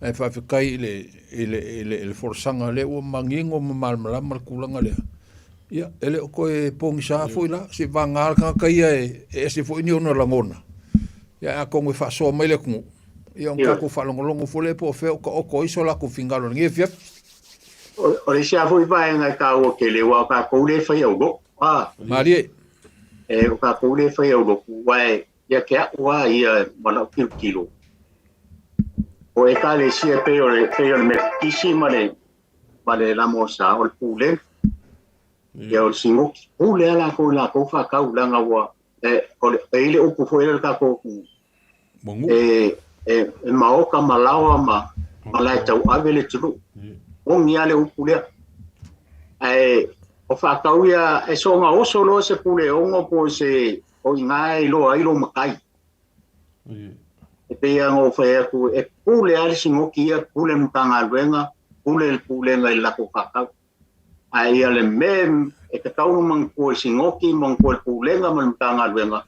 Ae faafetai i le, i le, i le, i le folasaga lea ua manino ma malamalama le tulaga lea. Ia, e le o toe pogisa foi la, se vagana le tagata ia e, e ese foi ni ona lagona. Ia, atonu e faasoa mai le atunuu, ia ona tatou faalogologo foi lea po o fea o taoto ai so latou finagalo i lenei afiafi. O le isi lava foi vaega e taua tele, aua o tatou lea e fai aulotu. Malie. E o tatou lea e fai aulotu, aua ia te a'u lava ia ma la'u tilotilo, o Ekalesia pei o le pei o le Metotisi ma le ma le Lamosa, o le pulega, ia o le Sinoti, pule lava latou i latou faatau leaga ua e o le e i ai le upu foi lea i le tatou atunuu, e e maoka ma laoa ma ma lae tauave le atunuu. Moni lava le upu lea. Ae o faatau ia e soona oso loa se puleono po o se o i ina e iloa ai lou matai. E pei lava ona ou fai atu, e pule lava le sinoti ia, pule le Matagaluega, pule le pulega i le latou faatau. Ae ia le mea e tatau ona manatua i le sinoti, manatua i le pulega ma le Matagaluega,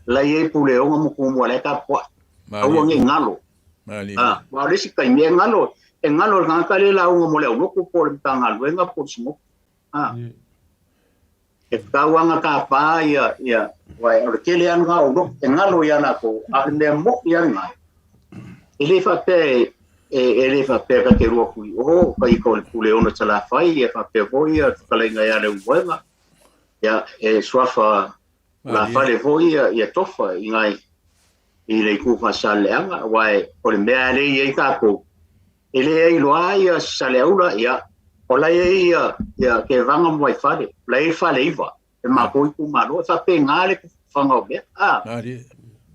la e i ai puleono ma tumua la e tapuai. Aua ne i galo. Aua o le isi taimi e galo, e galo i le tagata lea e lauga mo le aulotu po o le Matagaluega po o le sinoti. E tatau lava ona tapa ia, ia, aua o le tele lava lena o lotu e galo ia latou, a o le mea moni lava lena, e le faapea e, e, e le faapea ta te alu atu i o, ka ita o le Puleono i Salafai, ia faapea foi ia fetalaiga ia Leulumoega, ia, e suafa tulafale foi ia, ia Tofa i nai, i le itu Faasaleleaga, aua e, o le mea lea e i ai tatou, E leai loa ia Saleaula, ia, o la e i ai ia, ia Tevaga ma Vaifale, o la e i ai Faleiva, e matou itumalo, e faapena le tufatufaga o mea. A,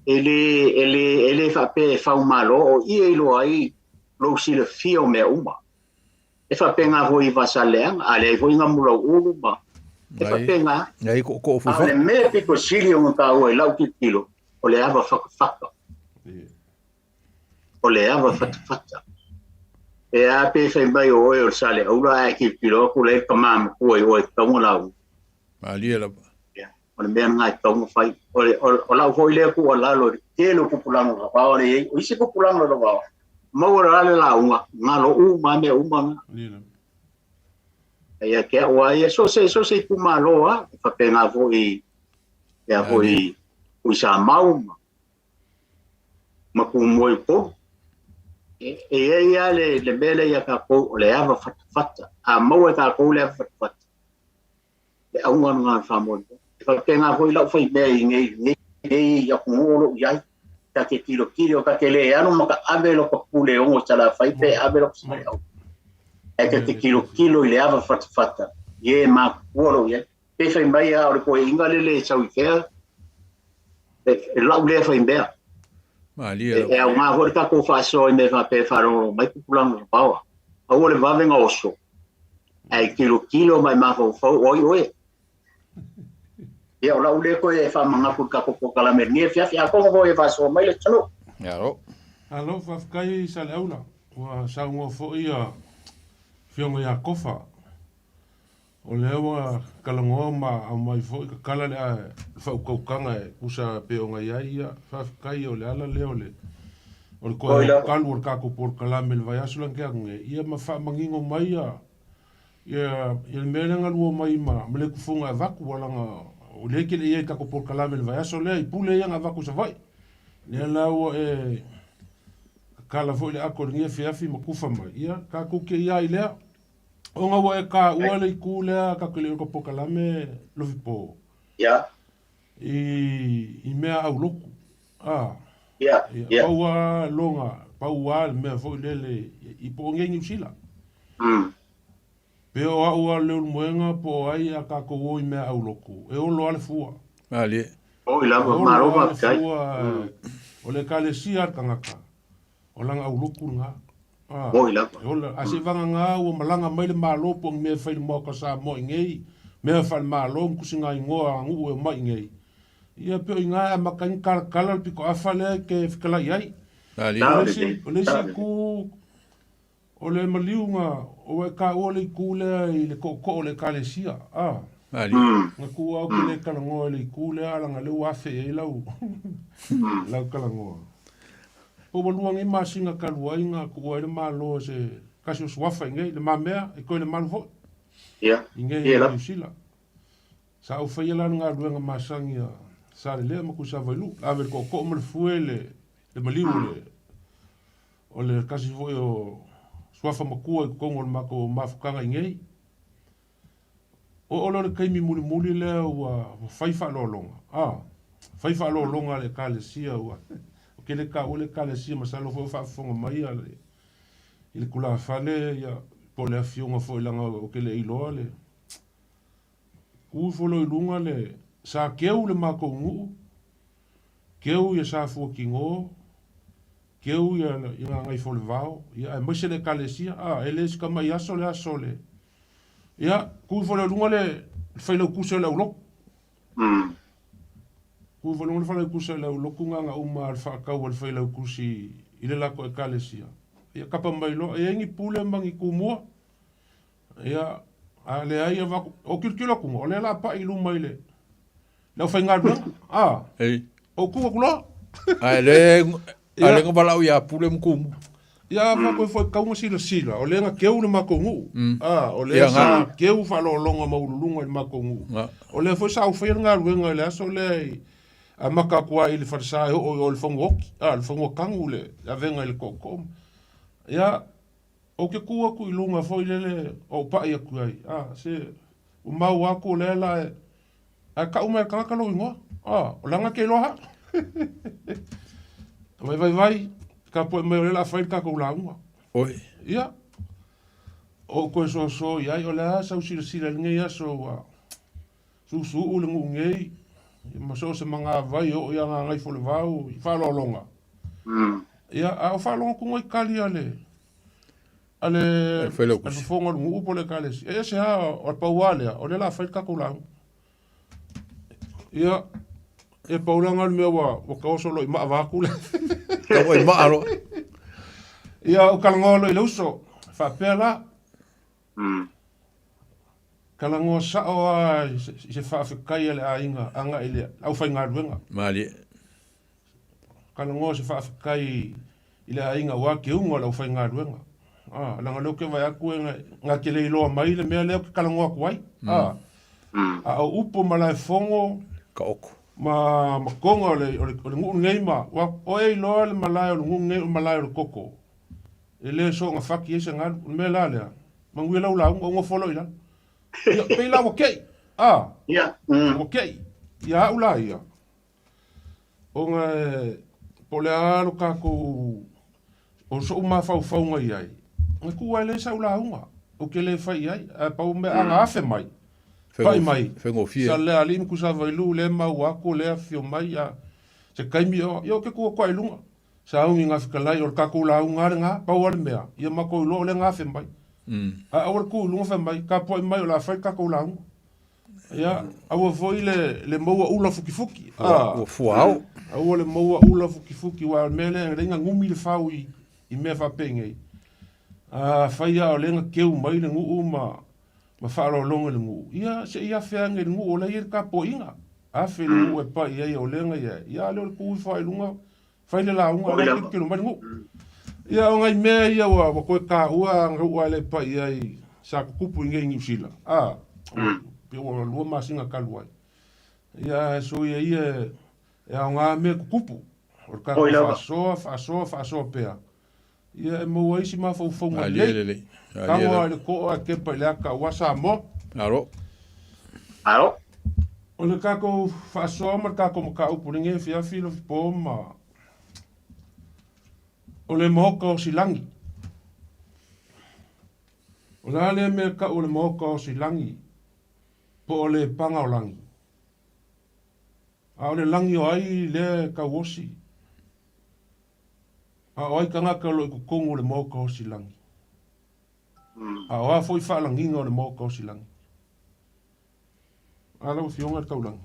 e le, e le, e le faapea e fau malo, o i e iloa ai lou silafia o mea uma. E faapena foi i Vaasaleaga, a leai foi Gamulauulu ma, e faapena. A o le mea pito sili ona taua i lau tilotilo, o le ava fatafata. O le ava fatafata. E a pe fai mai o oe o le Saleaula ae tilotilo atu la e i le tama matua i oe e tatau ona lauga. Malie lava. Ia, o le mea lena e tatau ona fai. O, le, o, o lau foi lea tuualalo i le tele o tupulaga o Lavao lea e i ai. O isi tupulaga o Lavao, maua loa le lauga, galo uma lava mea uma na. Ia te au lava ia, so o se, so o se itumalo lava, e faapena foi, ia foi, Tuisamau ma ma Tumua i Upolu. E i ai lava le, le mea lea ia tatou, o le ava fatafata. A maua e tatou le ava fatafata, le auga lena o le faamoemoe. E faapena foi lau faimea i nei, nei, nei atunuu o lo o i ai. Ta te tilotilo, ta te le alu ma ta ave lota Puleono i Salafai pe ave lota Saleaula. Ae ta te tilotilo i le ava fatafata i e matutua o lo o i ai. Pe fai mai a o le toeaina lele e sau i fea, e lau lea faimea. Malie E aoga foi le tatou faasoa i mea faapea e faalogologo mai tupulaga o Paoa. Aua le vave ona oso, ae tilotilo ma e mafaufau, o ai oe? Ia, o lau lea toe faamanatu i le tatou polokalame i lenei afiafi, atonu foi e faasoa mai le atunuu. Malo. Malo faafetai Saleaula, ua saunoa foi ia Afioga ia Kofa, o lea ua talanoa ma aumai foi tatala le faautautaga e tusa pei ona i ai, ia faafetai o le ala lea o le o le toe alualu o le tatou polokalame i le vaiaso lea na tea atu nei, ia ma faamanino mai ia Ia, ia le mea lea na lua mai ma, ma le tufuga e avatu, ua laga, o lea e te le i ai i le tatou polokalame i le vaiaso lea, i pule ia na avatu i Savaii. Lea la ua e tatala foi le ato i lenei afiafi ma tufa mai, ia, tatou te i ai lea. Ona ua e taua le itu lea tatou te le i oo i le polokalame Lofipo. Ia. I, i mea aulotu. A. Ia, ia. Pau lava loga, pau lava le mea foi lele i po o nei Niu Sila. Pe o au a Leulumoega po o ai a tatou o i mea aulotu, e olo lava le fua. Malie. Oi lava, E olo malo lava le faafetai. fua, o le ekalesia a le tagata, o lana aulotu lena. A, Oi lava. e ola, a se vagana ua malaga mai le Malo po o ni mea e fai i le Maota o Samoa i nei, mea faale-Malo ma tusiga igoa a nuu e omai i nei, ia pe o i ina e amata ai ona talatala le pitoafa lea e te fetalai ai. O le isi, o le isi itu, o le maliu na, ua e taua le itu lea i le tootoo o le Ekalesia, a. Na tu au ke le talanoa i le itu lea, a leaga o lea ua afe i ai lau, lau talanoa. Po ua lua nei masina talu ai na tuua ai le Malo e se tasi o suafa i nei, Le Mamea, e toe Lemalu foi, i nei i Niu Sila. Sa ou faia la le galuega masani a Salelea ma Tuisavailuu, ave le tootoo ma le fue le le maliu o le o le tasi foi o suafa matua i totonu o le matou mafutaga i nei. Oo loa le taimi mulimuli lea ua fai faaaloaloga, a, fai faaaloaloga a le Ekalesia ua, ou te le taua le Ekalesia masalo foi o faafofoga mai a le, i le tulafale ia, po o le afioga foi leaga ou te le iloa le, tu ifo loa i luga le, sa keu le matou nuu, keu ia Safuatino, keu ia Gagaifomavao, ia aemaise le Ekalesia, a, e le si tamai aso le aso o le, Ia, tu ifo loa i luga le failautusi o le aulotu. Tu ifo i luga le failautusi o le aulotu na uma a le faatau a le failautusi i le latou ekalesia. Ia, kapa mai loa, e i ai ni pule ma ni tumua. Ia, a leai, avatu, o tilotilo atu, o lea o le a pai i luma i le, le aufaigaluega. A, Ei. ou tu atu loa. Ae le, a le na valaau ia Pule ma Kumu. Ia, fa koe foi tau na silasila, o lea na keu le matou nuu. A, o lea Ia, sa na. keu faaaloaloga maualuluga i le matou nuu. Na. O lea foi sa ou faia le galuega i le aso lea i amata atu lava i le falesa e oo i o i le fanua oti, a, le fanua tanu le avega i le tootoo. Ia, Ou te tu atu i luga foi lele o ou paʻi atu ai, a, se, ua maua atu o lea la e, ae kau mai e le tagata lou igoa, a, o leaga e te iloa haʻi. Vai vaivai, tapuai mai o lea o le a fai le tatou lauga. Oi. Ia, ou toe soso i ai, o le a sau silasila i lenei aso ua susuuu le nuu nei, ma so o se magavai e oo ia Gagaifomavao i faaaloaloga. Ia, a o faalogo atu i tali a le a le Failautusi. fofoga o le nuu po o le ekalesia. E ese lava, o le pau lava lea, o lea o le a fai le tatou lauga. Ia, e pau la lena o le mea ua ua taoso loa i maa vaeatu le. Tau ai maa loa. Ia, ou talanoa loa i le uso, faapea la, Talanoa sao lava i se faafetai a le aiga agai i le aufaigaluega. Malie. Talanoa se faafetai i le aiga aua keuga o le aufaigaluega. A, leaga o lea ou te vaai atu e na te le iloa mai le mea lea ou te talanoa atu ai. A, a o upu ma laefogo Taoto. ma ma toga o le, o le, o le nuu lenei ma, ua, o e iloa le malae o le nuu lenei o le malae o le toto. E le soona faki ai se galu. O le mea la lea, manuia lau lauga, ou nofo loa i lalo. Ia, pei la ua kei, a, ua kei, ia au la ia. Ona e, po o le a lo tatou, o so'u mafaufauga i ai, na tuu ai lea sau lauga, ou te le fai i ai, ae pau mea a na afe mai, pai mai, Faigofie. sa le alii ma Tusavailu lea e maua atu, lea e afifio mai, a, se taimi o, ia ou te tu atu lava i luga. Sauni ngā fetalai, o le tatou lauga lava lena, pau lava le mea, ia matou iloa o lea na afe mai. Ae aua le tu i luga fai mai, tapuai mai o le a fai le tatou lauga. Ia, aua foi le, le maua ula fukifuki. Ua, ua fuaao. Aua le maua ula fukifuki, aua o le mea lea, leai na gumi le fau i, i mea faapenei. Afai lava o lea na keu mai le nuu ma, ma faaaloaloga i le nuu, ia se i afe ane i le nuu o la e i ai le tapuaiga. Afe i le nuu e pai ai o lea na i ai, ia a lea o le tu ifo lava i luga, fai le lauga, o la e tilotilo mai le nuu. Ia o nai mea ia ua, ua toe taua aganuu lava lea e pai i ai sa tutupu i inei i Niu Sila, a, pe ua lua masina talu ai. Ia ae soia ia e aoga mea tutupu, o le tatou faasoa, faasoa, faasoa pea. Ia e maua ai si mafaufauga lelei. Tago lava i le toa ae tepa i le ata aua Samoa. Malo. Malo. O le tatou faasoa ma le tatou mataupu i lenei afiafi Lofipo ma o le Maota o Silagi. O le a lea mea tau o le Maota o Silagi po o le paga o lagi? A o le lagi o ai lea e tauosi? A o ai tagata o lo o i totonu o le Maota o Silagi? A o a foi faalagiga o le Maota o Silagi? A lau Afioga i le Taulagi.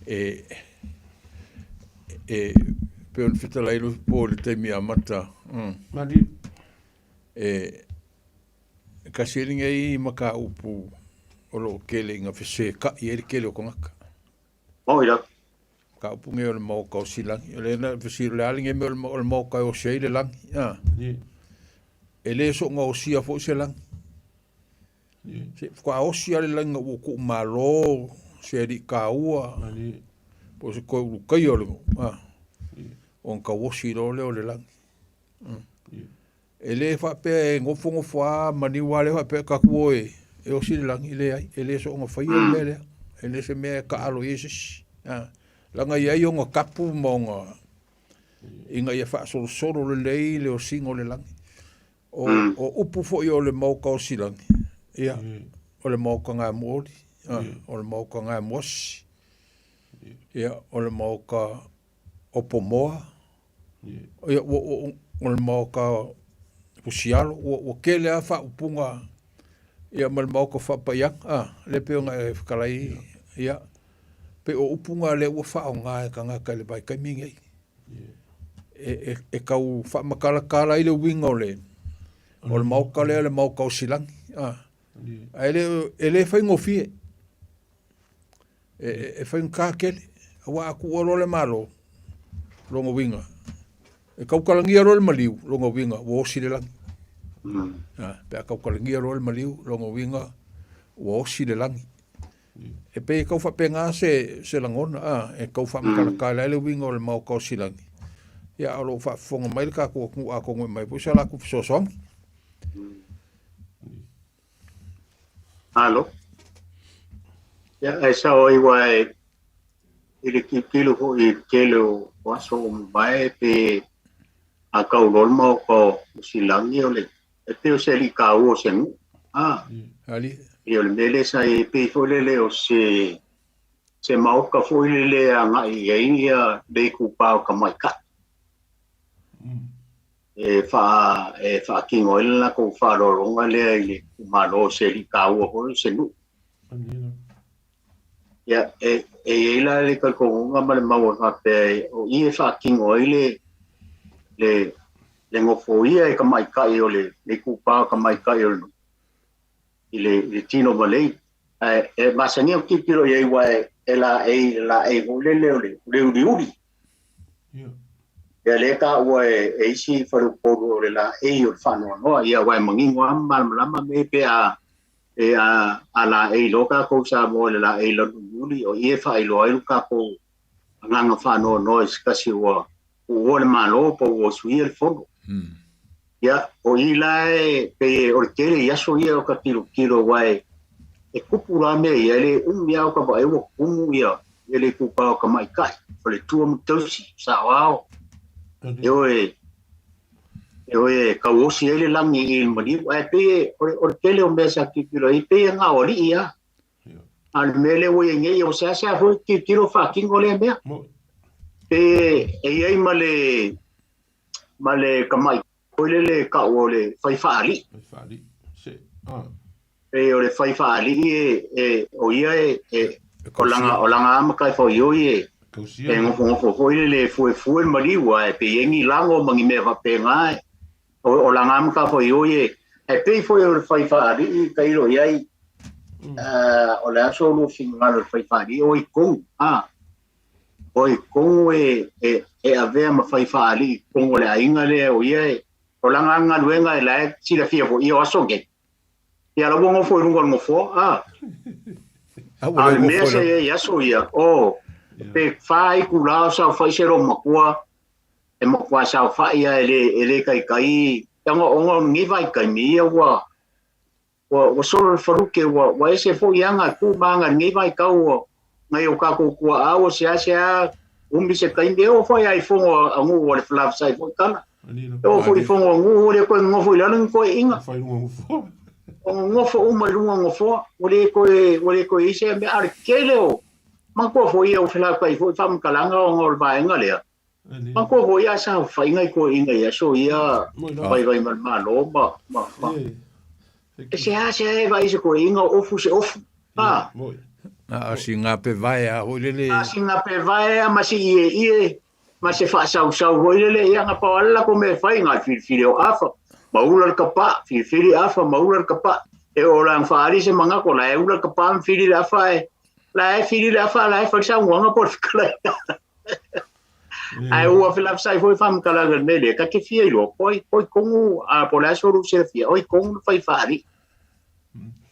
E, e, pei ona fetalai lo po i le taimi amata. Malie. E, kasi ai lenei mataupu o lo o tele ina feseka'i ai le tele o tagata. Oi lava. Mataupu nei o le maota o Silagi. O lea na fesili, o le a lenei mea o le maota e osi ai le lagi? A. E le soona osia foi se lagi. Se faatoa osi lava le lagi ina ua tuumalo se alii taua po o se toe ulutaia o le nuu, a, ona tauosi loa lea o le lagi. E le faapea e nofonofo lava maliu lava lea faapea tatou o e osi le lagi, e leai, e le soona faia le mea lea. E le o se mea e taalo i ai se isi. Leaga e i ai ona tapu ma ona ina ia faasolosolo lelei le osiga o le lagi. O, o upu foi o le maota o Silagi, ia, o le maota gamuoli, o le maota gamuasi, ia, o le maota o Pomoa, ia, ua, ua, o le maota Fusialo, ua, ua tele lava faaupuga, ia, ma le maota Faapaiaga, a, lea pei ona e fetalai, ia, pei o upu na lea ua faaaoga e tagata i le vaitaimi lenei. E, e, e tau faamatalatala ai le uiga o le, o le maota lea, le maota o Silagi. A, ae le, e le faigofie. E, e, e faigata tele. Aua a tuua loa le Malo, lona uiga, e tautalagia loa le maliu, lona uiga, ua osi le lagi. A, pe a tautalagia loa le maliu, lona uiga, ua osi le lagi. E pei e tau faapena se, se lagona, a, e tau faamatalatala ai le uiga o le maota o Silagi. Ia, a o lo o faafofoga mai le tatou atunuu atonu e aumai foi se latou fesoasoani. Malo. Ia, ae sao ai aua e i le tilotilo foi i le tele o aso ua mavae pe a tau loa le maota o Silagi o le e pei o se alii taua o se nuu. A. Ali. Ia o le mea lea sa i ai pei foi lele o se se maota foi lele e agai i ai ia le itupa o tamaitai. E faa e faatino ai le latou faaaloaloga lea i le itumalo o se alii taua foi o se nuu. Ia, e, e i ai la le talitonuga ma le mau e faapea o i e faatino ai le, le, le nofoia e tamaitai o le, le itupa o tamaitai o le nuu i le, i le tino malei. Ae e masani ona tilotilo i ai aua e, e laei, le laei foi lele o le, o le uliuli. Ia lea e taua e, e isi faleupolu o le laei o le faanoanoa. Ia aua e manino lava ma malamalama mea pe a E a, a laei loa tatou Samoa i le laei lanu uliuli, o i e faailoa ai lo tatou agaga faanoanoa i se tasi ua puua le Malo po ua usuia le fono. Ia, o i la e pei o le tele i aso ia o ka tilotilo aua e, e tupu la mea ia, e le umi lava o ka vaai ua tumu ia, ia le itupa o tamaitai, faletua ma tausi, saoao, e o e, E oi e kauosi ai le lagi i le maliu, ae pei e, o le, o le tele o mea sa tilotilo ai, pei e na o alii lava. A o le mea lea ua i ai nei, ua seasea foi tilotilo faatino lea mea. Pei e, e i ai ma le, ma le tamai foi lele e tau o le fai faalii. Fai faalii. Se, ah. Pei o le fai faalii e, e, o ia e, e, o langa, o langa amaka e fauioi e, e ngofongofo foi lele e fuefue le maliu, ae pei e ni lago ma ni mea faapena e, o, o langa amaka fauioi e, ae pei foi o le fai faalii tailo i ai, o le aso lua finagalo i le fai faalii, o i kogu, a, o i kogu e, e, e avea ma fai faalii i totonu o le aiga lea, o ia e, o langa galuega e la e silafia foi ia o aso nei. Ia la ua nofo i luga o le nofoa, a. A o le mea sa i ai i aso ia, o, pe fa itulā o saofai se loomatua, e matua saofai lava e le, e le taitai, ona, ona o lenei vaitaimi ia ua, ua, ua solo le faluke, ua, ua ese foi aga e tu ma aga i lenei vaitau, ua, nai o tatou tuaa ua seasea umi se taimi, e oo foi lava i fono a nuu a le felavasai foi tala. E oo foi i fono a nuu ua le toe nonofo i lalo ni toeaiina. O nonofo uma i luga o nofoa, ua le toe, ua le toe i ai se mea. A o le tele o, manatua foi ia ua felautai foi faamatalaga ona o le vaega lea. Manatua foi ia saofai nai toeaiina i aso ia vaivai ma le Malo ma, ma, ma. E seasea e vaai se toeaina o ofu se ofu. A. A o si gape vaea foi lele. A si gape vaea ma si ieie ma se faasausau foi lele, ia na pau lava le latou mea e fai, na o le filifili o afa, ma ula le kapaa, filifili afa ma ula le kapaa. E oo la ina faaali se manatu, o la e ula le kapaa ma fili le afa ae la e fili le afa a la e fai le saunoaga po o le fetalaiga. Ae ua felafesai foi faamatalaga i le mea lea, ta te fia iloa, po ai, po ai tonu, a po o le a se ulu silafia, o ai tonu le fai faalii.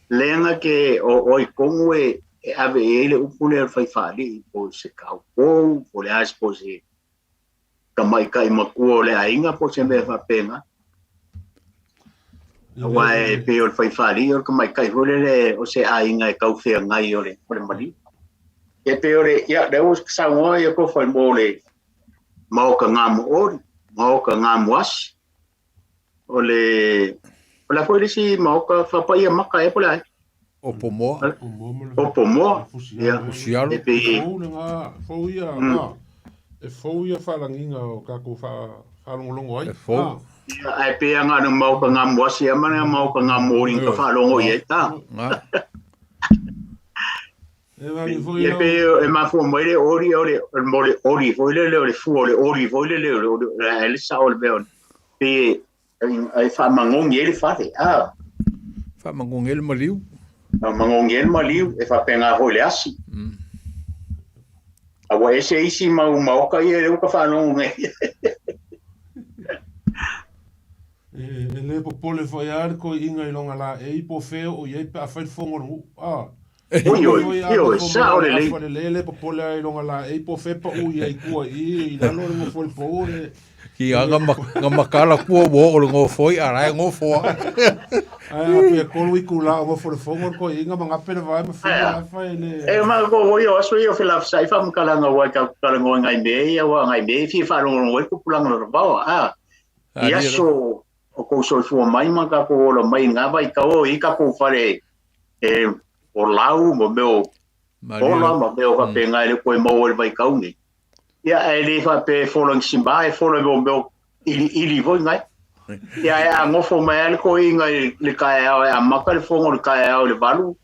Lea ke o, o ai tonu e, e ave i ai le upu lea o le fai faalii, po o se taupou, po o le a se, po o se tamaitai matua o le aiga, po o se mea faapena. Aua e pei o le fai faalii o le tamaitai foi lele o se aiga e taufeagai o le, o le maliu. E pei o le, ia, lea ua saunoa ia Tofa mo le maota gamooli, maota gamoasi. O le, o le a foi le isi maota faapaia maka ea po o le a ea? O Pomoa. O Pomoa. Ia. Fusialo. E pei... Fou lena, fou ia, e fou ia faalagiga o tatou faalogologo ai. E fou. Ia, ae pei lava na o le maota gamoasi lava ma le maota gamooli na ta faalogo i ai. E pei e mafua mai le oli o le mo le oli foi lele o le fua o le oli foi lele o le le sao o le mea pei e faamagogi ai le fale. A. Faamagogi ai le maliu. Faamagogi ai le maliu, e faapena foi le asi. A ua ese isi mau maota ia lea ua ta faalogo nei. E le popole foi lava le toeaina i lona laei po o fea o i ai pe a fai le fono a le nuu. A. Oi, oi, ioe, sao lelei. Afa lelei le popole ai longa la ei po fe pa ui ai kua i i lalo le ngofo le pou le. Ki a nga nga makala kua wo o le ngofo i ara e ngofo a. Ai a pe kolu i kula o ngofo le fongo ko i nga manga pele vai ma fili la fa le. E ma ko wo yo aso yo fela sa i fa makala nga wa ka kala ngo ngai me ia wa ngai me fi fa lo ngo ku pulang lo ba a. I aso o kou soifua mai ma ka ko ola mai nga vai ka o i ka ko fale e o lau ma mea o ola ma mea o faapena e le koe maua i le vaitau nei. Ia, ae le faapea e fola i simba, e fola i mea o iliili foi nai. Ia, ae a nofo mai lava le toeaina i le taeao e amata le fono i le taeao i le 8,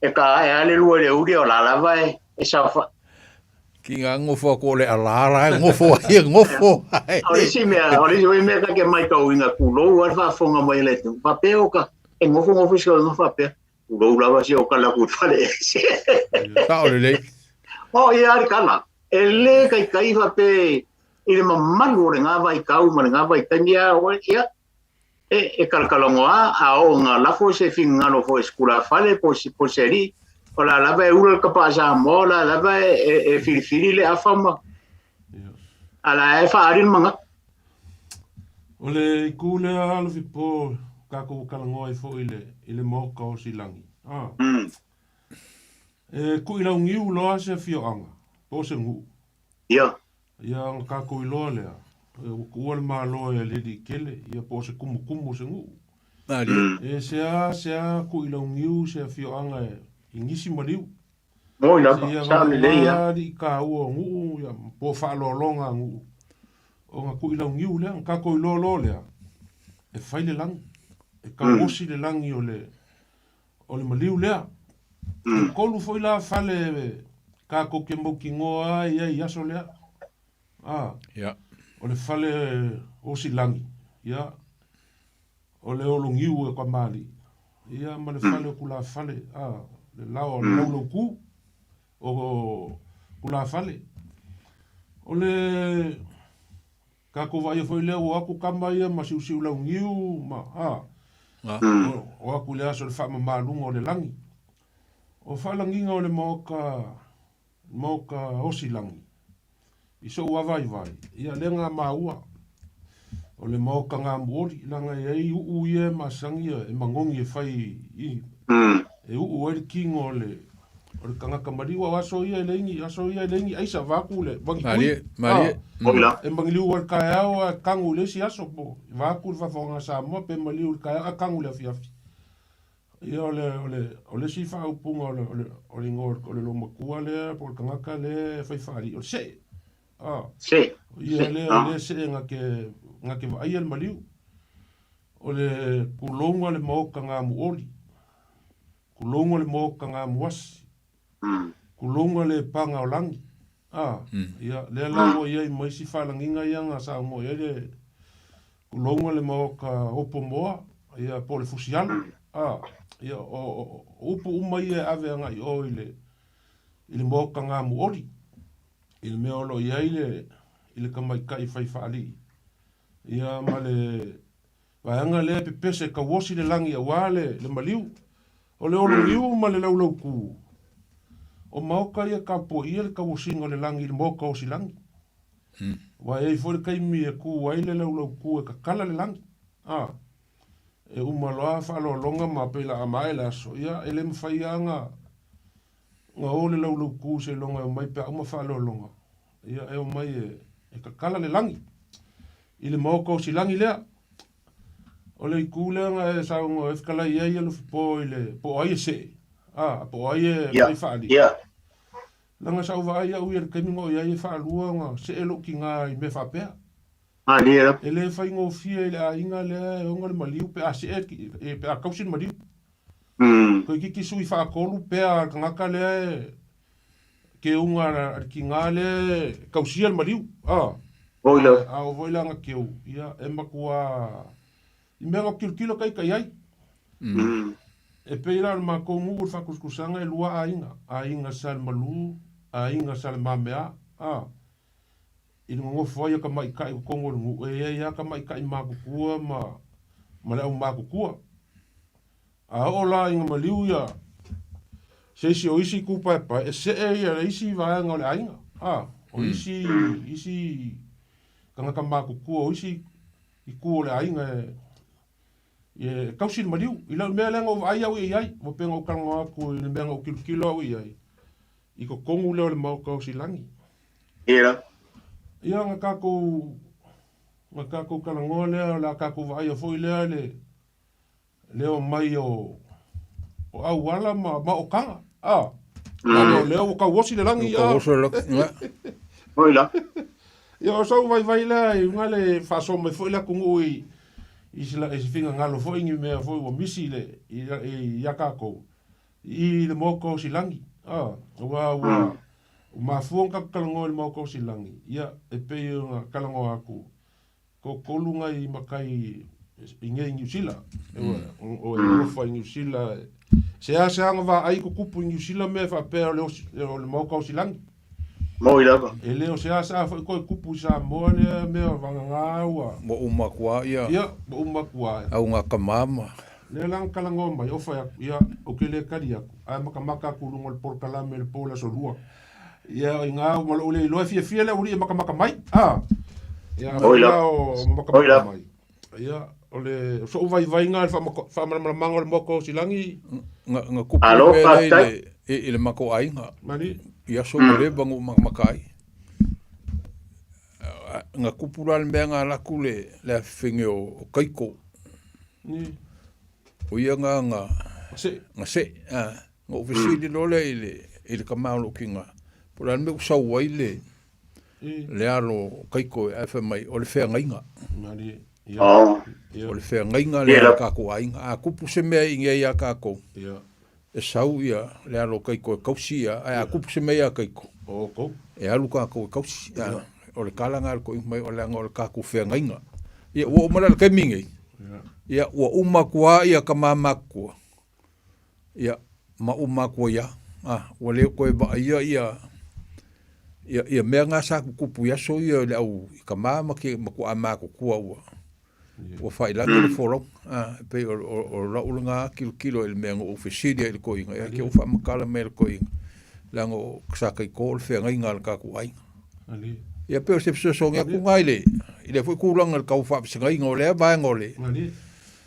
e ta ae lava le 2 i le aoauli, o la lava e saofai. Ki ngā ngofo a ko le ala la e ngofo ai e ngofo ai. O le isi mea, o le isi mea ta te maitauina tulou lava le faafofoga mai a le atunuu, faapea o ka, e nofonofo isi ka faapea, tulou lava se o kala ku fale ese. Sao lelei. O ia le kala, e le taitai faapea i le mamalu o lena vaitau ma lena vaitaimi ia, ia, e kalakalanoa a oo ina lafo se finagalo foi i se tulafale po o se alii, o la lava e ula le tapaa Samoa, o la lava e filifili le afa ma a la e faaali le manatu. O le itu lea Alofipo tatou ua talanoa ai foi i le Maota o Silagi. A. E kuʻilauniu loa se afioaga po o se nuu. Ia. Ia ona tatou iloa lea, ua tuua le Malo e aliali tele, ia po o se tumutumu o se nuu. E sea kuʻilauniu se afioaga i nisi maliu. Moi lava, Ia sao lelei ia. alii taua o nuu, ia, po o faaaloaloga a nuu, ona kuʻilauniu lea, ona tatou iloa loa lea, e fai le lagi, e tauosi le lagi o le. O le maliu lea. E tolu foi la fale tatou te mautinoa ai ai i aso lea. A. Ia. O le fale o Silagi, ia, o le Ologiu e Kamali'i, ia, ma le fale o Tulafale, a, le lao o le Laulauku o Tulafale. O le tatou vaaia foi lea ua o atu tama ia ma Siusiulauniu ma, a, o atu i le aso o le faamamaluga o le lagi. O faalagiga o le maota, maota o Silagi, i sou avaivai, ia lea na maua, o le maota gamuoli, leaga e i ai uu ia e masani e manogi e fai i, e uu ai le tino o le, o le tagata maliu. Aua o aso ia e leai ni, aso ia e leai ni aisa vaeatu le vagitui. Malie, malie. Ah, e maliu lava i le taeao ae tanu i le isi aso po, vaeatu le faafofoga a Samoa pe maliu i le taeao ae tanu i le afiafi. Ia o le, o le, o le isi faaupuga o le, o le, o le igoa o le loomatua lea po o le tagata lea e fai faalii, o le see. Ah. See. Ia lea, ah. lea see na te, na te vaaia le maliu. O le kulouga le maota gamuoli. Kulouga le maota gamuasi. Kulouga le paga o lagi. Ah. Ia, lea la ua i ai ma isi faalagiga ia na saunoa i ai le kulouga le maota opo moa, ia po o le fusialo. Ah. Ia, o, o, o upu uma ia e ave agai i o i le, i le maota gamuoli. I le mea o lo o i ai le, i le tamaitai fai faalii. Ia ma le vaega lea e pepese e tauosi le lagi aua le, le maliu. O le ologiu ma le laulaukū, o maoka ia tapuaia le tauosiga o le lagi i le maoka osilagi. Aua e i ai foi le taimi e kū ai le laulaukū e tatala le lagi. A, e uma loa faaaloaloga ma pei la a maea le aso, ia e le mafai lava ona, ona o le laulaukū seiloga e omai pe a uma faaaloaloga. Ia e omai e, e tatala le lagi i le maoka osilagi lea. O le itu lea na e saunoa e fetalai ai Alofipo i le po o ai e see, a, po o ai e Ia, fai faalii. ia. Leaga sa ou vaai au ia i le taimi na o i ai e faalua ona see lou tina i mea faapea. Malie lava. E le faigofie i le aiga lea e ona le maliu pe a see e, pe a tausi le maliu. Toeitiiti sui faatolu pea a le tagata lea e keuga a le tina lea e tausia le maliu, a. Oi la. A oo foi la ina keu, ia, e matua i mea na tilotilo ta ita i ai. E pei la o le matou nuu i le faakusikusaga e lua aiga, aiga sa le Malu, aiga sa le Mamea, a. I le nonofo ai a tamaitai i totonu o le nuu, e i ai lava tamaitai matutua ma, ma le aumatutua. A oo la ina maliu ia se isi o isi tūpaepae, e see ia le isi vaega o le aiga, a, o isi, isi tagata matutua o isi itu o le aiga e, e tausi le maliu. I lau mea lea na ou vaai au i ai, ua pei ona ou talanoa atu i le mea na ou tilotilo au i ai, i totonu lea o le Maota o Silagi. Ia. Ia na tatou, na tatou talanoa lea, o le a tatou vaaia foi lea le, le omai o o auala ma ma okaga a mm. lea ua tauosi le lagi a tauosi le lagi Oi la. Ia o sou vaivai lea i luga le faasoa mai foi le atunuu i i se i se finagalo foi ni mea foi ua misi le i i ia tatou i le Maota o Silagi a aua ua ua mafua ona tatou talanoa i le Maota o Silagi ia e pei ona talanoa atu Toatolu nai matai i nei i Niu Sila, o e nonofo ai i Niu Sila. Seasea na vaai tutupu i Niu Sila mea faapea o le, o le Maota o Silagi. Moi lava. E le o seasea foi toe tupu i Samoa lea mea vagana ua. Ua uma atu lava ia. Ia, ua uma atu lava. Auga tama ma. Lea la na talanoa mai, o fai atu, ia, ou te le tali atu, ae matamata atu i luga o le polokalame i le po le aso lua. Ia, o iga ma lou le iloa e fiafia le aualii e matamata mai. A, ia, Oi la. o matamata mai. Ia, o le so'u vaivaiga i le faamalamalamaga o le Maota o Silagi. Na, na kupu Alo, mea lea i faafetai. le, i, i le matou aiga. Mali. I aso ua leva ona ou matamata ai. Na kupu la le mea na alu atu le, le afifine o, o Kaiko. Ni. O ia na, na, Se. na see. Ah. Ona ou fesili loa lea i le, i le tama o lou tina, po o le a le mea ua sau ai le, le alo o Kaiko ae fai mai, o le feagaiga. Oh. O le feagaiga lea a le tatou aiga. A tupu se mea i inei ia tatou, e sau ia le alo o Kaiko e kausi ia, ae a kupu se mea ia Kaiko, e alu kākou e kausi. Ia, o le tala lena a le toeaina mai, o leaga o le tatou feagaiga. Ia, ua oo mai la i le taimi nei, ia, ua uma atu lava ia tama matutua, ia, ma uma atu ai lava. A, ua le toe vaaia ia, ia, ia mea na sa tutupu i aso ia i le au tama ma ke, matuā matutua ua, ua faailagi le folauga. A, e pei o, o, o lau lena tilotilo i le mea na ou fesili ai i le toeaina, ia ke ou faamatala mai e le toeaina, leaga o sa taito le feagaiga a le tatou aiga. Ia pei o se fesoasoani atu lena i le, i lea foi tulaga i le tau faavasegaiga o lea vaega o le.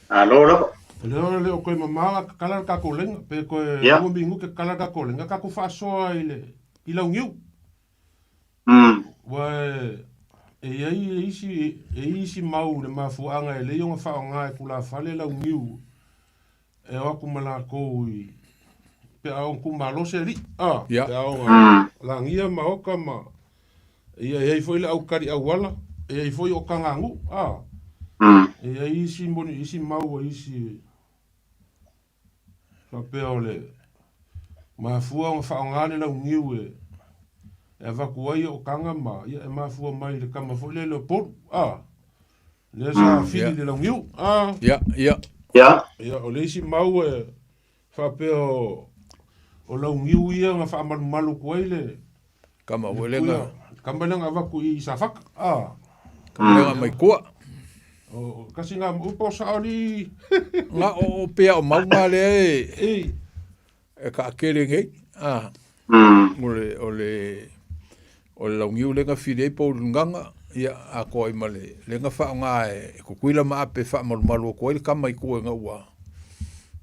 Malo lava. O lea e le o toe mamao a kakala le tatou laina, pe toe 2 minute kakala le tatou laina, tatou faasoa i le i launiu. Ua e i ai isi, e i isi mau i le mafuaaga e lei ona faaaoga e tulafale launiu e o atu ma latou i pe a ona tumalo se alii, a, pe a ona lagia ma oka ma Ia, e i ai foi le au kali auala, e i ai foi o kagagu, a. E i ai isi moni, isi mau a isi faapea o le mafua ona faaaoga le launiu e e avatu ai ootaga ma, ia, e mafua mai i le tama foi lele o Polu, a. Lea sa fili le launiu, a. Ia, ia. Ia. Ia, o le isi mau e faapea o o launiu ia na faamalumalu atu ai le Kama foi lea na. Kama lea na avatu i Safata. Ah. Kama lea na mai tua. O kasi na upo sa oli. Nga o pea o maunga lea e. E. E kaakele nei. Ah. O le o le o le launiu lea na fili ai Paulu Gaga, ia atoa ai ma le lea na faaaoga e Tutuila ma Ape e faamalumalu atu ai le kama i tua ina ua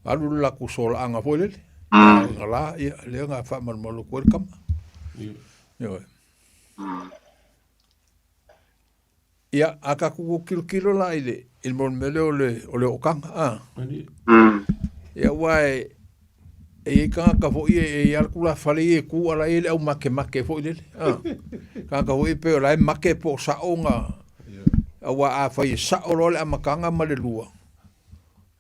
alu le latou solaaga foi lele. Ina la, ia lea na faamalumalu atu ai le kama. Ioe. Ia, a tatou tilotilo la i le, i le mea lea o le, o le ootaga, a. Ia, aua e, e i ai tagata foi e, e i ai lava le tulafale ia e tu a o la e i ai le au makemake foi lele, a. Tagata foi ia pei o la e make po o sao na, aua afai e sao loa le amataga ma le lua,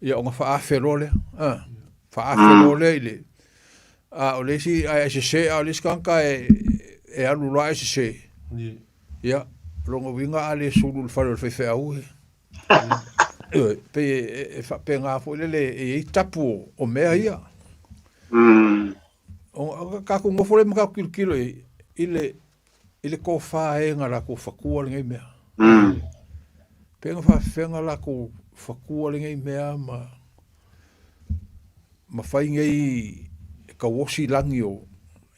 ia ona faaafe loa lea, a. Faaafe loa lea i le, a o le isi, ae sese, a o le isi tagata e, e alu loa ae sese. Ia, o lona uiga a le sulu i le fale o le faifeau, e, ioe, pei e, e faapena foi lele e i ai tapu o, o mea ia. O, tatou nofo lea ma tatou tilotilo i, i le, i le tofa e na latou fatua lenei mea. Pe na faafefea latou fatua lenei mea ma, ma fai nei e tauosi lagi o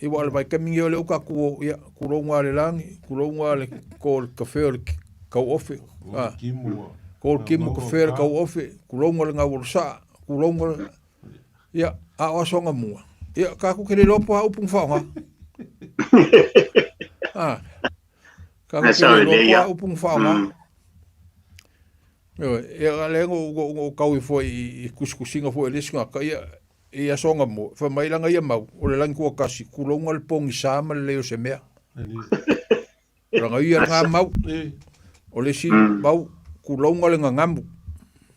ia aua o le vaitaimi lenei o lea ua tatou o ia tulouna le lagi tulouna le to o le kafe o le tauofe a to le timu kafe o le tauofe tulouna le gau o le saa tulouna ia a o aso anamua ia tatou te le iloa po o a upu na faaaoga a tatou te le iloa po o a upu na faaaoga. Ioe, ia lea na ou tau ifo ai i tusitusiga foi a le isi tagata, ia, i aso anamua, fai mai lana ia mau, o le lagituatasi, tulouna le pogisa ma le leai o se mea. O lana ia lena mau. O le isi mau, tulouna le gagamu.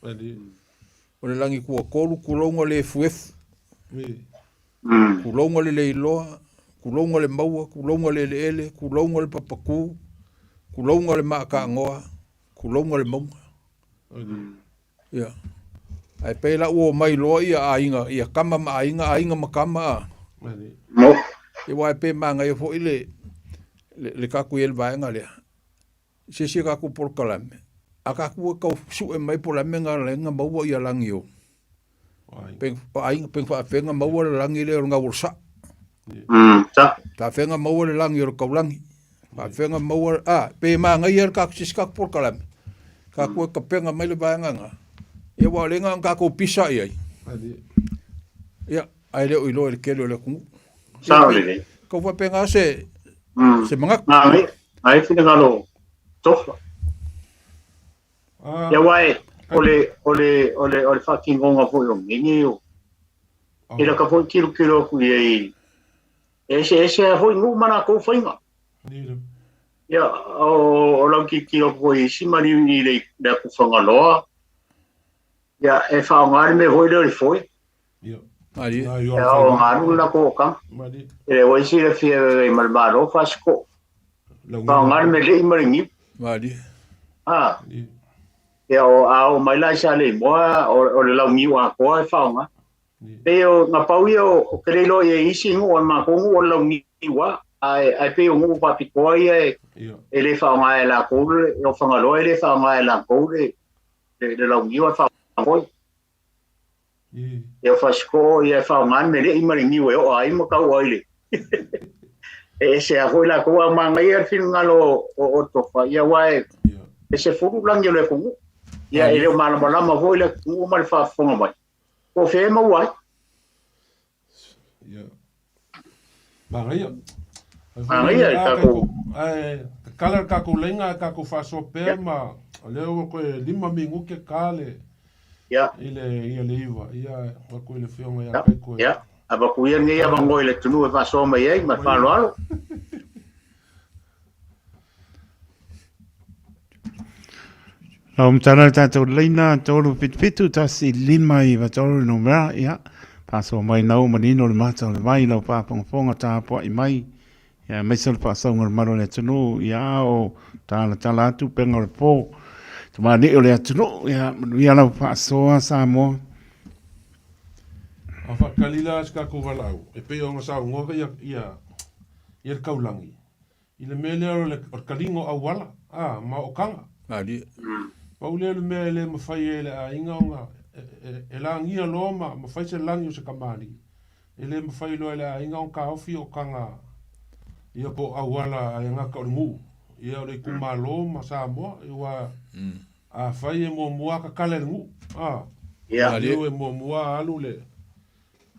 O le lagituatolu, tulouna le efuefu. Tulouna le leiloa, tulouna le maua, tulouna le eleele, tulouna le papatu, tulouna le maatagoa, Tulouna le mauga. Ia. Ae pei la ua omai loa ia aiga, ia tama ma aiga, aiga ma tama a. Ia aua e pei e manaia foi le le, le tatou i ai le vaega lea. Se isi a tatou polokalame, a tatou e tau sue mai po o le a le mea na ala ai ona maua ia lagi o pei aiga pei faapefea ona maua le lagi lea o le gau o le saa. Faapefea ona maua le lagi o le taulagi. Faapefea ona maua, a, pei e manaia le tatou, se isi tatou polokalame, tatou e tapena mai le vaega lena, ia aua o lea na ona tatou pisa i ai, ia, ae le o iloa i le tele o le atunuu. Sao lelei. Tau faapena se, se manatu. Manaia finagalo tofa. Ia aua e, o le, o le, o le, o le faatinoga foi o mea o, e laka foi tilotilo atu i ai, e eseese lava foi nuu ma latou faiga. Ia, o, o lau tilotilo atu foi i isi maliu i le, le atu Fagaloa, ia, e faaaoga le mea foi lea o le foe. E faaaoga le latou okaga. E le ua silafia e ma le Malo Fasitoo. Faaaoga le melei ma le niu. A. Ia o a oo mai la i Saleimoa o le launiu atoa e faaaoga. Pei o na pau ia o te le iloa i ai isi nuu o le matou nuu o le launiu lava. Ae pei o nuu faapitoa ia e le faaaoga e latou o Fagaloa e le faaaoga e latou le launiu ae faaaoga foi. Ia o Fasitoo ia e faaaoga le melei ma le niu e oa ai ma tau ai le e ese lava foi latou ae manaia le finagalo o Tofa ia aua e 10 lagi o le atunuu. Ia e le o malamalama foi le atunuu ma le faafofoga mai po o fea e maua ai. Ia. Manaia. Manaia i tatou. Ae tatala le tatou laina ae tatou faasoa pea ma o lea ua toe 5 minute ta le i le ia le 9. Ia atu i le afioga ia Kaiko. Ia. Avatu ia lenei avanoa i le atunuu e faasoa mai ai ma le faaaloalo. Lau matala le tatou laina 377 1 5 9 3 le numera, ia, faasoa mai nau manino le mata o le vai lau faafogafoga tapuai mai, ia, aemaise o le faasauga o le malu o le atunuu, ia, o talatala atu upega o le po, tamalii o le atunuu, ia, manuia lau faasoa Samoa. A faatali la se tatou valaau, e pei ona saunoa ia, ia, ia le taulagi, I le mea lea o le taliga o auala, a, ma ootaga. Malie. Pau lea o le mea e le mafai ai e le aiga ona e lagia loa ma fai se lagi o se kamali'i, e le mafai loa e le aiga ona taofi ootaga ia po o auala ae gata o le nuu, ia o le itumalo ma Samoa, aua afai e muamua lava tatala e le nuu, a, e muamua lava alu le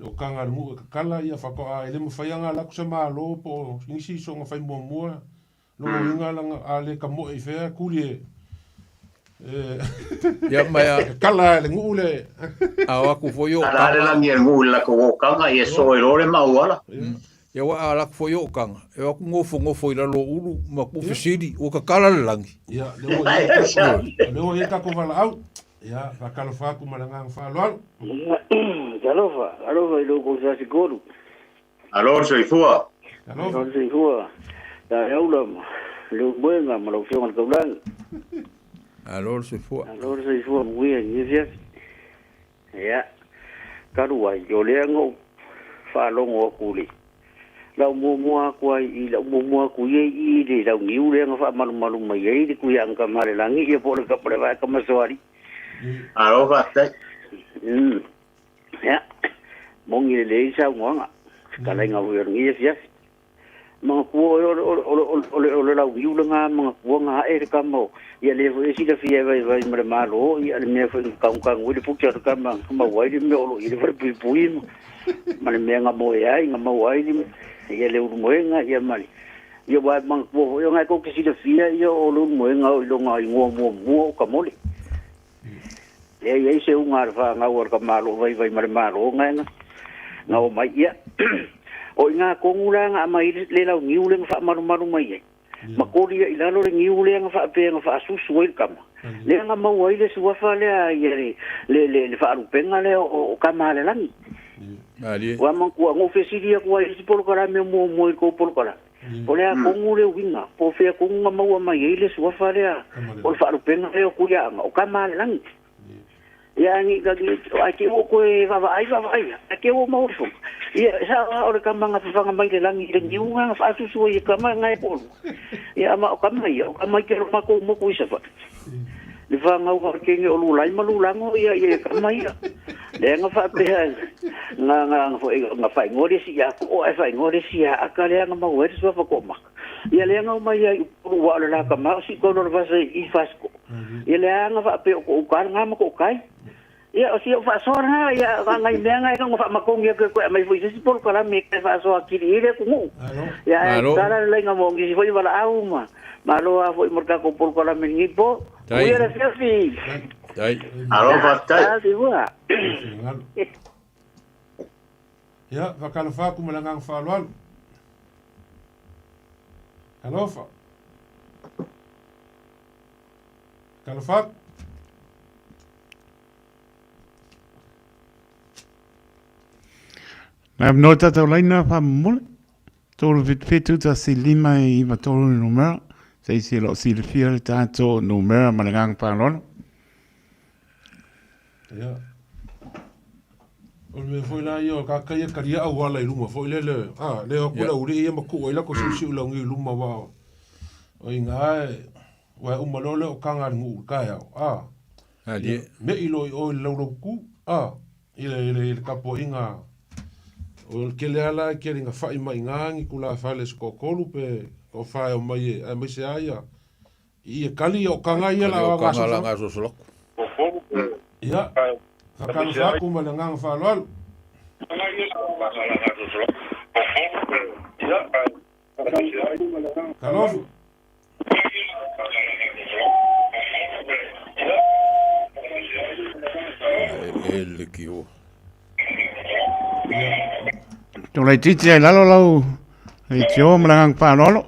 Le okaga a le nuu e kakala ia faatoa e le mafai ona alu atu se malo po o nisi soona fai muamua lona uiga lana a le tamoe i fea tuli e Ia ma ia kakala e le nuu le a o atu foi o Ala le lagi e le nuu i le latou okaga ia soe loa le mau ala. Ia ua a laku foi okaga e o atu nofonofo i lalo o ulu ma ku fesili ua kakala le lagi. Ia lea ua i ai lea ua i ai tatou valaau. Ia, faatalofa atu ma le agaga faaaloalo. Talofa, talofa i lou kousasikolu. Alo le soifua. Alo le soifua. Ia e aula ma le ulumoega ma lau Afioga i le Taulagi. Alo le soifua. Alo le soifua manuia i lenei afiafi. Ia, talu ai, o lea na ou faalogo atu i le lau muamua atu ai i lau muamua atu ia i i le launiu lea na faamalumalu mai ai le Tuiaga Tamalelagi ia po o le po o le Vae Tamasoalii. Malo faafetai. Ia, moni lelei le saunoaga, fetalaiga foi o lenei afiafi. Manatua oe o le, o le, o le, o le, o le launiu lena manatua na ae le tama o, ia lea foi e silafia e vaivai ma le Malo, ia le mea foi na tanutanu ai le puta o le tama na maua ai le mea o lo o i ai le falepuipui ma, ma le mea na moe ai, na maua ai le, ia le ulumoega, ia ma le, ia aua e manatua foi ona e tou te silafia ia o le ulumoega o i lona igoa muamua o Tamole. Lea e i ai se uga a le fanau a le tamaloa vaivai ma le Malo na na na omai. Ia, o i ina tonu la na aumai ai le launiu lea na faamalumalu mai ai, ma koli ai i lalo le niu lea na faapea na faasusu ai le tama, lea na maua ai le suafa lea ia le le le, le faalupega lea o, o tama a le lagi. Ua manatua, na ou fesili atu ai i isi polokalame o muamua i le tou polokalame, Po o le a tonu le uiga, po o fea tonu na maua mai ai le suafa lea o le faalupega lea o Tuiaana, o Tama a le Lagi. Ia, ae ni, ae te i ua ou toe vaavaai, vaavaai, ae te i ua ou maua ifo. Ia, e sao lava o le tama na fafaga mai le lagi i le niu na faasusu ai e tama na e toalua. Ia, ma o tama ia, o tama i te matou motu i Savaii. Le fanau a le teine o Lulai ma Lulago, ia, ia, tama ia. Lea na faapea, na, na, na, foi, na faaigoa le isi ia Koo, ae faaigoa le isi ia Aka, lea na maua ai le suafa toamaka. Ia, lea na omai ai i Upolu, aua o le la tama o Sitolo o le vasa i Fasitoo. Ia, lea na faapea o to'u lena ma to'u tai. Ia, o si au faasoa lena, ia, na nai mea na e na faamatogi atu e toe aumai foi i se isi polokalame e faasoa atili ai le atunuu. Ia, ae tatala le laina mo nisi foi valaau ma malo lava foi mo le tatou polokalame i lenei po. Manuia le afiafi. Malo faafetai. Ah, soifua. Ia, faatalofa atu ma le agaga faaaloalo. Talofa. Talofa atu. Nai no tātou laina whamomole. 377 1 5 9 3 le numera. Se isi e loo silafia le tatou numera ma le agaga faaaloalo. Ia. O le mea foi la ia o ka kai e kalia auala i luma foi lele, a, le o atu le aulii ia ma tuu ai lako siusiu lau i luma wa o inga e, wa e uma loa le okaga a le nuu i le taeao, a, Alie. ia, mei loa i o i le laulautu, a, i le, i le, i le tapuaiga o le tele lava la e tele ina fa'i mai i ina ni tulafale se toatolu pe toafa e omai e, aemaise lava ia i e kali ia okaga ia la la gasolosolo. Ia, faatalofa atu ma le agaga faaaloalo. Talofa. E le kio. Tolai titi ai lalo lau leitio ma le agaga faaaloalo.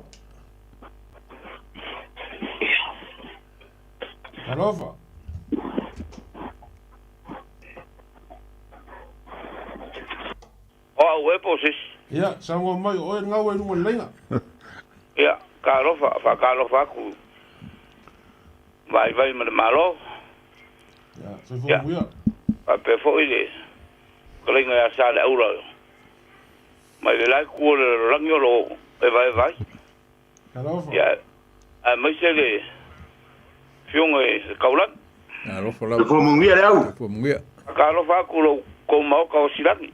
Talofa. O au e po o se isi. Ia, saunoa mai, o oe le gaua i luga o le laina. Ia, talofa, faatalofa atu vaivai ma le Malo. Ia, soifua manuia. Faapea foi le fetalaiga ia Saleaula mai le la itu o le lalolagi o lo o evaeva ai. Talofa. Ia, aemaise le Afioga i le Taulagi. Alofa lava. Soifua manuia le au. Soifua manuia. Faatalofa atu i lo outou Maota o Silagi.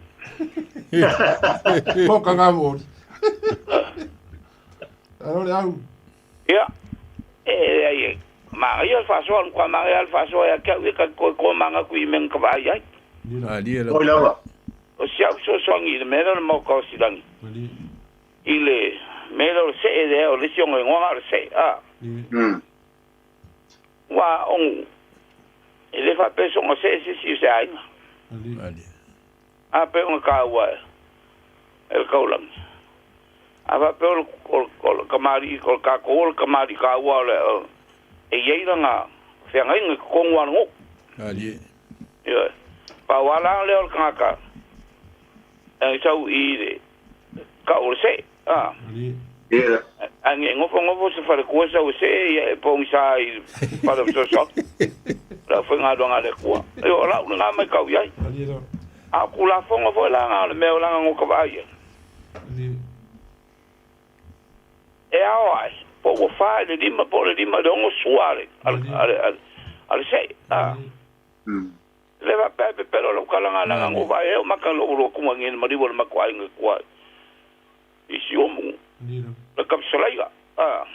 Moka ngā mōri. Alo le au. Ia, e leai e manaia le faasoa, le matua manaia lava le faasoa ia te au ia, ta te toe tomaga atu i mea na ta vaai ai. Malie Oi lava. O si au fesoasoani i le mea lea o le Maota o Silagi, i le mea lea o le see lea, o le isi ona igoa na o le see, a. Ua onu, e le faapea soona see se isi o se aiga. A pei ona taua e le taulagi. A faapea o le, o le, o le kamali'i, o le tatou o le kamali'i taua o le, e i ai lana feagaiga i totonu lava o le nuu. Ioe. Pau lava la lea o le tagata e sau i le tau o le see, a. Ae ne i nofonofo se faletua sau e see, ia e pogisa i le fale o fesoasoani. O le aufaigaluega a le Atua. Ioe, o lau lena matau i ai. A o Tulafono foi la na o le mea o lana no ka vaai ai. E ao ae, po ua fa i le lima, po o le lima i le ono sua a le, a le, a le, a le, a le see. A. Le faapea e pepelo lau tala na lana no vaai ai o maka lou loa kuma nge maliu o le matou aiga i tua i Siumu. Le Kapsalaia. A.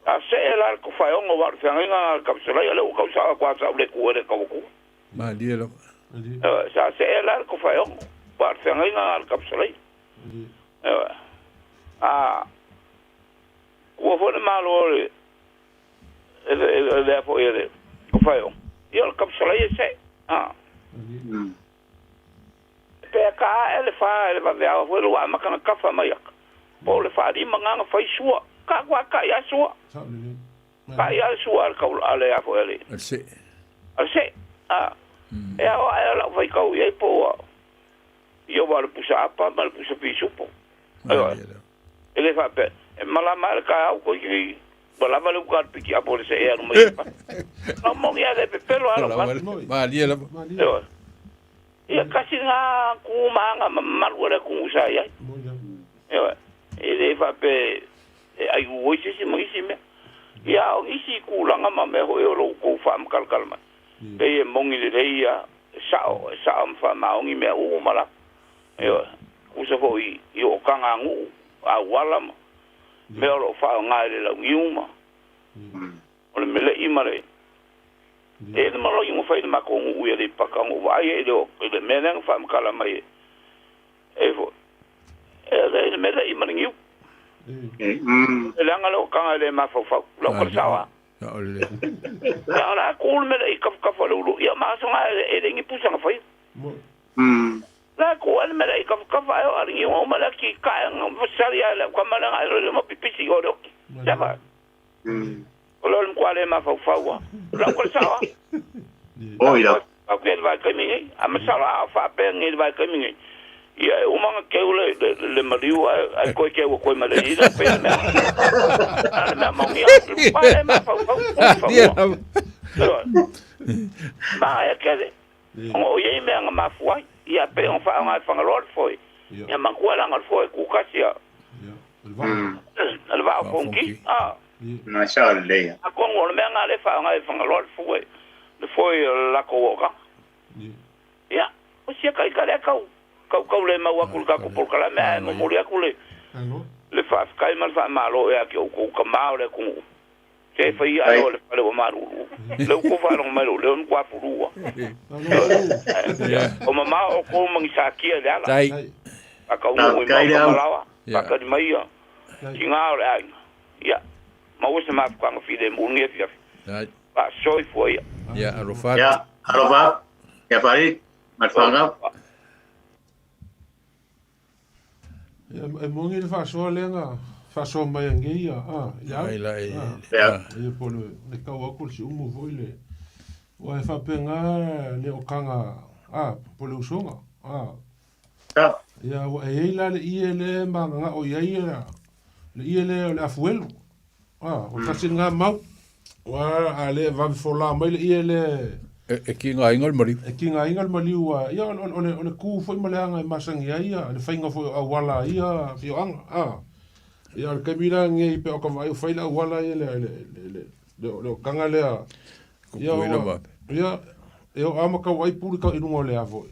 A see la le tofaeono wa o le feagaiga na le Kapsalaia lea ua tausaga atu a sa ou le tu ai le tauatua. Malie lava. Sa see la le tofaeono wa o le feagaiga na le Kapsalaia. A ua foi le Malo o le lea foi e le tofaeono. Ia o le Kapsalaia see. A. Pe ka ae le fa e le vaveao foi lua amata na kafa mai aka. Po o le faalima na na fai sua. Ka kua kai a sua. Kai a sua al kau a le a foi ale. Al se. Al se. A. E ao ae lau fai kau i ai po ua. Ia wa le pusa apa ma le pusa pisupo. E le faapea. E malama ai le kaeao koe ki ua lava le uka a le piki apo le see anu mai pa. No moni a le pepelo a lau Malie lava. Ia kasi ngā kūmāga mamalu a le atunuu sa i ai. Ioe, e le faapea e ai ua i se isi ma isi mea. Ia, a o nisi tulaga ma mea foi o lo outou faamakalatala mai, pei e moni lelei ia, e sao, e sao ma faamaoni mea uma lava. Ioe, tusa foi i ootaga a nuu, auala ma mea o lo o faaaoga i le launiu ma o le mele'i ma le E le malo i fai le matou nuu i Aleipata ona ou vaai ai lea i le mea lea na faamatala mai e foi e le le mele'i ma le niu. E leaga le ootaga e le mafaufau lau ka le sao a. Ia o le a ku le mele'i kafakafa o le ulu ia ma aso ga e le ni pusa na faia. La ku le mele'i kafakafa e o a le niu o ma le ki ka e nga fasali a le ka ma le ga le ma pipisi o le oki. Sa va. O le matua le mafaufau a. Lau ka le sao a. Oi la. Au ke le vaitaimi nei. A masalo a o faapea nei le vaitaimi nei. Ia e uma ona keu le, le, le maliu ae, ae koe keu koe ma le ina pe le mea. A le mea mauni a pa le ma fau fau fau fau. Ma e kele. Ona o iei mea nga mafu ai. Ia pe ona wha nga e whangaloa le foe. Ia makua la nga le foe kukasi a. Le vaa o fonki. Ah. Na sa le. A kongo o le mea nga le wha nga e whangaloa le foe. Le foe lako oka. Ia, o sia kai ka lea kau, kau kau le mau aku le kako polokalame ae momoli aku le, le faafetai ma le faamalo ea ki oukou kamā o le atunuu. Se fai ia o le fale ua malulu. Le ukou faalogo mai lou leo matua fulua. O mamao oukou ma ni sakia i le ala. Faataunuu i maota ma laoa, faatali mai ia tigā o le aiga. Ia, maua se mafutaga filemu i lenei afiafi. Faasoifua ia. Ia, alofa atu. Ia, alofa atu. Ia, Farid, ma le fanau. Ia, e moni le faasoa lea na faasoa mai anei ia, a, ia au. Ai la e. A, ia po le, le kau aku le siumu foi le, ua e faapena le okaga, a, po le usoga, a. Ia, ua e iai la le ie le magagao i ai ia, le ie le o le afuelu. A, o tasi lena mau. Ua a le vave fola mai le ie le... E kigaina le maliu. E kigaina le maliu a, ia, o le, o le ku foi ma le aga e masani ai ia, le faiga foi o auala a ia afioaga. A, ia, o le taimi la lenei pe o ka vaai o fai le auala ia le, le, le, le, le okaga lea. Ia, ua, ia, e o a ma kau ai puli kau i lunga o le a foi.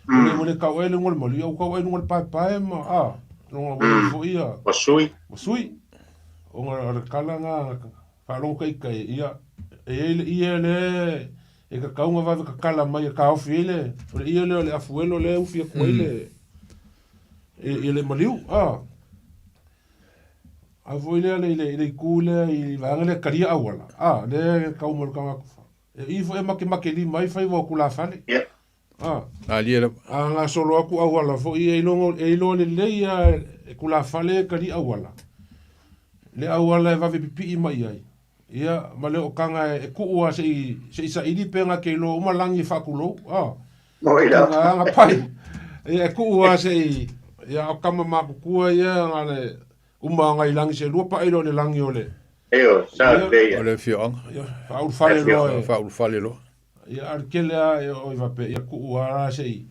Ua le kau ai le lunga o le maliu, ia ua kau ai lunga o le paepae ma, a, lunga ua foi ia. Ua sui. Ua sui. Ona o le kala na faalogo kaikai, ia, e iai le ie le e kakau na vave kakala mai e kaofi ai le, o le ie lea o le afuelo lea e ufi atu ai le, i le maliu, a. A foi lea i le, i le itu lea i vaega lea talia auala, a, lea e kau mai le tagata. E i foi e makemake lima ai faiva o tulafale. A. Malie lava. A gasolo atu auala foi e iloa, e iloa lelei lava e tulafale e tali auala. Le auala e vave pipii mai ai. Ia, ma le ootaga e tuu lava se i, se i saili pe na te iloa uma lagi e faatulou. A. Oi la. Tuna na pai. Ia, e tuu lava se i, ia, o tama matutua ia na le uma ngai lagi se lua paʻi loa i le lagi o le. Ioe, sa lelei ia. O le afioaga. Ia, faaulufale loa e. Faaulufale loa. Ia, a o le tele lava e oo i faapea, ia tuu lava la se i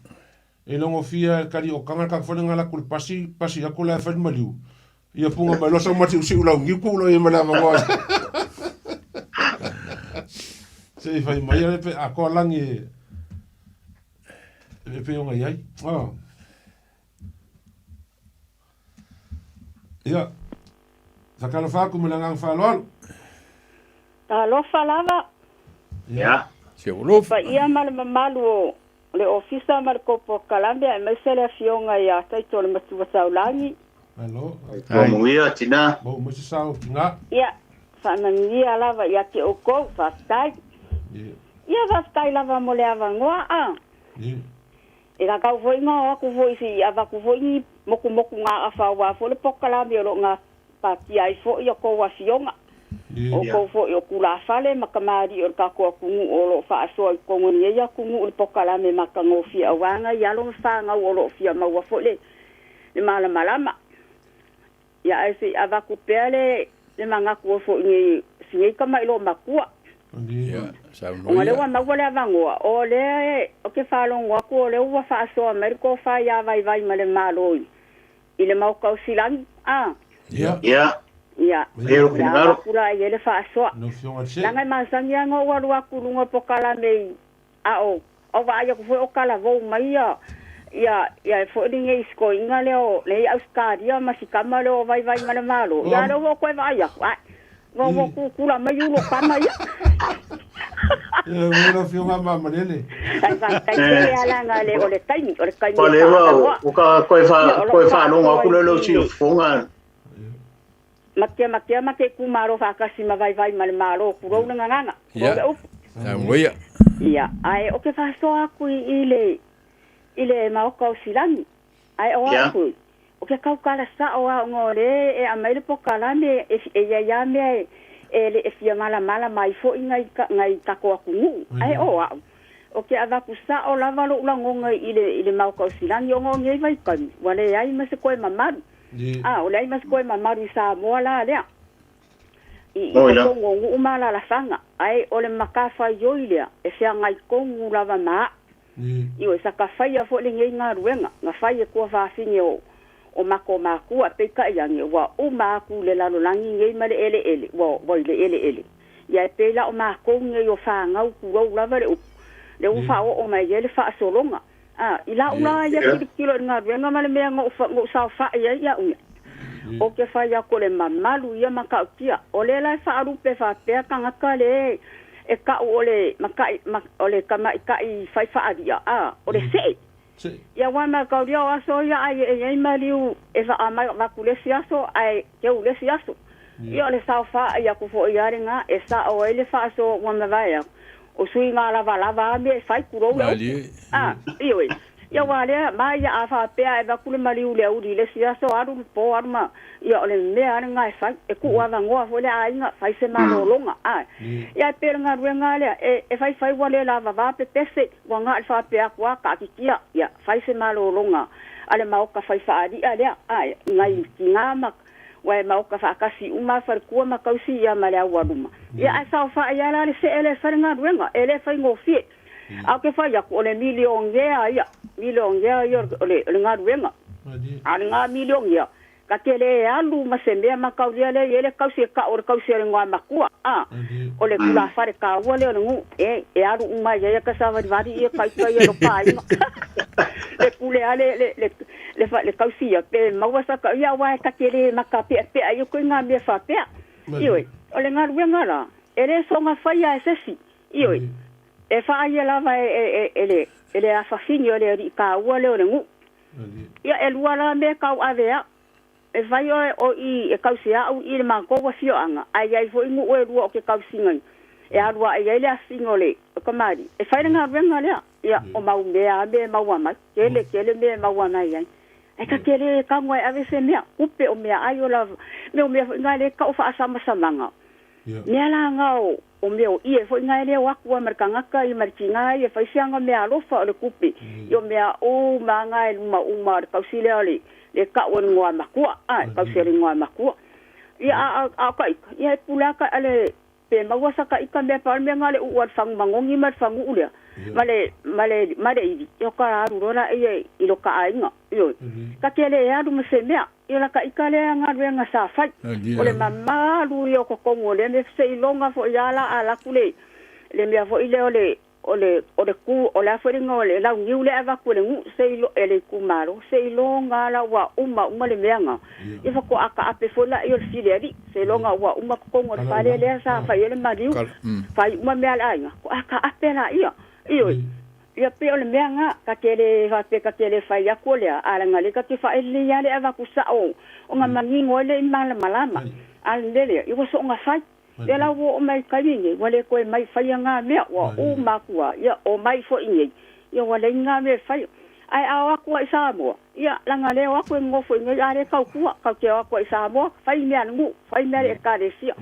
e logofia e le tali o taga le tagata foi lea na alu atu i le pasi, pasi atu la e fai le maliu. Ia puga mai loa sau ma siusiu launiu tuu loa i ai ma le avanoa. Se i fai mai le pe atoa lagi e pei ona i ai. Ah. Ia, faatalofa atu ma le agaga faaaloalo. Talofa lava. Ia. Si ou alofa. Paia ma le mamalu o le Ofisa ma le Kopokalame aemaise le Afioga ia Taito le Matua Taulagi. Malo. Ua manuia tina. Maua mai se sao tina. Ia, faamanuia lava ia te oukou, faafetai. Ia, faafetai lava mo le avanoa a. E kakau foi nga o aku foi se i avatu foi ni mokumoku nga afa aua foi le pokalame o lo o gapatia ai foi a kou afioga. O kou foi o tulafale ma kamali'i o le tatou atunuu o lo o faasoa i totonu o lenei atunuu i le pokalame matagofie aua nai alo ma fanau o lo o fia maua foi le le malamalama. Ia ae se i avatu pea le le manatu o foi nei si nei tama i loo matua. Ia, saunoa Ona lea ia. ua maua le avanoa, o lea e, ou te faalogo atu o lea ua faasoa mai le tofa ia Vaivai ma le Malo i, i le Maota o Silagi, a. Ia. Ia. Ia. Ia lou O le a finagalo. avatu la i ai le faasoa. Lau Afioga i le Sē. Leaga e masani lava ona ou alu atu i luga o le pokalame i, a o, o vaai atu foi o talavou mai ia, ia, ia foi lenei sikoiga lea o lenei Ausetalia ma si tama lea o Vaivai ma le Malo. Ia lea ua ou toe vaai atu, ae, ua, ua tutula mai ulo tama ia. Ia, ua lau Afioga Mamalele. Ai faafetai tele lava leaga le, o le taimi, o le taimi Ua e leva faatalanoa. ua ka koe Ia, fa o lou koe faalogo faasoa atu lea i lau i le siufofoga. matea matea ma te itumalo faatasi ma Vaivai ma le Malo, tulou le gagana, tulou Ia, le upu. saunoa ia. Ia, ae ou te faasoa atu i i le i le Maota o Silagi, ae o Ia. au foi, ou te tautala sao lava ona o lea e aumai le pokalame e e i ai lava mea e e le e fia malamalama ai foi nai nai tatou atunuu. Ae o au, O ke avatu sa'o lava lo'u lagoga i le i le maota o Silagi ona o nei vaitaimi ua leai ma se toe mamalu. A o leai ma se toe mamalu i Samoa la lea i i totonu o nuu ma alalafaga, ae o le matafaioi lea e feagai tonu lava ma a'u. Ioe, sa ta faia foi lenei galuega na fai e tuafafine o o matou matua, peitai ane ua uma atu i le lalolagi nei ma le eleele, ua ua i le eleele. Ia e pei la o matou nei o fanau tulou lava le upu, lea ua faaoo mai ai le faasologa. A, i la'u la ia tilotilo i le galuega ma le mea na ou saofa'i ai ia'u ia, ou te fai atu o le mamalu ia matautia. O lea la e faalupe faapea tagata le e ta'u o le mata'i o le tamaita'i fai faaali'a, a, o le se'e. Ia aua mataulia o aso ia ai e i ai maliu e va'a mai avatu le isi aso ae teu le isi aso. Ia o le saofa'i atu foi lava lena e sa'o ai le faasoa ua mavae atu o suiga lavalava a mea e fai, tulou le upu. A, ioe. Ia aua lea, ma ia a faapea e avatu le maliu i le auli i le isi aso, alu le po alu ma, ia o le mea lava lena e fai. E tuu avanoa foi le aiga, fai se malologa, a. Ia ae pei o le galuega lava lea, e, e faifai ua le lavava pepese, ua na o le faapea atu lava, taatitia, ia fai se malologa a le maota fai faali'a lea, a, i nai tina ma, ua e maota faatasi uma lava faletua ma tausi ia ma le aualuma. Ia ae saofai lava la le see lea e fai le galuega, e le faigofie. Ae ou te fai atu, o le milionea ia, milionea ia o le, o le galuega. A o lena milionea, ta te le alu ma se mea mataulia lea e i ai le tausi e ta'u o le tausi a le igoamatua, a, o le tulafale taua lea o le nuu, e, e alu uma ai ai ata savalivali ia taita ia lo ka aiga. Le pule a le, le, le, le, le tausi ia, pe maua sa ka, ia aua e ta te le matape'ape'a ai koe ngā mea faapea. Ioe, o le galuega la, e le soona faia e se isi. Ioe, e faaia lava e, e, e, e le, e le afafine o le alii taua lea o le nuu. Ia, e lua la mea tau ave au. E fai oe o i e tausi a'u i le matou afioaga, ae i ai foi nuu e lua o ke tausiga e alu aʻe ai le afiga o le kamali'i e fai le galuega lea. Ia, o mau mea a mea e maua mai, tele, tele mea e maua mai ai. Ae ta te le tago e ave se mea, kupe o meaai o la, mea o mea foi na e le tau faasamasamaga. Mea la na o, o mea o ie foi na e le o atu ai ma le tagata ia ma le tina ia e fai se aga meaalofa o le kupe i o mea uma na e luma uma o le tausi lea o le, le tau o le igoamatua, a, tausi o le igoamatua. Ia, a, a, a o ka ika, ia e pule lava ka, le, pe maua sa ka ika mea pau le mea na o le uu a le fagu manogi ma le fagu'u lea, ma le, ma le, ma le ivi, ia o ka alu loa laia i lo ka aiga, ioe. Ta te le alu ma se mea. Ia la ka ika lea galuega sa fai. O le mamalu ia o totonu o lea mea seiloga foi a la a laku le le mea foi lea o le o le o le ku o le a foi le igoa o le launiu lea e avatu e le nuu seilo e le itumalo seiloga la ua uma uma le mea na. Ia faatoa taape foi laia o le fili alii seiloga ua uma totonu o le fale lea sa fai ai le maliu fai uma mea a le aiga faatoa taape laia. Ioe. Ia pei o le mea na, ta te le faapea ta te le fai atu o lea, a leaga lea ta te faaelelei lava le avatu sa'o ona manino ai lea i malamalama. A o le mea lea, ia ua soona fai. Lea la ua oo mai i taimi nei, ua le toe mai faia na mea, ua uma atu lava, ia omai foi nei, ia ua leai ni na mea e faia. Ae a o atu lava i Samoa, ia leaga lea o atu e nonofo i inei a le tautua, tatou te o atu lava i Samoa, fai mea a le nuu, fai mea a le Ekalesia.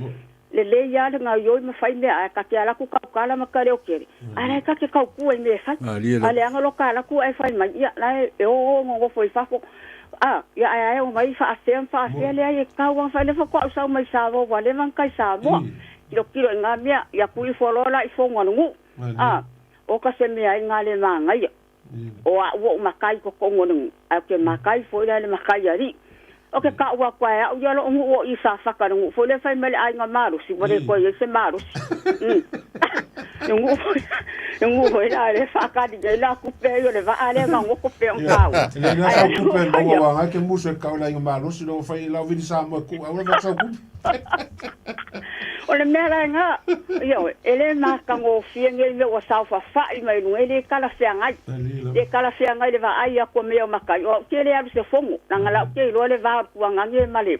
Lelei lava le gaoioi ma fai mea ae ta te ala atu tautala ma taleotele, ae la e ta te tautua i mea e fai. A leaga lo ta ala atu ae fai mai, ia la e o o nonofo i fafo, a, ia ae a e omai faafea ma faafea, leai e tatau lava ona fai. Lea faatoa ou sau mai Samoa ua leva ona kai Samoa, tilotilo i nga mea, ia tu ifo loa la i fono a le nuu, a, oka se mea ai nga le manaia. O a'u ua ou makai i totonu o le nuu, ae ou te makai foi la i le makai alii. O ke ka'u aku a e a'u ia lo'u nuu o i Safata le nuu foi lea fai mai le aiga malosi, ua le toe i ai se malosi. Le nuu foi, le nuu foi la lea e faakali nei la tupe ai o le vaa lea magoto pea ona taua. E le lea sau tupe e maua ua agai ke musu e ka'u i le aiga malosi lea ua fai i lau vili Samoa e ku'u aua le sau tupe. O le mea la lena, ioe, e le matagofie nei mea ua saofafa'i mai luga, e le talafeagai. Le talafeagai le vaai atu o mea o matai, o au te le alu se fono, leaga la ou te iloa le va o le tuagage ma le,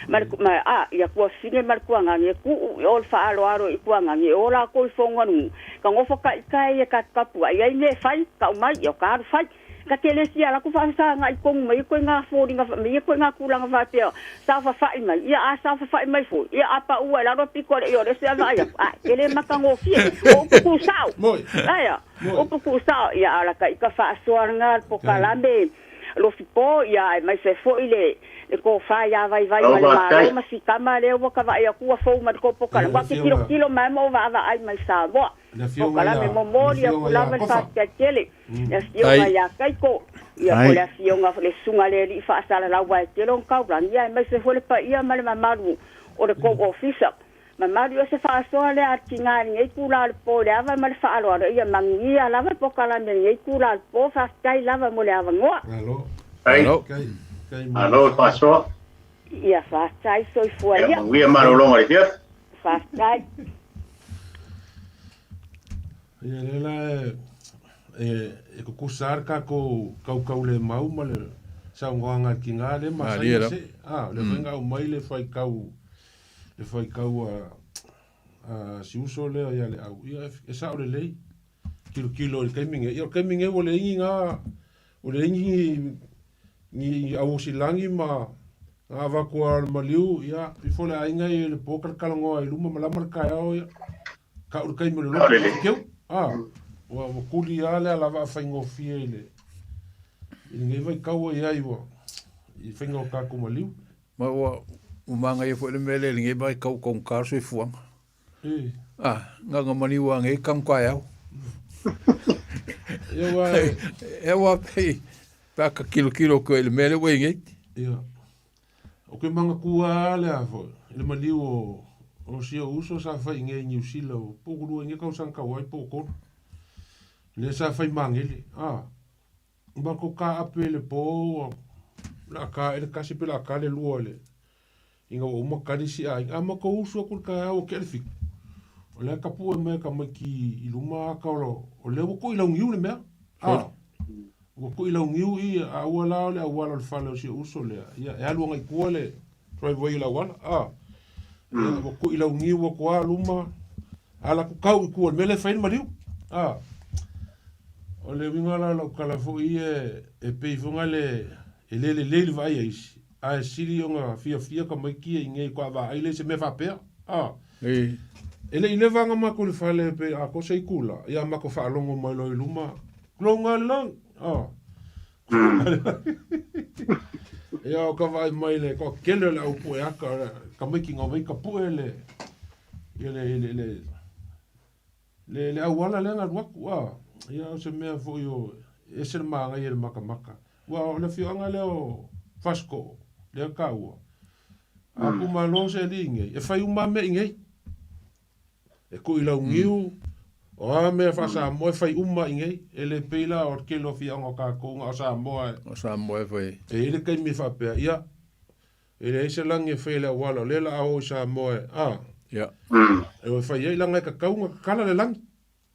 ma le, ma, a, ia tuafine ma le tuagage, e tuu i o le faaaloalo i tuagage, e o latou i fono a le nuu, ka nofo taʻi tae ia tatou tapuaʻi ai mea e fai, tau mai, ia o ka alu fai. Ta te le fia alu atu faasaga i tonu mai ia ituaiga foliga ma ia ituaiga tulaga faapea saofafai mai, ia a saofafai mai foi, ia a pau ai i lalo pito a le ioe se vaai atu, ae e le matagofie. O upu tuusao. Aea, upu tuusao, ia a o lata ita faasoa lena le pokalame lofi po, ia aemaise foi le le tofa ia Vaivai ma le Malo ma si tama lea ua ta vaai atu ua fou mai le tou pokalame. Ua te tilotilo mai ma ou vaavaai mai Samoa. Pokalame momoli atu lava le faafetai tele. Le afioga ia Taito, ia po le afioga le susuga i le alii faasalalau aua e tele ona taulagi, ia aemaise foi le paia ma le mamalu o le tou ofisa. Mamalu ia o se faasoa lea a le tina i lenei itula o le po i le ava ma le faaaloalo, ia manuia lava le pokalame i lenei itula o le po, faafetai lava mo le avanoa. Malo. Malo le faasoa. Ia faafetai soifua ia. Ia manuia malologa i le afiafi. Faafetai. Ia lea la e tutusa lava le tatou kaukaulemau ma le saunoaga a le tina lea masani ona see. A, o lea foi na aumai le faitau, le faitau a si uso lea ia Leau, ia e sao lelei. Tilotilo i le taimi nei, ia o le taimi nei ua leai ni na, ua leai ni ni auosilagi ma na avatu lava o le maliu, ia ifo le aiga i le po talatalanoa i luma ma lama le taeao, ia Kau le taimi o le lotu i keu. Ah, ua ua kuli lava le alavaa faigofie i le i lenei vaitau ua i ai ua i faiga o tatou maliu. Ma ua ua manaia foi le mea lea i lenei vaitau ua taugata le soifuaga. E. Ah, na ona maliu lava nei tanu taeao. Ia ua E ua pei pe a ta tilotilo atu ai i le mea lea ua i ai nei. Ia. O ke manatua lava lea foi, i le maliu o si ou uso sa fai i inei i Niu Sila, po o lua i nei tausaga talu ai po o tolu. Lea sa fai magele, a, matou taape i le po ua o le a ta ea le tasi pe o le a ta le lua i le, ina ua uma tali isi aiga. A matou usu atu i le taeao ua tea le fitu, o la e tapue mai e tamaiti i luma ata o lea ua to'ilauniu le mea, a. Ua tuilauniu i a ua la o le auala o le fale o si ou uso lea, ia e alu agai i tua le driveway o le auala, a. Ia ua tuilauniu atu lava luma, ala atu tau i tua i le mea lea e fai ai le maliu, a. O le uiga la o lau tala foi ia e pei foi na le e le lelei le vaai a isi, ae sili ona fiafia tamaiti ia i inei faatoa vaai lea i se mea faapea, a. E le i leva ona matou i le fale pe atoa se itula, ia matou faalogo mai loa i luma, Kuloga le lagi. Oh. Ia o ka vaai mai le toatele o le au pue aka o le tamaiti na omai tapue le ia le le le le le auala lea na alu atu a ia o se mea foi o ese le manaia i le makamaka aua o le afioaga lea o Fasito'o lea taua a kumalo se alii nei e fai uma lava mea i nei. E kuʻilauniu, o a mea faa-Samoa e fai uma i inei. E le pei la o le tele o afioaga o tatou na o Samoa e. O Samoa e fai. E i ai le taimi e faapea, ia, e leai se lagi e fai e le auala, o lea o le a o i Samoa e, a. Ia. E o e fai ai, leaga e tatau ona tatala le lagi.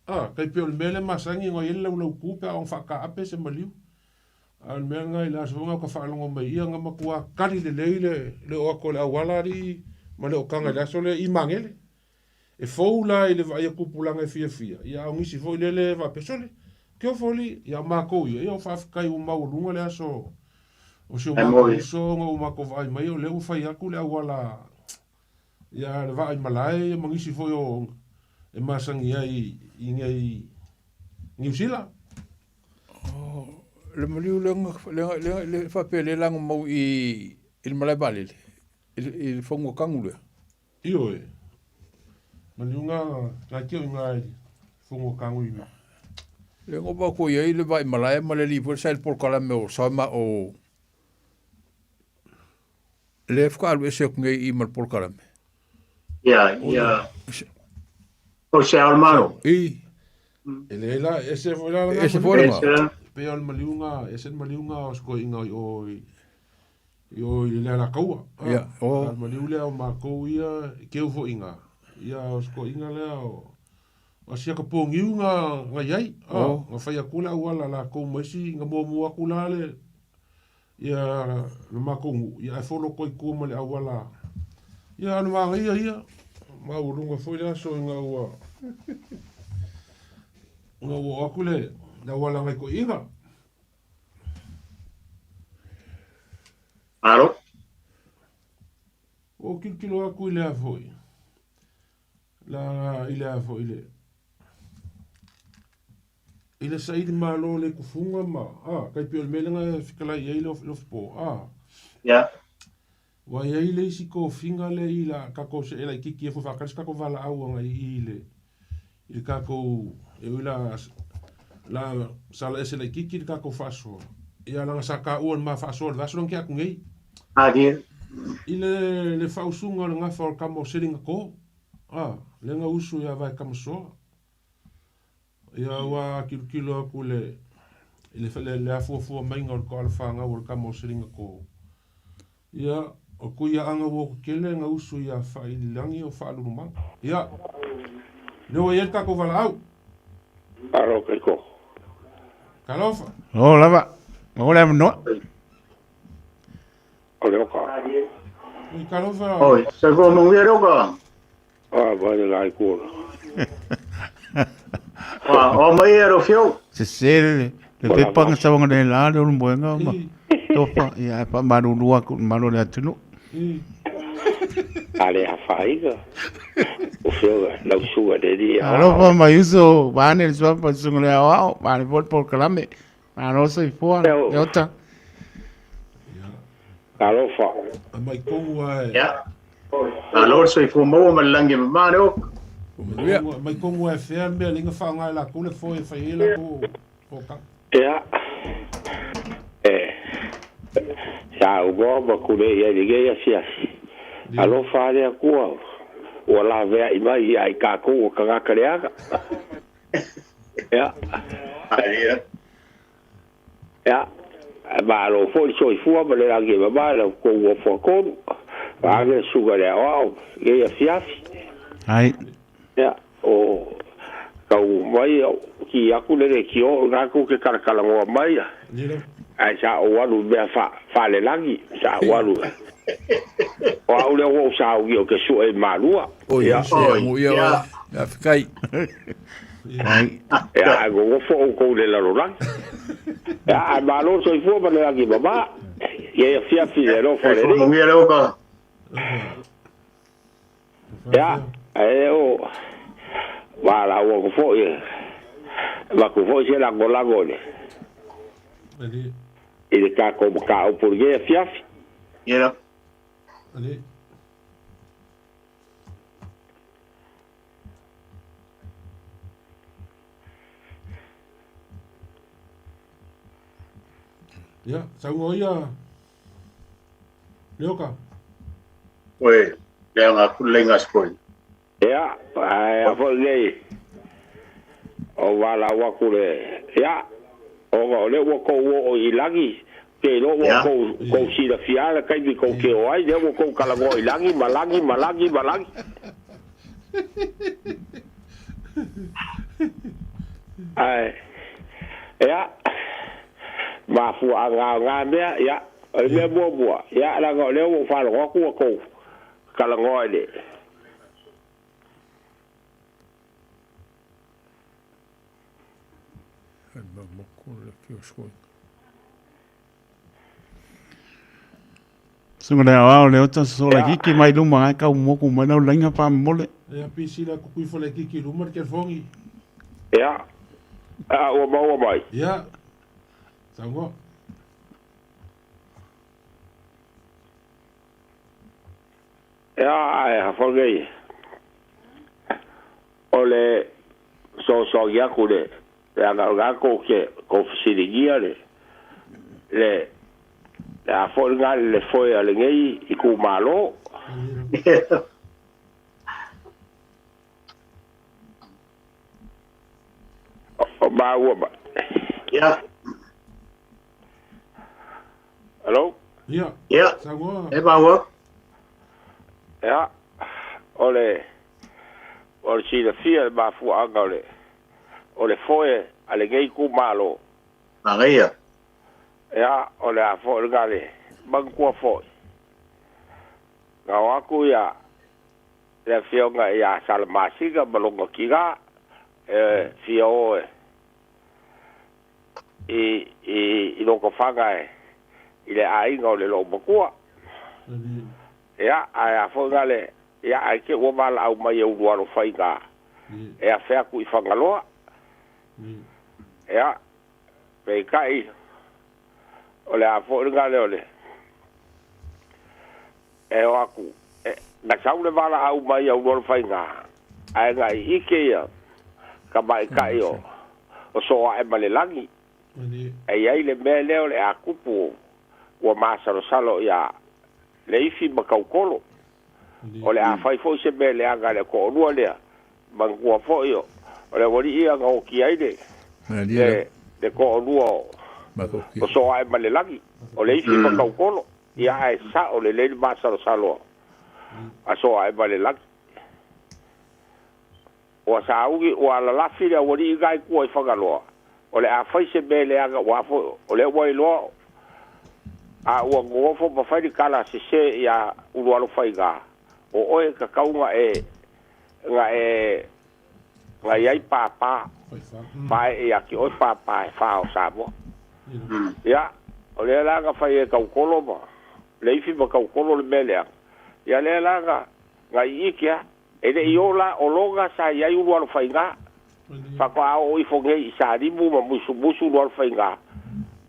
A, tai pei o le mea lea e masani ona i ai le laulautu pe a ono faataape se maliu. A o le mea lena i le aso foi lena ou te faalogo mai ia na matua kali lelei le, le oo atu o le auala alii ma le ootaga i le aso lea i Magele. E fou la i le vaai a tupulaga e fiafia, ia a o nisi foi lele e faapea, sole, kiofo alii, ia o matou ia, ia o faafetai ua maualuga le aso o si o matou uso ona ua matou vaai mai o lea ua fai atu le auala ia le vaa i malae ia ma nisi foi o e masani ai i nei Niu Sila. Oh, le maliu le le le faapea le lago mau i i le malae vaalele i le fonua kagu lea. Ioe. Maliu nga nga kio i nga fonua kagu i Le ngo ba ko iai le vai malae ma le li foi sa le polokalame o sama o Le faatoa alu ese atu nei i ma le polokalame. Ia, ia. O se ao malo. I. E leai la, ese foi la Ese foi la. Ese. Pei o le maliuga, ese le maliuga o se toeaina i o i i o i le Alataua. Ia, o. A le maliu lea o matou ia, e keu foi i ina. Ia, o se toeaina lea o o sia ka pōniu na na i ai. O. Na fai atu le auala a latou ma isi, na muamua atu la le Ia lo makou nuu, ia ae folo koe i tua ma le auala. Ia o le manaia ia, maualuga foi le aso ina ua ina ua oo atu le auala nai toeaiina. Malo. Ua ou kilokilo aku i le a foi. La i le a foi i le i le saili malo le kufuga ma a kai pei o le mea lea e fetalai i ai le ofipo a. Ia. Ua i ai le isi tofiga lea i la tatou se'e laitiiti ai foi faatali se tatou valaau agai i i le i le tatou e ui la la sala ese laitiiti le tatou faasoa ia leaga sa taua i le ma faasoa i le vaiaso lea na tea atu nei i le le faausuga o le gafa o le tama o Seligatō a lea na usu ia Vaetamasoa ia ua tilotilo atu i le i le le afuafua maiga o le toala fanau o le tama o Seligatō Ia, o Tuiaaga ua ota tele na usu ia Faaililagi o Faalulumaga. Ia, lea ua i ai le tatou valaau. Alo Kaiko. Talofa. O lava, o le avanoa. O le oka. Oi, talofa. Oi, soifua manuia le oka. Ah, vai le lai kua. Wa, o mai e ro fiu. Sese le le pepa na sauaga nei la le ulu moega ma tofa ia ae faamalulu atu i le malo o le atunuu. A le afaina o feo lau susuga le alii aoao. Alofa mai uso vaeane le suafa o le susuga i le aoao vaeane foi le polokalame. Malo soifua Leota. Talofa. Mai tonu a e. Ia. Malo le soifua maua ma le lagi e mama le oka. Mai tonu a e fea le mea lea na faaaoga e latou le foe e fai ai latou fokaga. Ia. E saunoa ma tulei ai i lenei afiafi. Alofa a le Atua ua laveai mai ia i tatou o tagata leaga. Ia. Ia, e malo foi le soifua ma le lagi e mama i la outou nofo atonu. Vaeane le susuga i le aoao i lenei afiafi. Ai. Ia, o tau mai ki atu le leitio o lena tou te talatalanoa mai, ae sa ou alu i mea faalelagi, sa ou alu. O au lea ua ou sauni ou te sue i Malua. Oi, Ia. se amu ia oe. Faafetai. Ai. Ia, ae nonofo outou i le lalolagi. Ia, ae malo le soifua ma le lagi mama. Ia i afiafi i le alofa o le Alii. Manuia le oka. Ia, ae o valaau atu foi, e avatu foi se lagolago i le i le tatou mataupu i lenei afiafi. Ia. Ia, saunoa ia Leoka. Oi, leaga aku le laina sipoi. Ia, ae a foi nei, o valaau atu le, ia, ona o lea ua tou oo i lagi, ke iloa ua tou, tou silafia le taimi tou te o ai, lea ua tou talanoa i lagi, ma lagi, ma lagi, ma lagi. Ae, ia, mafuaaga o na mea, ia, o le mea muamua, ia, leaga o lea ua ou faalogo atu ua tou talanoa i le. Susuga le aoao le ota sosola kiki mai luma ai kau moku mai lau laina faamomole. Ia pisi la kukui fale kiki luma le telefoni. Ia. A ua maua mai. Ia. Saunoa. Ia, ae afa nei. O le soasoani atu le leaga o lena tou te tou fesiligia le le le a foi lena le foe a lenei itumalo. O maua mai. Ia. Hello? Ia. Ia. Saunoa. E maua. Ia, o le o le silafia le mafuaaga o le o le foe a lenei itumalo. Manaia. Ia, o le a foi lena le manatua foi. Na o atu ia le afioga ia Salamasina ma lona tina e fia o e i i i Lotofaga e i le aiga o le loomatua. Ia, ae a foi ga le, ia ae te ua valaau mai e Ulualofaiga e afe atu i Fagaloa. Ia, peitai o le a foi lena le o le e o atu e, na sau le valaau mai a Ulualofaiga ae na i ike ia tamaitai o Soae ma le lagi. E i ai le mea lea o le a tupu ua masalosalo ia Leifi ma Tautolo. O le a fai foi se mea leaga i le toalua lea, manatua foi o le aualii ia na oti ai le le toalua o Soae ma le lagi, o Leifi ma Tautolo. Ia ae sao lelei le masalosalo a Soae ma le lagi. Ua sauni, ua alalafi le aualii na i tua i Fagaloa, o le a fai se mea leaga aua foi o lea ua iloa a ua nonofo ma fai le tala sese iā Ulualofaiga, o oe e tatau na e na e na i ai pāpā, paee ia te oe pāpā e fā o Samoa. Ia, o lea la na fai e Tautolo ma Leifi ma Tautolo le mea leaga, ia lea la na na iike a. E le i ola o loga sa i ai Ulualofaiga. Faatoa oo ifo nei i Salimu ma musumusu Ulualofaiga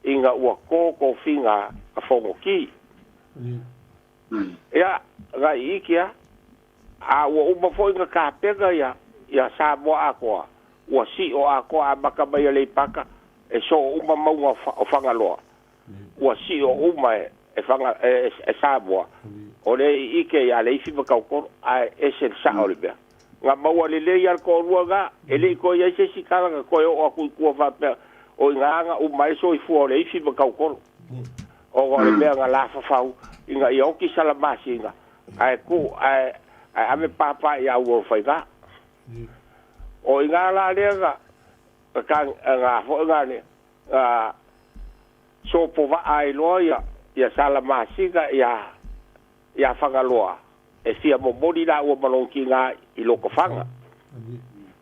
ina ua to tofiga a Fonoti. Ia, na i iki a, a ua uma foi na tapena ia, ia Samoa atoa, ua sio atoa amata mai Aleipata e soo uma mauga o Fagaloa. Ua sio uma e, e, Faga, e, e Samoa. O le i ike ia Leifi ma Tautolo, ae ese le sao o le mea. Na maua lelei lava le toalua na, e le i toe i ai se isi tala na toe oo atu i tua faapea, o i ina na uma ai le soifua o Leifi ma Tautolo. Ona o le mea na lafafau ina ia oti Salamasina, ae tuu, ae, ae ave pāpā ia Ulualofaiga. O i ina la lea na, na, na foi na le, na sopovaa ai loa ia, ia Salamasina ia, ia Fagaloa, e fia momoli laua ma lona tiga i Lotofaga.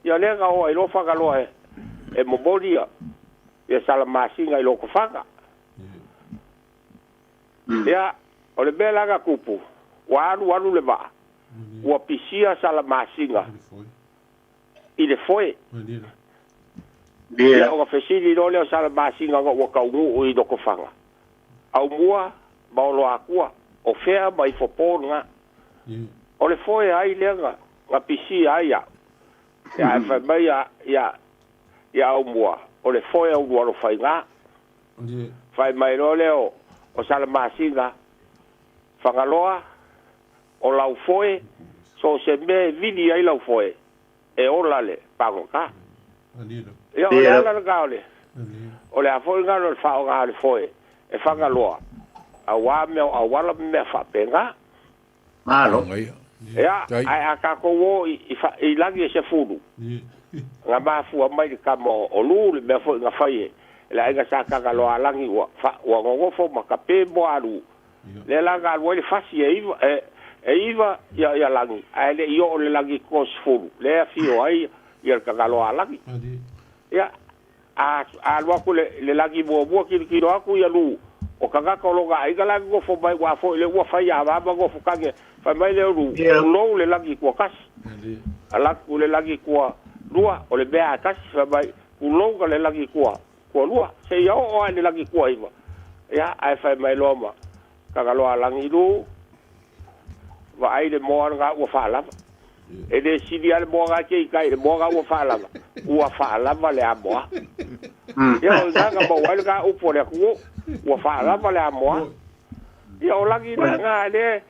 Ia lea na oo ai loa Fagaloa e, e momoli ia, ia Salamasina i Lotofaga. Ia, o le mea la na tupu, ua alu alu le vaa, ua pisia Salamasina i le foe. Ia, ona fesili loa lea o Salamasina ona ua taunuu i Lotofaga. Aumua ma Oloakua, o fea ma Ifopo lena. O le foe ai lea na, na pisia ai au. Ia, ae fai mai ia, ia, ia Aumua, o le foe o Ulualofaiga. Fai mai loa lea o, o Salamasina, Fagaloa, o lau foe, so o se mea e vili ai lau foe, e ola le pagota. Ia, o le ala lena o le, o le a foi lena o le faaaoga o le foe e Fagaloa, auā mea o auala ma mea faapena. Malo. Ia, ae a tatou o i, i, i lagi e sefulu, na mafua mai le tama o Lu, le mea foi na fai e le aiga sa Tagaloaalagi ua, fa, ua nonofo ma kape moa a Lu. Lea la na alu ai le fasi e iva, e, e iva ia, ia lagi, ae le i oo le lagi toa sefulu, lea e afio ai ia le Tagaloaalagi. Ia, a, a alu atu le, le lagi muamua kilokilo atu ia Lu, o tagata o lona aiga la e nonofo mai ua foi le ua fai ia ma nofo tage, fai mai lea o Lu, tulou le lagi tua tasi. Ala atu le lagi tua lua, o le mea a tasi, fai mai, tulou ka le lagi tua, tua lua, seia oo lava i le lagi tua iva. Ia, ae fai mai loa ma Tagaloaalagi, Lu, vaai le moa lena ua faalava. E le sili lava le moa na te i tai i le moa na ua faalava. Ua faalava le amoa. Ia, o i ina na maua ai lena upu a le atunuu, ua faalava le amoa. Ia, o lagi lena lea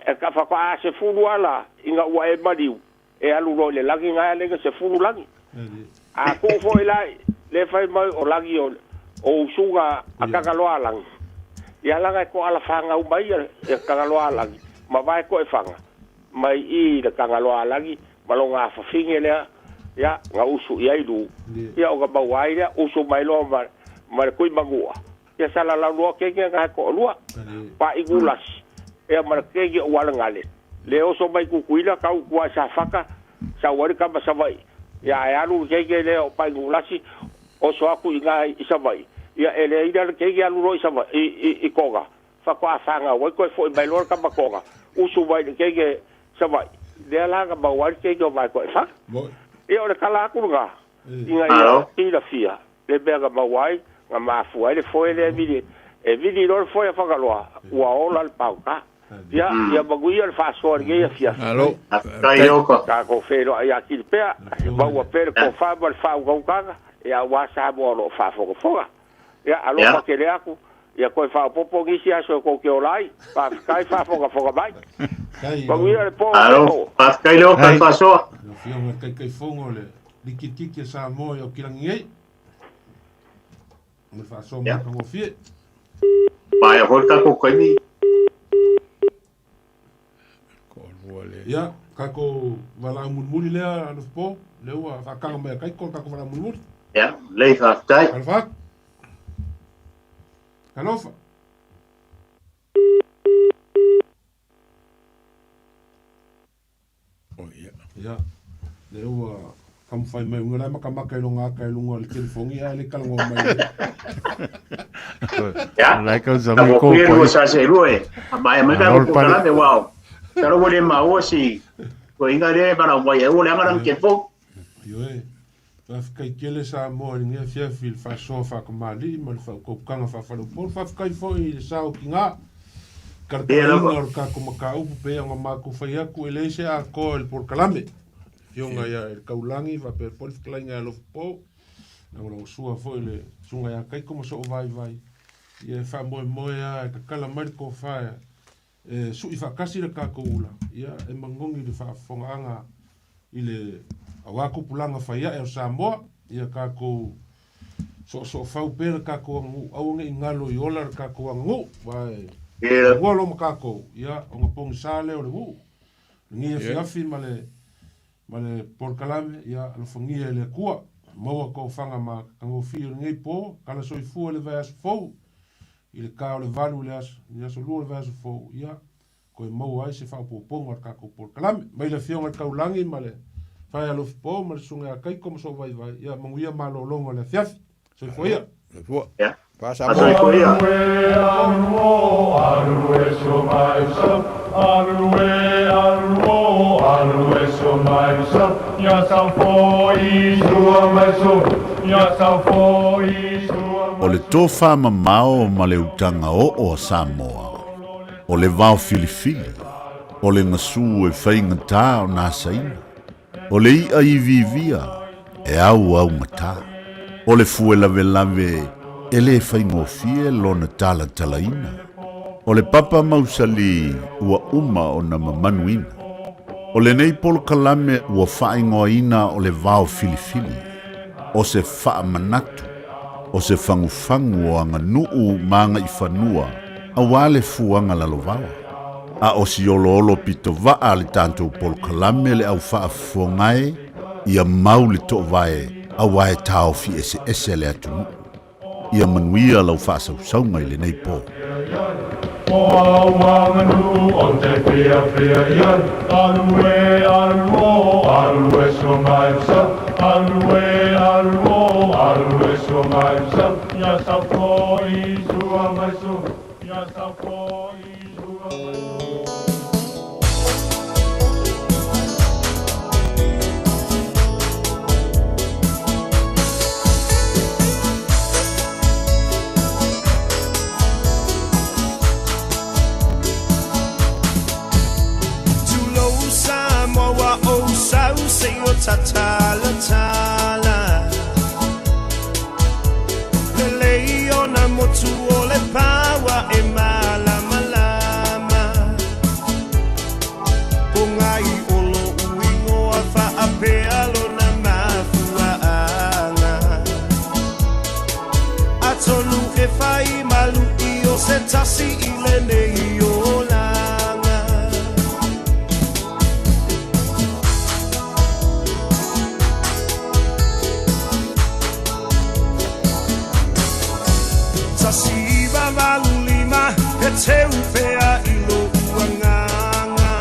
e faatoa sefulu lava la ina ua e maliu, e alu loa i le lagi na lea na sefulu lagi. A tuu foi la le fai mai o lagi o usuga a Tagaloaalagi, ia laga e toalafaga uma ai ia Tagaloaalagi ma vae toefaga mai i le Tagaloaalagi ma lona afafine lea, ia, na usu i ai Lu. Ia ona maua ai lea, usu mai loa ma, ma le Tuimanua, ia salalau loa keiki na he toalua, Paigulasi, ia ma le keiki o Ualegale. Le oso mai Tutuila, tau i tua i Safata, sau ai le tama Savaii. Ia ae alu le keiki lea o Paigulasi, oso atu i ina i Savaii, Ia e leai la le keiki alu loa i Savaii i i Toga faatoa fanau ai toe foi mai loa le tama Toga usu mai i le keiki Savaii lea la na maua ai le keiki o Vaetoefaga. Ia o le tala atu lena ina ia silafia le mea na maua ai na mafua ai le foe lea e vili e vili loa le foe a Fagaloa ua ola le paota. Ia ia manuia le faasoa i lenei afiafi. Malo. Faafetai Ioka. Tatou feiloai atili pea, maua pea le tofa ma le faautautaga, ia aua Samoa o lo o faafogafoga. Ia alofa tele atu, ia toe faaopoopo nisi aso e tou te ola ai. Faafetai faafogafoga mai. Manuia le po. Malo, faafetai Leoka i le faasoa. Lau Afioga i le Taitaifono o le Likitiki a Samoa i Aukilagi nei. Ma le faasoa matagofie. Maea foi le tatou taimi. Ia, tatou valaau mulimuli lea, Alofipo, lea ua faataga mai a Kaiko le tatou valaau mulimuli. Ia, lelei faafetai. Alofa atu. Talofa. Ia, lea ua taumafai mai uiga la e makamaka i lona aka i luga o le telefoni ae le talanoa mai. Ia, La ka sa mai mo ko kuia po. lua sa se lua e. A mai mai ka Malo ko le pale. kalame wao. Talo ua le maua si ko inga le mana mai e ua le anga lang telefoni. Ioe, faafetai tele Samoa i lenei afiafi i le faasoa faatamalii ma le faaukaukana faafaleupolu. Faafetai foi i le sao tiga, Ia talatalaina lava. o le tatou mataupu pei ona matou fai atu e leai se atoa i le polokalame. Afioga ia i le Taulagi faapea foi le fetalaiga ia Alofapo, lagolagosua foi i le susuga ia Kaiko ma soo vaivai. Ia e faamoemoe lava e tatala mai le tofa e sui faatasi le tatou ula, ia e manogi le faafofogaaga i le aua tupulaga faiae o Samoa, ia tatou soosoofau pea le tatou aganuu, aua ne i galo i ola le tatou aganuu, aua e Ia taua loa ma tatou, ia ona pogisa lea o le nuu. Lenei afiafi ma le ma le polokalame, ia alofagia e le Atua, maua tofaga matagofie o lenei po, kala soifua i le vaiaso fou, i le ta o le 8 i le aso, i le aso 2 o le vaiaso fou, ia, toe maua ai se faaopoopoga o le tatou polokalame. Mai le Afioga i le Taulagi ma le Fae Alofipo ma le Susuga ia Kaiko ma sou vaivai, ia manuia malologa o le afiafi. Soifua ia. Soifua. Ia. Fa Samoa. Soifua ia. O le tofa mamao ma le utaga oo a Samoa, o le vao filifili, o le gasu e faigata ona asaina, o le i'a iviivia e auaugata, o le fue lavelave e lē faigofie lona talatalaina, o le papa mausali ua uma ona mamanuina. O lenei polokalame ua faaigoaina o le vao filifili, o se faamanatu, o se fagufagu o aganuu ma agaifanua auā le fuaga lalovaoa. A o si oloolo pitovaa a le tatou polokalame le au faafofoga e, ia mau le toovae auā e taofi eseese le atunuu. Ia manuia lau faasausauga i lenei po. Tulou Samoa ua ou sau seia tatalatala. Lelei ona motu o le paua e malamalama. Pogai o lo'u igoa faapea lona mafuaaga. Atonu e fai malu'i o se tasi i lenei olaga. 1985 e teu pea i lo'u agaga.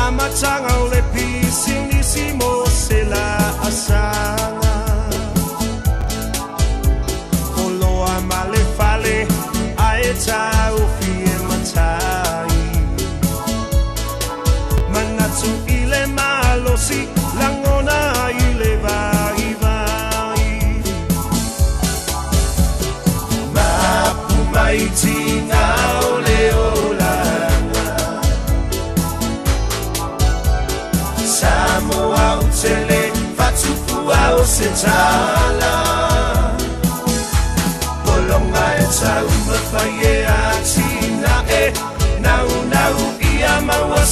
Amataga o le pisinisi mo se laasaga.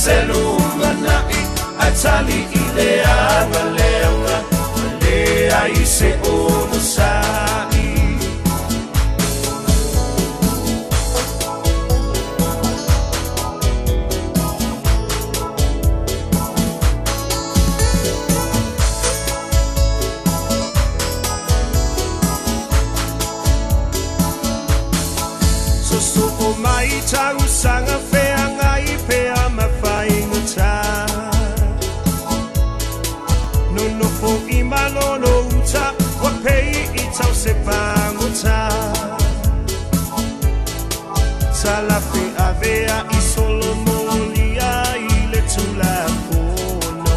se lumanai Ae tali i le agalega Ma leai se onosai. Soso'o mai tausaga feagai pea ma faigata Nonofo i malolo uta ua pei i tause pagota Talafe avea i solomolia i le tulafono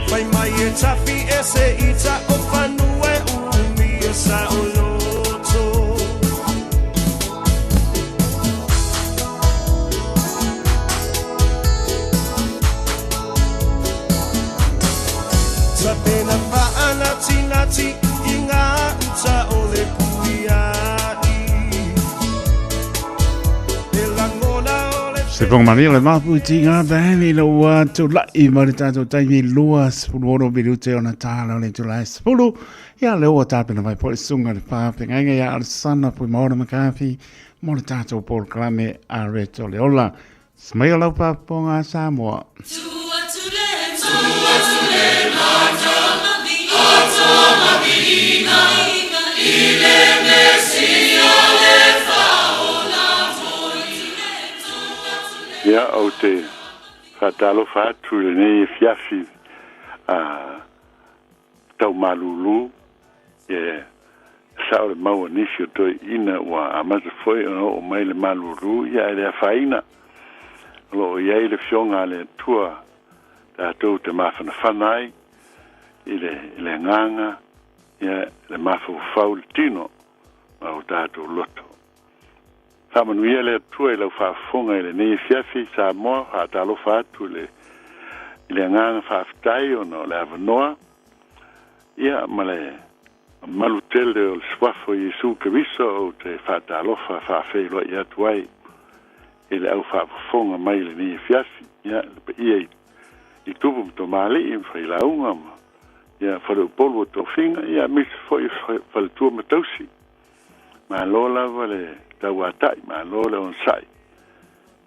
Fai mai e tafi ese ita o fanua e umia saoloto. Tapena faanatinati i ngā uta o le puia'i E lagona o le Se fonga malia le mapu i tinga taheni le ua tula'i mai le tātou taimi 26 minute ona tāla o le itula e 10. Ia le ua tapena mai po le susuga le whawhengainga ia Alessandra Puimaona McCarthy mo le tātou polokalame a Reto le Ola. Smai o lau whaafofoga a Samoa. Ia, ou te faatalofa atu i lenei afiafi a tau malūlū, ia sao le mau a nisi o toeaiina ua amata foi ona oo mai le malūlū, ia ae le afaina. O lo o i ai le Afioga a le Atua tatou te mafanafana ai i le i le agaga, ia le mafaufau, le tino ma o tatou loto. Faamanuia le Atua i lau faafofoga i lenei afiafi, Samoa, faatalofa atu i le i le agaga faafetai ona o le avanoa, ia ma le mamalu tele o le Suafa o Iesu Keriso ou te faatalofa faafeiloai atu ai i le au faafofoga mai i lenei afiafi, ia, le paia i, i tupu ma tamalii ma failauga ma, ia, faleupolu o tofiga, ia, aemaise foi o faletua ma tausi. Malo lava le tauatai, malo le onosai.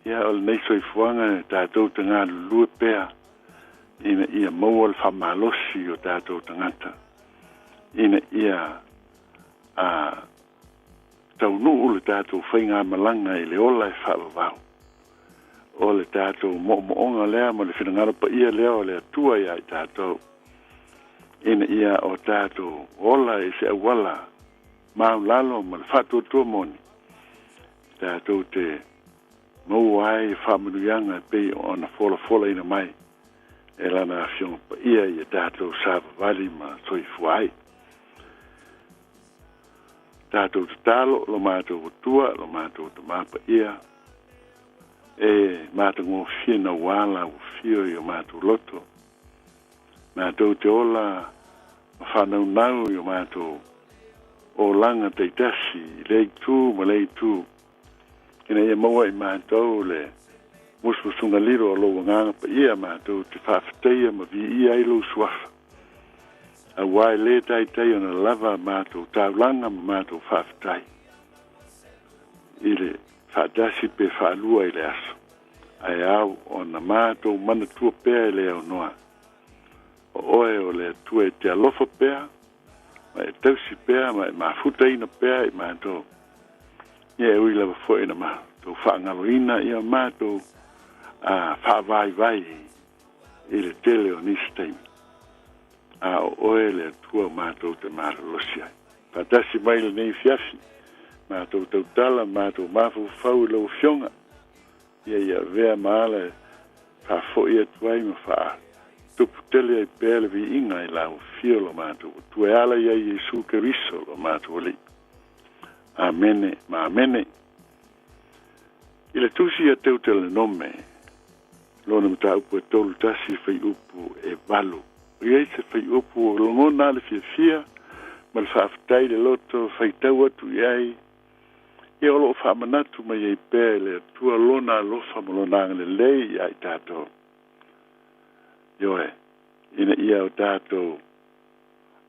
Ia, o lenei soifuaga e tatou te galulue pea ina ia maua le faamalosi i o tatou tagata, ina ia a taunuu le tatou faigamalaga i le ola e faavavau. O le tatou moomooga lea ma le finagalo paia lea o le Atua ia i tatou, ina ia o tatou ola i se auala maulalo ma le faatuatua moni, tatou te maua ai faamanuiaga e pei ona folafolaina mai e Lana Afioga Paia ia tatou savavali ma soifua ai. Tatou tatalo lo matou Atua, lo matou Tamā Paia, e matagofie nauā la ua fio i o matou loto. Matou te ola ma whānaunau i o matou olaga taitasi i lea itu ma lea itu, ina ia maua i matou le musumusuga lilo o lou Agaga Paia matou te faafetaia ma viia ai lou Suafa, auā e lē taitai ona lava a matou taulaga ma matou faafetai i le faatasi pe faalua i le aso, ae ao ona matou manatua pea e le aunoa o oe o le Atua e te alofa pea ma e tausi pea ma e mafutaina pea i matou. Ia e ui lava foi ina matou faagaloina ia matou a faavaivai i le tele o nisi taimi, a o oe le Atua o matou te malolosi ai. Faatasi mai lenei afiafi, matou tautala ma matou mafaufau i lau Afioga, ia i avea ma ala e faafoi atu ai ma faatupu tele ai pea le viiga i lau Afio lo matou Atua e ala ia Iesu Keriso lo matou Alii. Amene ma amene. I le tusi ia Teutelenome, lona mataupu e 31 fuaiupu e 8, o i ai se fuaiupu o lagona le fiafia ma le faafetai i le loto faitau atu i ai Ia o loo faamanatu mai ai pea e le Atua Lona alofa ma Lona agalelei iā i tatou. Ioe, ina ia o tatou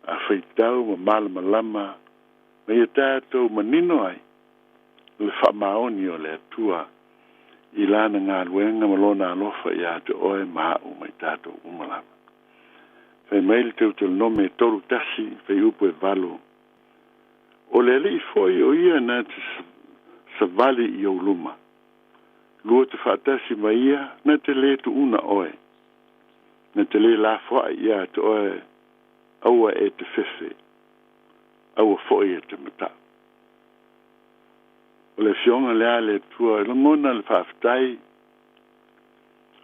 a faitau ma malamalama ma ia tatou manino ai le faamaoni o le Atua i Lana galuega ma Lona alofa iā te oe ma a'u ma i tatou uma lava. Fai mai le Teutelonome 3:1 fuaiupu e 8, O le Alii foi o ia na te savali i ou luma, lua te faatasi ma ia na te lē tuuna oe, na te lē lafoaʻi iā te oe aua e te fefe, aua foi e te mataʻu. O le Afioga lea a le Atua e lagona le faafetai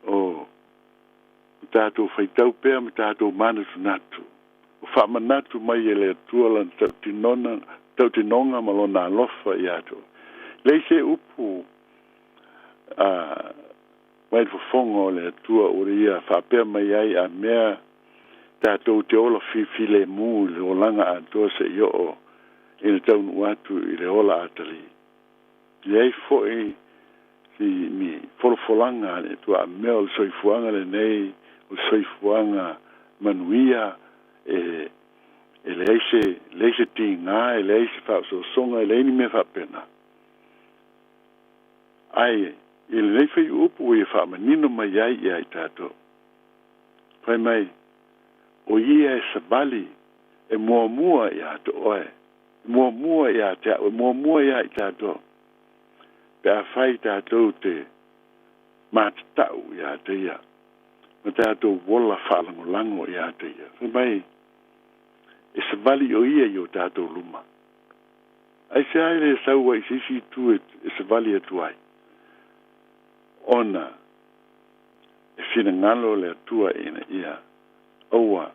o tatou faitau pea ma tatou manatunatu, o faamanatu mai e le Atua Lana tautinoga, tautinoga ma Lona alofa iā te oe. Leai se upu a mai le fofoga o le Atua ua Ia faapea mai ai a mea tatou te ola filemu i le olaga atoa seia oo ina taunuu atu i le ola atalii. Leai foi si ni folafolaga a le Atua a mea o le soifuaga lenei, o le soifuaga manuia e e leai se leai se tigā, e leai se faaosoosoga, e leai ni mea faapena. Ae i lenei fuaiupu ua ia faamanino mai ai iā i tatou. Fai mai, o ia e savali e muamua iā te oe, e muamua iā te a'u, e muamua iā i tatou, pe afai tatou te matatau iā te ia, ma tatou ola faalagolago iā te ia. Fai mai, e savali o ia i o tatou luma. Aisea e lē sau ai i se isi itu e savali atu ai? Ona e finagalo le Atua ina ia aua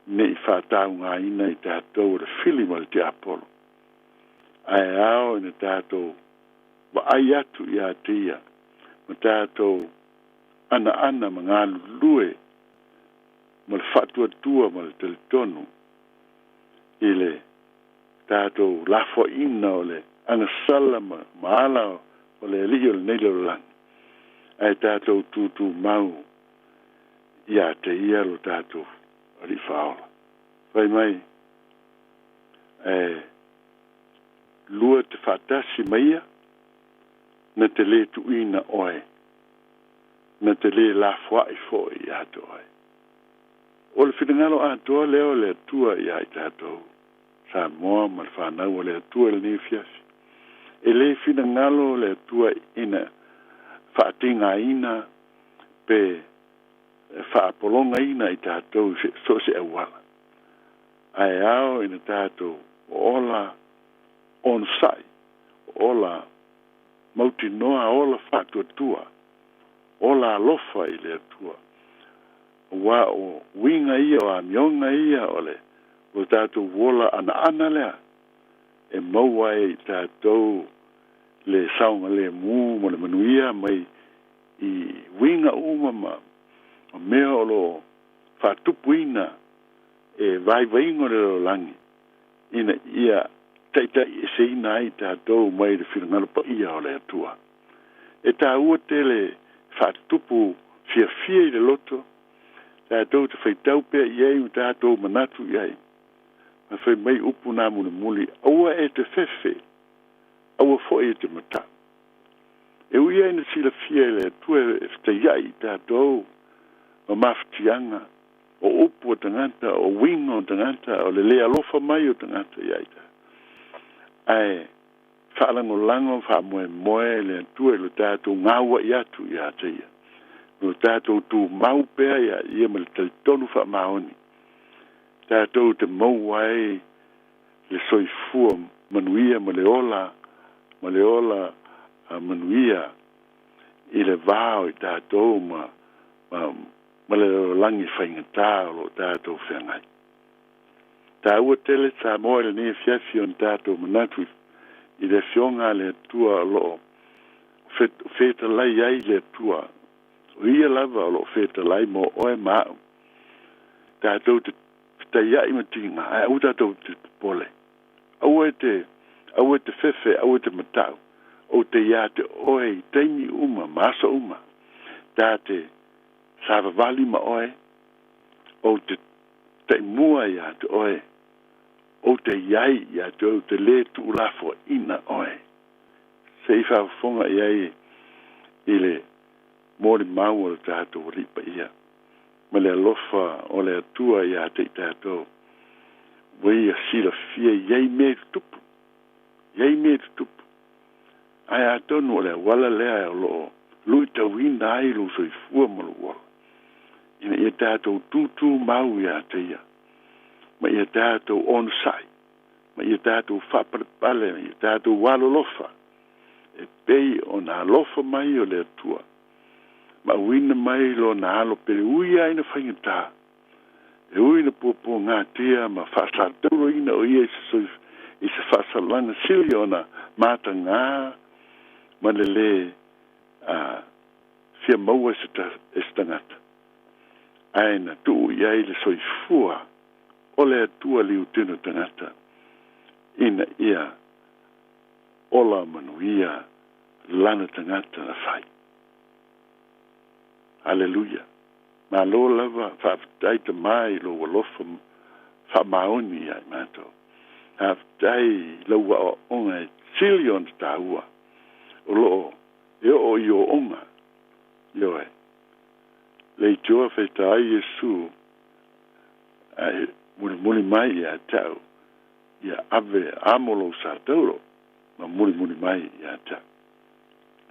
ne i faataugaina i tatou e le fili ma le tiapolo, ae ao ina tatou vaai atu iā te Ia ma tatou anaana ma galulue ma le faatuatua ma le talitonu i le tatou lafoaiina o le agasala ma ala o le Alii o lenei lalolagi, ae tatou tutumau iā te Ia lo tatou Alii Faaola. Fai mai, ae lua te faatasi ma Ia, na te lē tuuina oe, na te lē lafoai foi iā te oe. O le finagalo atoa lea o le Atua iā i tatou, Samoa ma le fanau a le Atua i lenei afiafi. E lē finagalo le Atua ina faatigaina pe faapologaina i tatou i so o se auala, ae ao ina tatou ola onosai, ola mautinoa, ola faatuatua, ola alofa i le Atua. Aua o uiga ia, o amioga ia o le lo tatou ola anaana lea e maua ai i tatou le saogalemu ma le manuia mai i uiga uma ma mea o loo faatupuina e vaivaiga o le lalolagi ina ia taitaieseina ai tatou mai le finagalo paia o le Atua. E taua tele faatupu fiafia i le loto, tatou te faitau pea i ai ma tatou manatu i ai. Ma fai mai upu na mulimuli, aua e te fefe, aua foi e te mataʻu. E ui ia ina silafia e le Atua e fetaiaʻi i tatou ma mafatiaga o upu a tagata, o uiga o tagata, o le lē alofa mai o tagata iā i tatou, ae faalagolago ma faamoemoe le Atua i lo tatou gauaʻi atu iā te Ia, lo tatou tumau pea iā Ia ma le talitonu faamaoni, tatou te maua ai le soifua manuia ma le ola ma le ola manuia i le va o i tatou ma ma ma le lalolagi faigatā o loo tatou feagai. Taua tele Samoa i lenei afiafi ona tatou manatu i le Afioga a le Atua o loo fetalai ai le Atua, o Ia lava o loo fetalai mo oe ma a'u. Tatou te fetaiaʻi ma tiga, ae aua tatou te popole, aua e te Aua e te fefe, aua e te mata'u, ou te iā te oe i taimi uma ma aso uma. Ta te savavali ma oe, ou te ta'imua iā te oe, ou te i ai iā te oe, ou te lē tu'ulafoa'ina oe. Se i faafofoga i ai i le molimau o le tatou Alii Paia ma le alofa o le Atua iā te i tatou, ua ia silafia i ai mea i tutupu, i ai mea i tutupu. Ae atonu o le auala lea o loo luitauina ai lou soifua ma lou ola, ina ia tatou tūtū mau iā te ia, ma ia tatou onosai, ma ia tatou faapalepale, ma ia tatou alolofa, e pei ona alofa mai o le Atua, ma auina mai lona alo pele ui lava ina faigata, e ui ina puapuagatia ma faasatauroina o ia i se faasalaga sili ona matagā ma le lē fia maua e se tagata, ae na tuu i ai le soifua o le Atua liutino tagata, ina ia ola manuia lana tagata na fai. Aleluia! Malo lava, faafetai Tamā i lou alofa faamaoni iā i matou. Faafetai i lau aoaoga e sili ona taua o loo e oo i ooga. Ioe. Leitioa faita ai Iesu ae mulimuli mai ia te au, ia ave amo lou satauro ma mulimuli mai ia te au.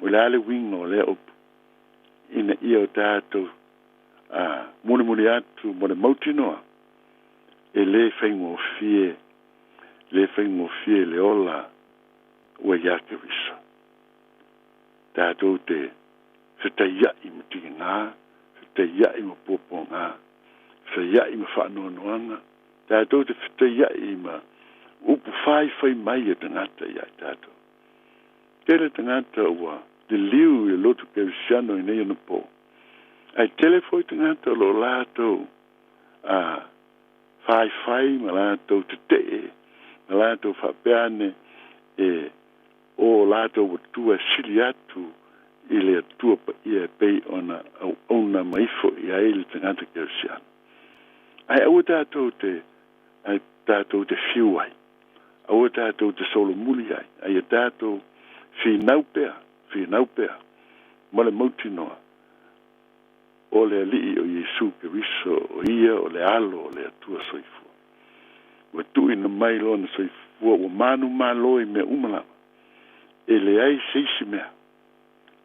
O le a le uiga o lea upu? Ina ia o tatou mulimuli atu mo le mautinoa, e lē faigofie, lē faigofie le ola ua iā Keriso. Tatou te fetaia'i ma tigagā, fetaia'i ma puapuagā, fetaia'i ma faanoanoaga, tatou te fetaia'i ma upu faifai mai a tagata iā i tatou. Tele tagata ua liliu i le lotu kerisiano i nei anapō, ae tele foi tagata o lo o latou faifai ma latou tete'e ma latou faapea ane e o latou Atua e sili atu i le Atua Paia e pei ona auauna ma ifo i ai le tagata kerisiano. Ae aua tatou te ae tatou te fiu ai, aua tatou te solomuli ai, a ia tatou finau pea, finau pea ma le mautinoa o le Alii o Iesu Keriso, o ia o le Alo o le Atua soifua. Ua tuuina mai lona soifua ua manumalo i mea uma lava, e leai se isi mea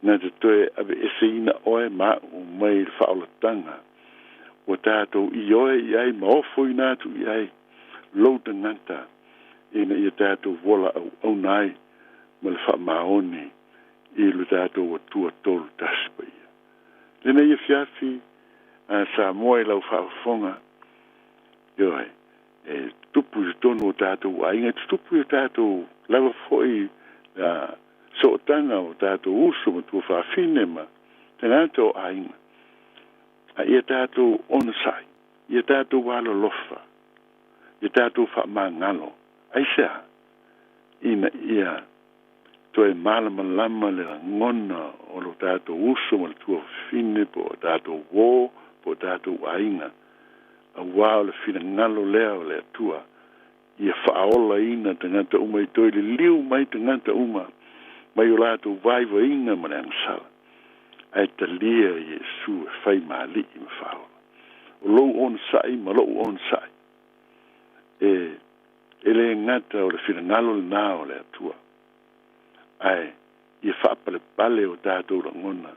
na te toe aveeseina oe ma a'u mai le faaolataga ua tatou ioe i ai ma ofoina atu i ai lou tagata ina ia tatou ola auauna ai ma le faamaoni i lo tatou Atua tolu tasi paia. Lenei afiafi a Samoa i lau faafofoga, ioe, e tutupu i totonu o tatou aiga, e tutupu i o tatou lava foi sootaga o tatou uso ma tuafafine ma tagata o aiga. A ia tatou onosai, ia tatou alolofa, ia tatou faamagalo, aisea? Ina ia toe malamalama le lagona o lo tatou uso ma le tuafafine po o tatou uō po o tatou aiga, auā o le finagalo lea o le Atua ia faaolaina tagata uma i toe liliu mai tagata uma mai o latou vaivaiga ma le agasala, ae talia Iesu e fai ma Alii ma Faaola. O lou onosai ma lo'u onosai e e lē gata o le finagalo lenā o le Atua, ae ia faapalepale o tatou lagona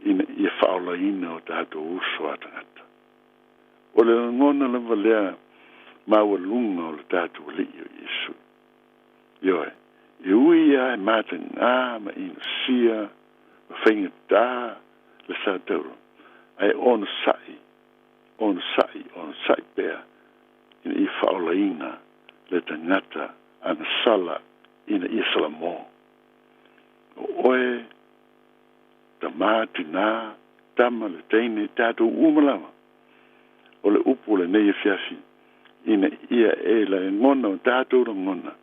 ina ia faaolaina o tatou uso a tagata. O le lagona lava lea maualuga o le tatou Alii o Iesu. Ioe, e ui lava e matagā ma inosia ma faigatā le satauro, ae onosai, onosai, onosai pea ina ia faaolaina le tagata agasala ina ia salamo. O oe, tamā, tinā, tama, le teine, tatou uma lava, o le upu o lenei afiafi, ina ia e lagona o tatou lagona,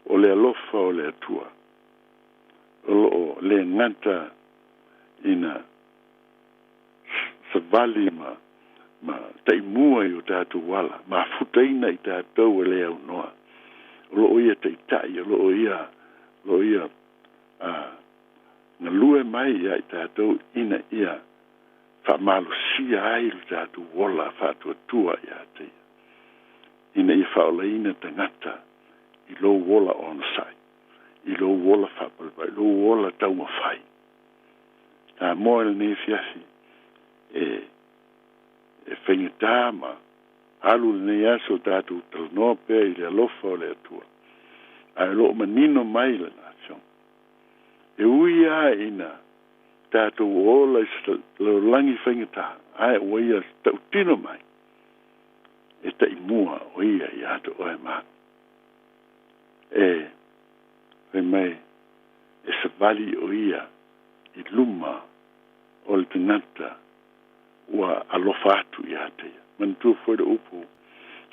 O le alofa o le Atua o loo le gata ina savali ma taimua i o tatou ala, mafutaina i tatou e le aunoa. O loo ia taitai, o loo ia galue mai ia i tatou ina ia faamalosia ai lo tatou ola faatuatua ia te ia, ina ia faaolaina tagata i lou ola onosai, i lou ola faapalepai, i lou ola taumafai. Samoa i lenei afiafi e faigata ma alu lenei aso tatou talanoa pea i le alofa o le Atua, ae o loo manino mai lana afioga. E ui lava ina tatou ola i se lalolagi faigata, ae ua ia tautino mai e taimua o ia ia te oe ma e fai mai e savali o ia i luma o le tagata ua alofa atu ia te ia. Manatua foi le upu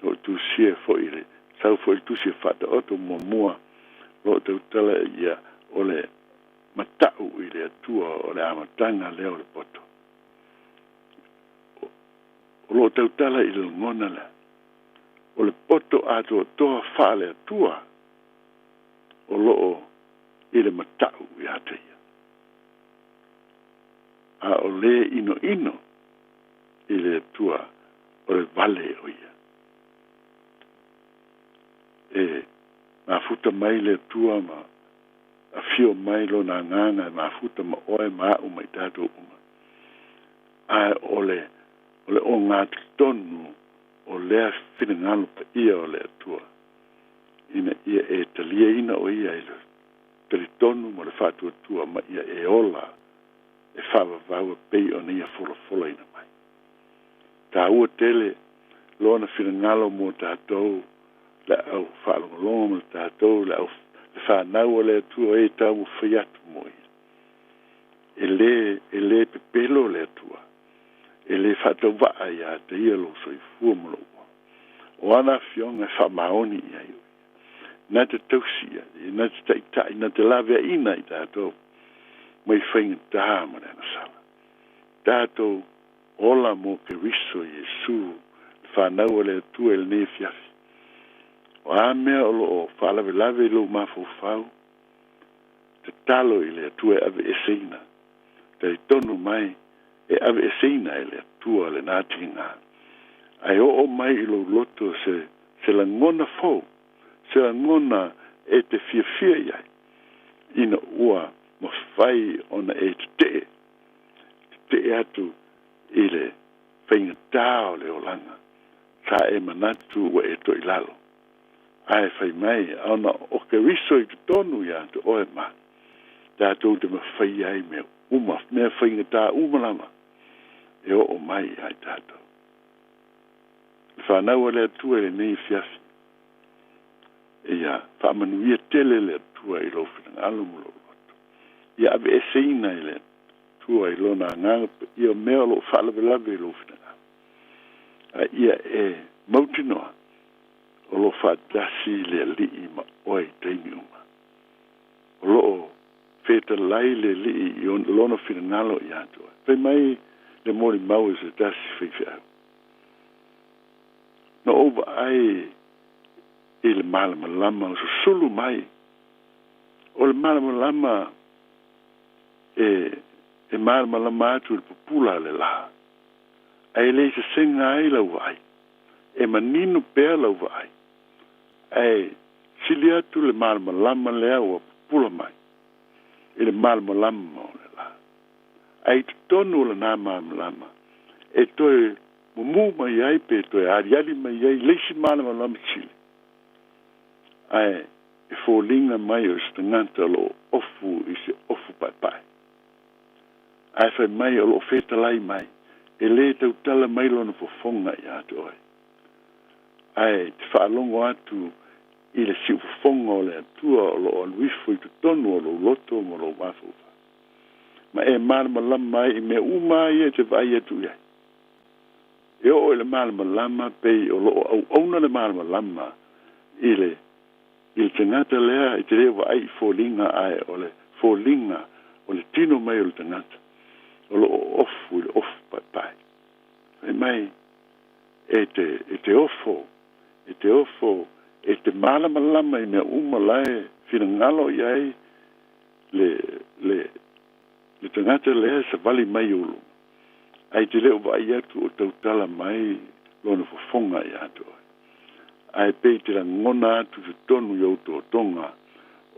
o tusia foi le sau foi le tusi e faataoto muamua loo tautala ia o le matau i le Atua o le amataga lea o le poto. O loo tautala i le lagona lea o le poto atoatoa faale Atua o loo i le matau ia te ia, a o le inoino i le Atua o le vale o ia. E mafuta mai le Atua ma afio mai lona agaga e mafuta ma oe ma a'u ma i tatou uma, ae o le ogatotonu o lea finagalo paia o le Atua ina ia e taliaina o ia i le talitonu ma le faatuatua ma ia e ola e faavavau e pei ona ia folafolaina mai. Taua tele lona finagalo mo tatou le au faalogologo ma le tatou le au le fanau o le Atua e taumafai atu mo ia. E le pepelo le Atua, e le faatauvaa ia te ia lou soifua ma lou ola. O ana afioga e faamaoni i ai o ia, na te tausi ia, na te taitai, na te laveaina i tatou mai faigata ma le agasala. Tatou ola mo Keriso Iesu, le fanau o le Atua i lenei afiafi. O a mea o loo faalavelave i lou mafaufau, tatalo i le Atua e aveeseina. Talitonu mai e aveeseina e le Atua lena tiga, ae oo mai i lou loto se lagona fou, se lagona e te fiafia i ai, ina ua mafai ona e tetee atu i le faigata o le olaga sa e manatu ua e toilalo. Ae fai mai ona o Keriso i totonu ia te oe ma tatou te mafai ai mea uma, mea faigata uma lava e oo mai ai tatou. Le fanau a le Atua i lenei afiafi, ia faamanuia tele le Atua i lou finagalo ma lou loto. Ia aveeseina i le Atua i lona agaga paia mea o loo faalavelave i lou finagalo, a ia e mautinoa o loo faatasi le Alii ma oe i taimi uma. O loo fetalai le Alii i lona finagalo ia te oe. Fai mai le molimau e se tasi faifeau. Na ou vaai i le malamalama o susulu mai. O le malamalama e malamalama atu i le pupula a le la, ae le sesega ai lau vaai, e manino pea lau vaai, ae sili atu le malamalama lea ua pupula mai i le malamalama o le la. Ae i totonu o lena malamalama e toe mumu mai ai pe toe aliali mai ai le isi malamalama sili, ae e foliga mai o se tagata o loo ofu i se ofu paepae. Ae fai mai o loo fetalai mai, e lē tautala mai lona fofoga ia te oe, ae te faalogo atu i le siufofoga o le Atua o loo alu ifo i totonu o lou loto ma lou mafaufau, ma e malamalama ai i mea uma ia e te vaai atu i ai. E oo i le malamalama pei o loo auauna le malamalama i le I le tagata lea e te le vaai i foliga ae o le foliga o le tino mai o le tagata o loo ofu i le ofu paepae. Fai mai e te e te ofo e te ofo e te malamalama i mea uma la e finagalo i ai le le le tagata lea e savali mai i ou luma, ae te le o vaai atu o tautala mai lona fofoga ia te oe. Ae pei te lagona atu i totonu i ou totoga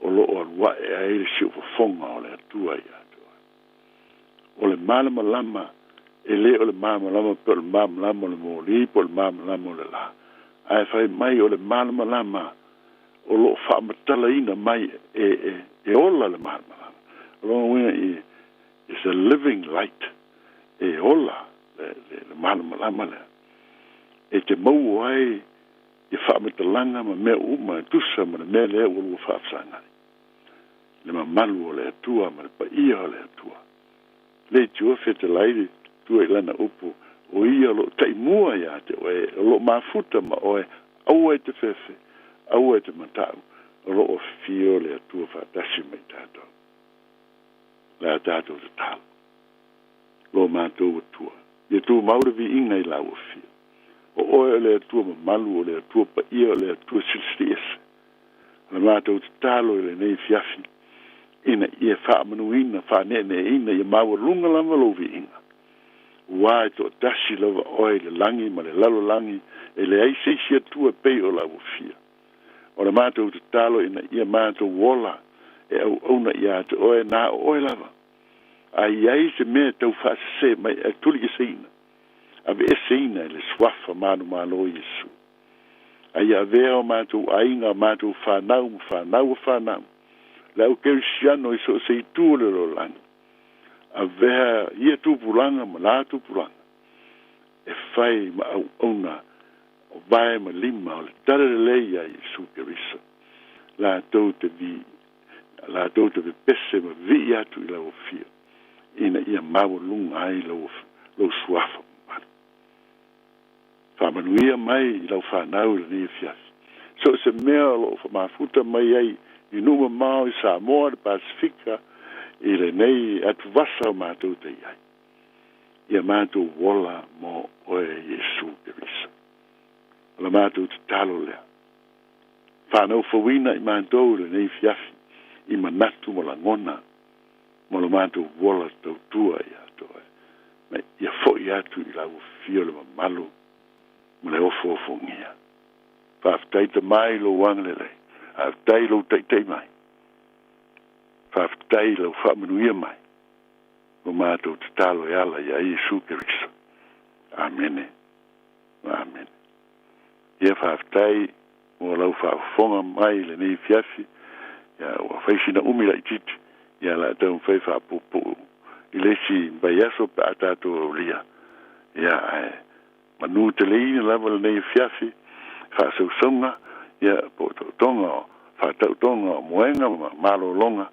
o lo o alu ae ai le siufofoga o le Atua ia te oe. O le malamalama, e le o le malamalama pe o le malamalama o le moli po o le malamalama o le la, ae fai mai o le malamalama o lo o faamatalaina mai e, e, e ola le malamalama. O lona uiga i, is a living light, e ola le, le, le malamalama lea. E te maua ai ia faamatalaga ma mea uma e tusa ma le mea lea ua lua faafesagai. Le mamalu o le Atua ma le paia o le Atua. Le Atua fetalai le Atua i lana upu, o ia o loo taimua iā te oe, o loo mafuta ma oe, aua e te fefe, aua e te mataʻu, o loo afifio le Atua faatasi ma i tatou. Le a tatou tatalo. Lo matou Atua, ia tumau le viiga i lau afio. O oe o le Atua mamalu, o le Atua paia, o le Atua silisili ese. O le matou tatalo i lenei afiafi, ina ia faamanuina, faaneeneeina, ia maualuga lava lou viiga. Uā e toatasi lava oe i le lagi ma le lalolagi, e leai se isi Atua e pei o lau afio. O le matou tatalo ina ia matou ola e auauna iā te oe, na o oe lava. A i ai se mea e tau faasesē mai, e tulieseina, aveeseina e le Suafa manumalo o Iesu. A ia avea o matou aiga, o matou fanau ma fanau a fanau, le au kerisiano i so o se itu o le lalolagi, avea ia tupulaga ma la tupulaga e fai ma auauna o vae ma lima o le talalelei iā Iesu Keriso, latou te vi, latou te pepese ma vivii atu i lau afio, ina ia maualuga ai lou, lou suafa mamalu. Faamanuia mai i lau fanau i lenei afiafi. So o se mea o loo faamafuta mai ai i nuu mamao i Samoa, le Pasifika, i lenei atuvasa o matou te i ai. Ia matou ola mo oe Iesu Keriso. O la matou tatalo lea. Faanaufauina i matou i lenei afiafi i manatu ma lagona mo lo matou ola tautua iā te oe, ma ia foʻi atu i lau afio le mamalu ma le ofoofogia. Faafetai Tama i lou agalelei, faafetai i lou taitaʻi mai, faafetai i lau faamanuia mai, lo matou tatalo e ala iā Iesu Keriso. Amene. Amene. Ia faafetai mo lau faafofoga mai i lenei afiafi. Ia ua fai sina umi laitiiti, ia o le a taumafai faapuupuu i le isi vaiaso pe a tatou aulia. Ia ae manu teleina lava lenei afiafi, faasausauga, ia po o tootoga o faatautoga o moega ma malologa,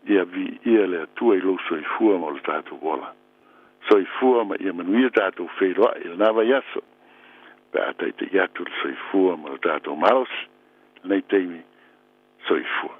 ia viia le Atua i lou soifua ma lo tatou ola. Soifua ma ia manuia tatou feiloai i lena vaiaso pe a taitaʻi atu le soifua ma lo tatou malosi lenei taimi. Soifua.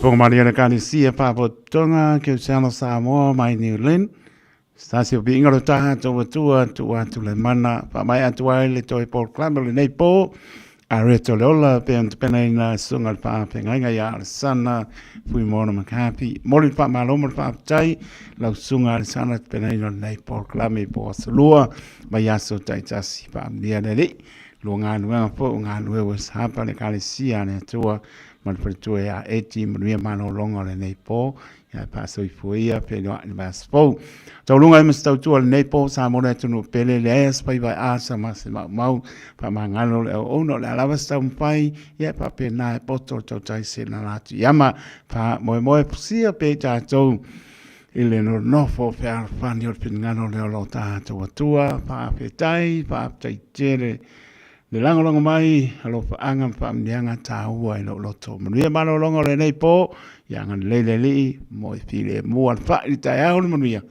Faafofoga malie le Ekalesia Faapotopotoga Kerisiano Samoa mai New Zealand. Se tasi o piiga o le tatou Atua tuu atu le mana faamaea atu ai le toe polokalame o lenei po. Areto le ola pe ona tapenaina e Susuga i le Faafeagaiga ia Alesana Fuimaono McCarthy. Momoli le faamalo ma le faafetai lau Susuga Alesana tapenaina o lenei polokalame i po aso lua mai aso taitasi. Faamanuia le Alii lua galuega foi o galulue ua sapa le Ekalesia a le Atua ma le faletua ia Eti manuia malologa o lenei po ia faasoifua ia feiloai le vaiaso fou. Tauluga ai ma se tautua lenei po Samoa le atunuu pele leai se faiva e asa ma se maumau faamagalo le auauna o le a lava se taumafai ia e faapena e poto le tautai se lala atu iama faamoemoe fusia pea i tatou i le nonofo fealofani o le finagalo lea o lo tatou Atua. Faafetai, faafetai tele le lagolago mai, alofaaga ma faamanuiaga taua i lou loto. Manuia malologa o lenei po, ia agalelei le Alii mo e filemu alafai i le taeao le manuia.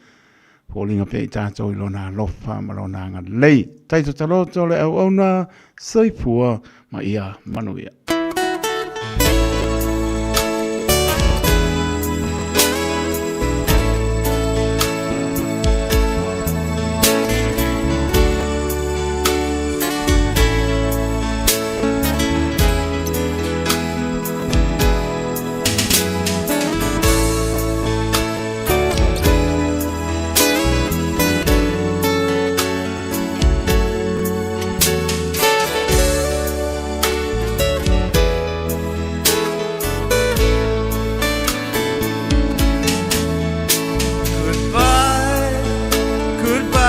Foliga pea i tatou i lona alofa ma lona agalelei. Taito taloto le auauna, soifua ma ia manuia.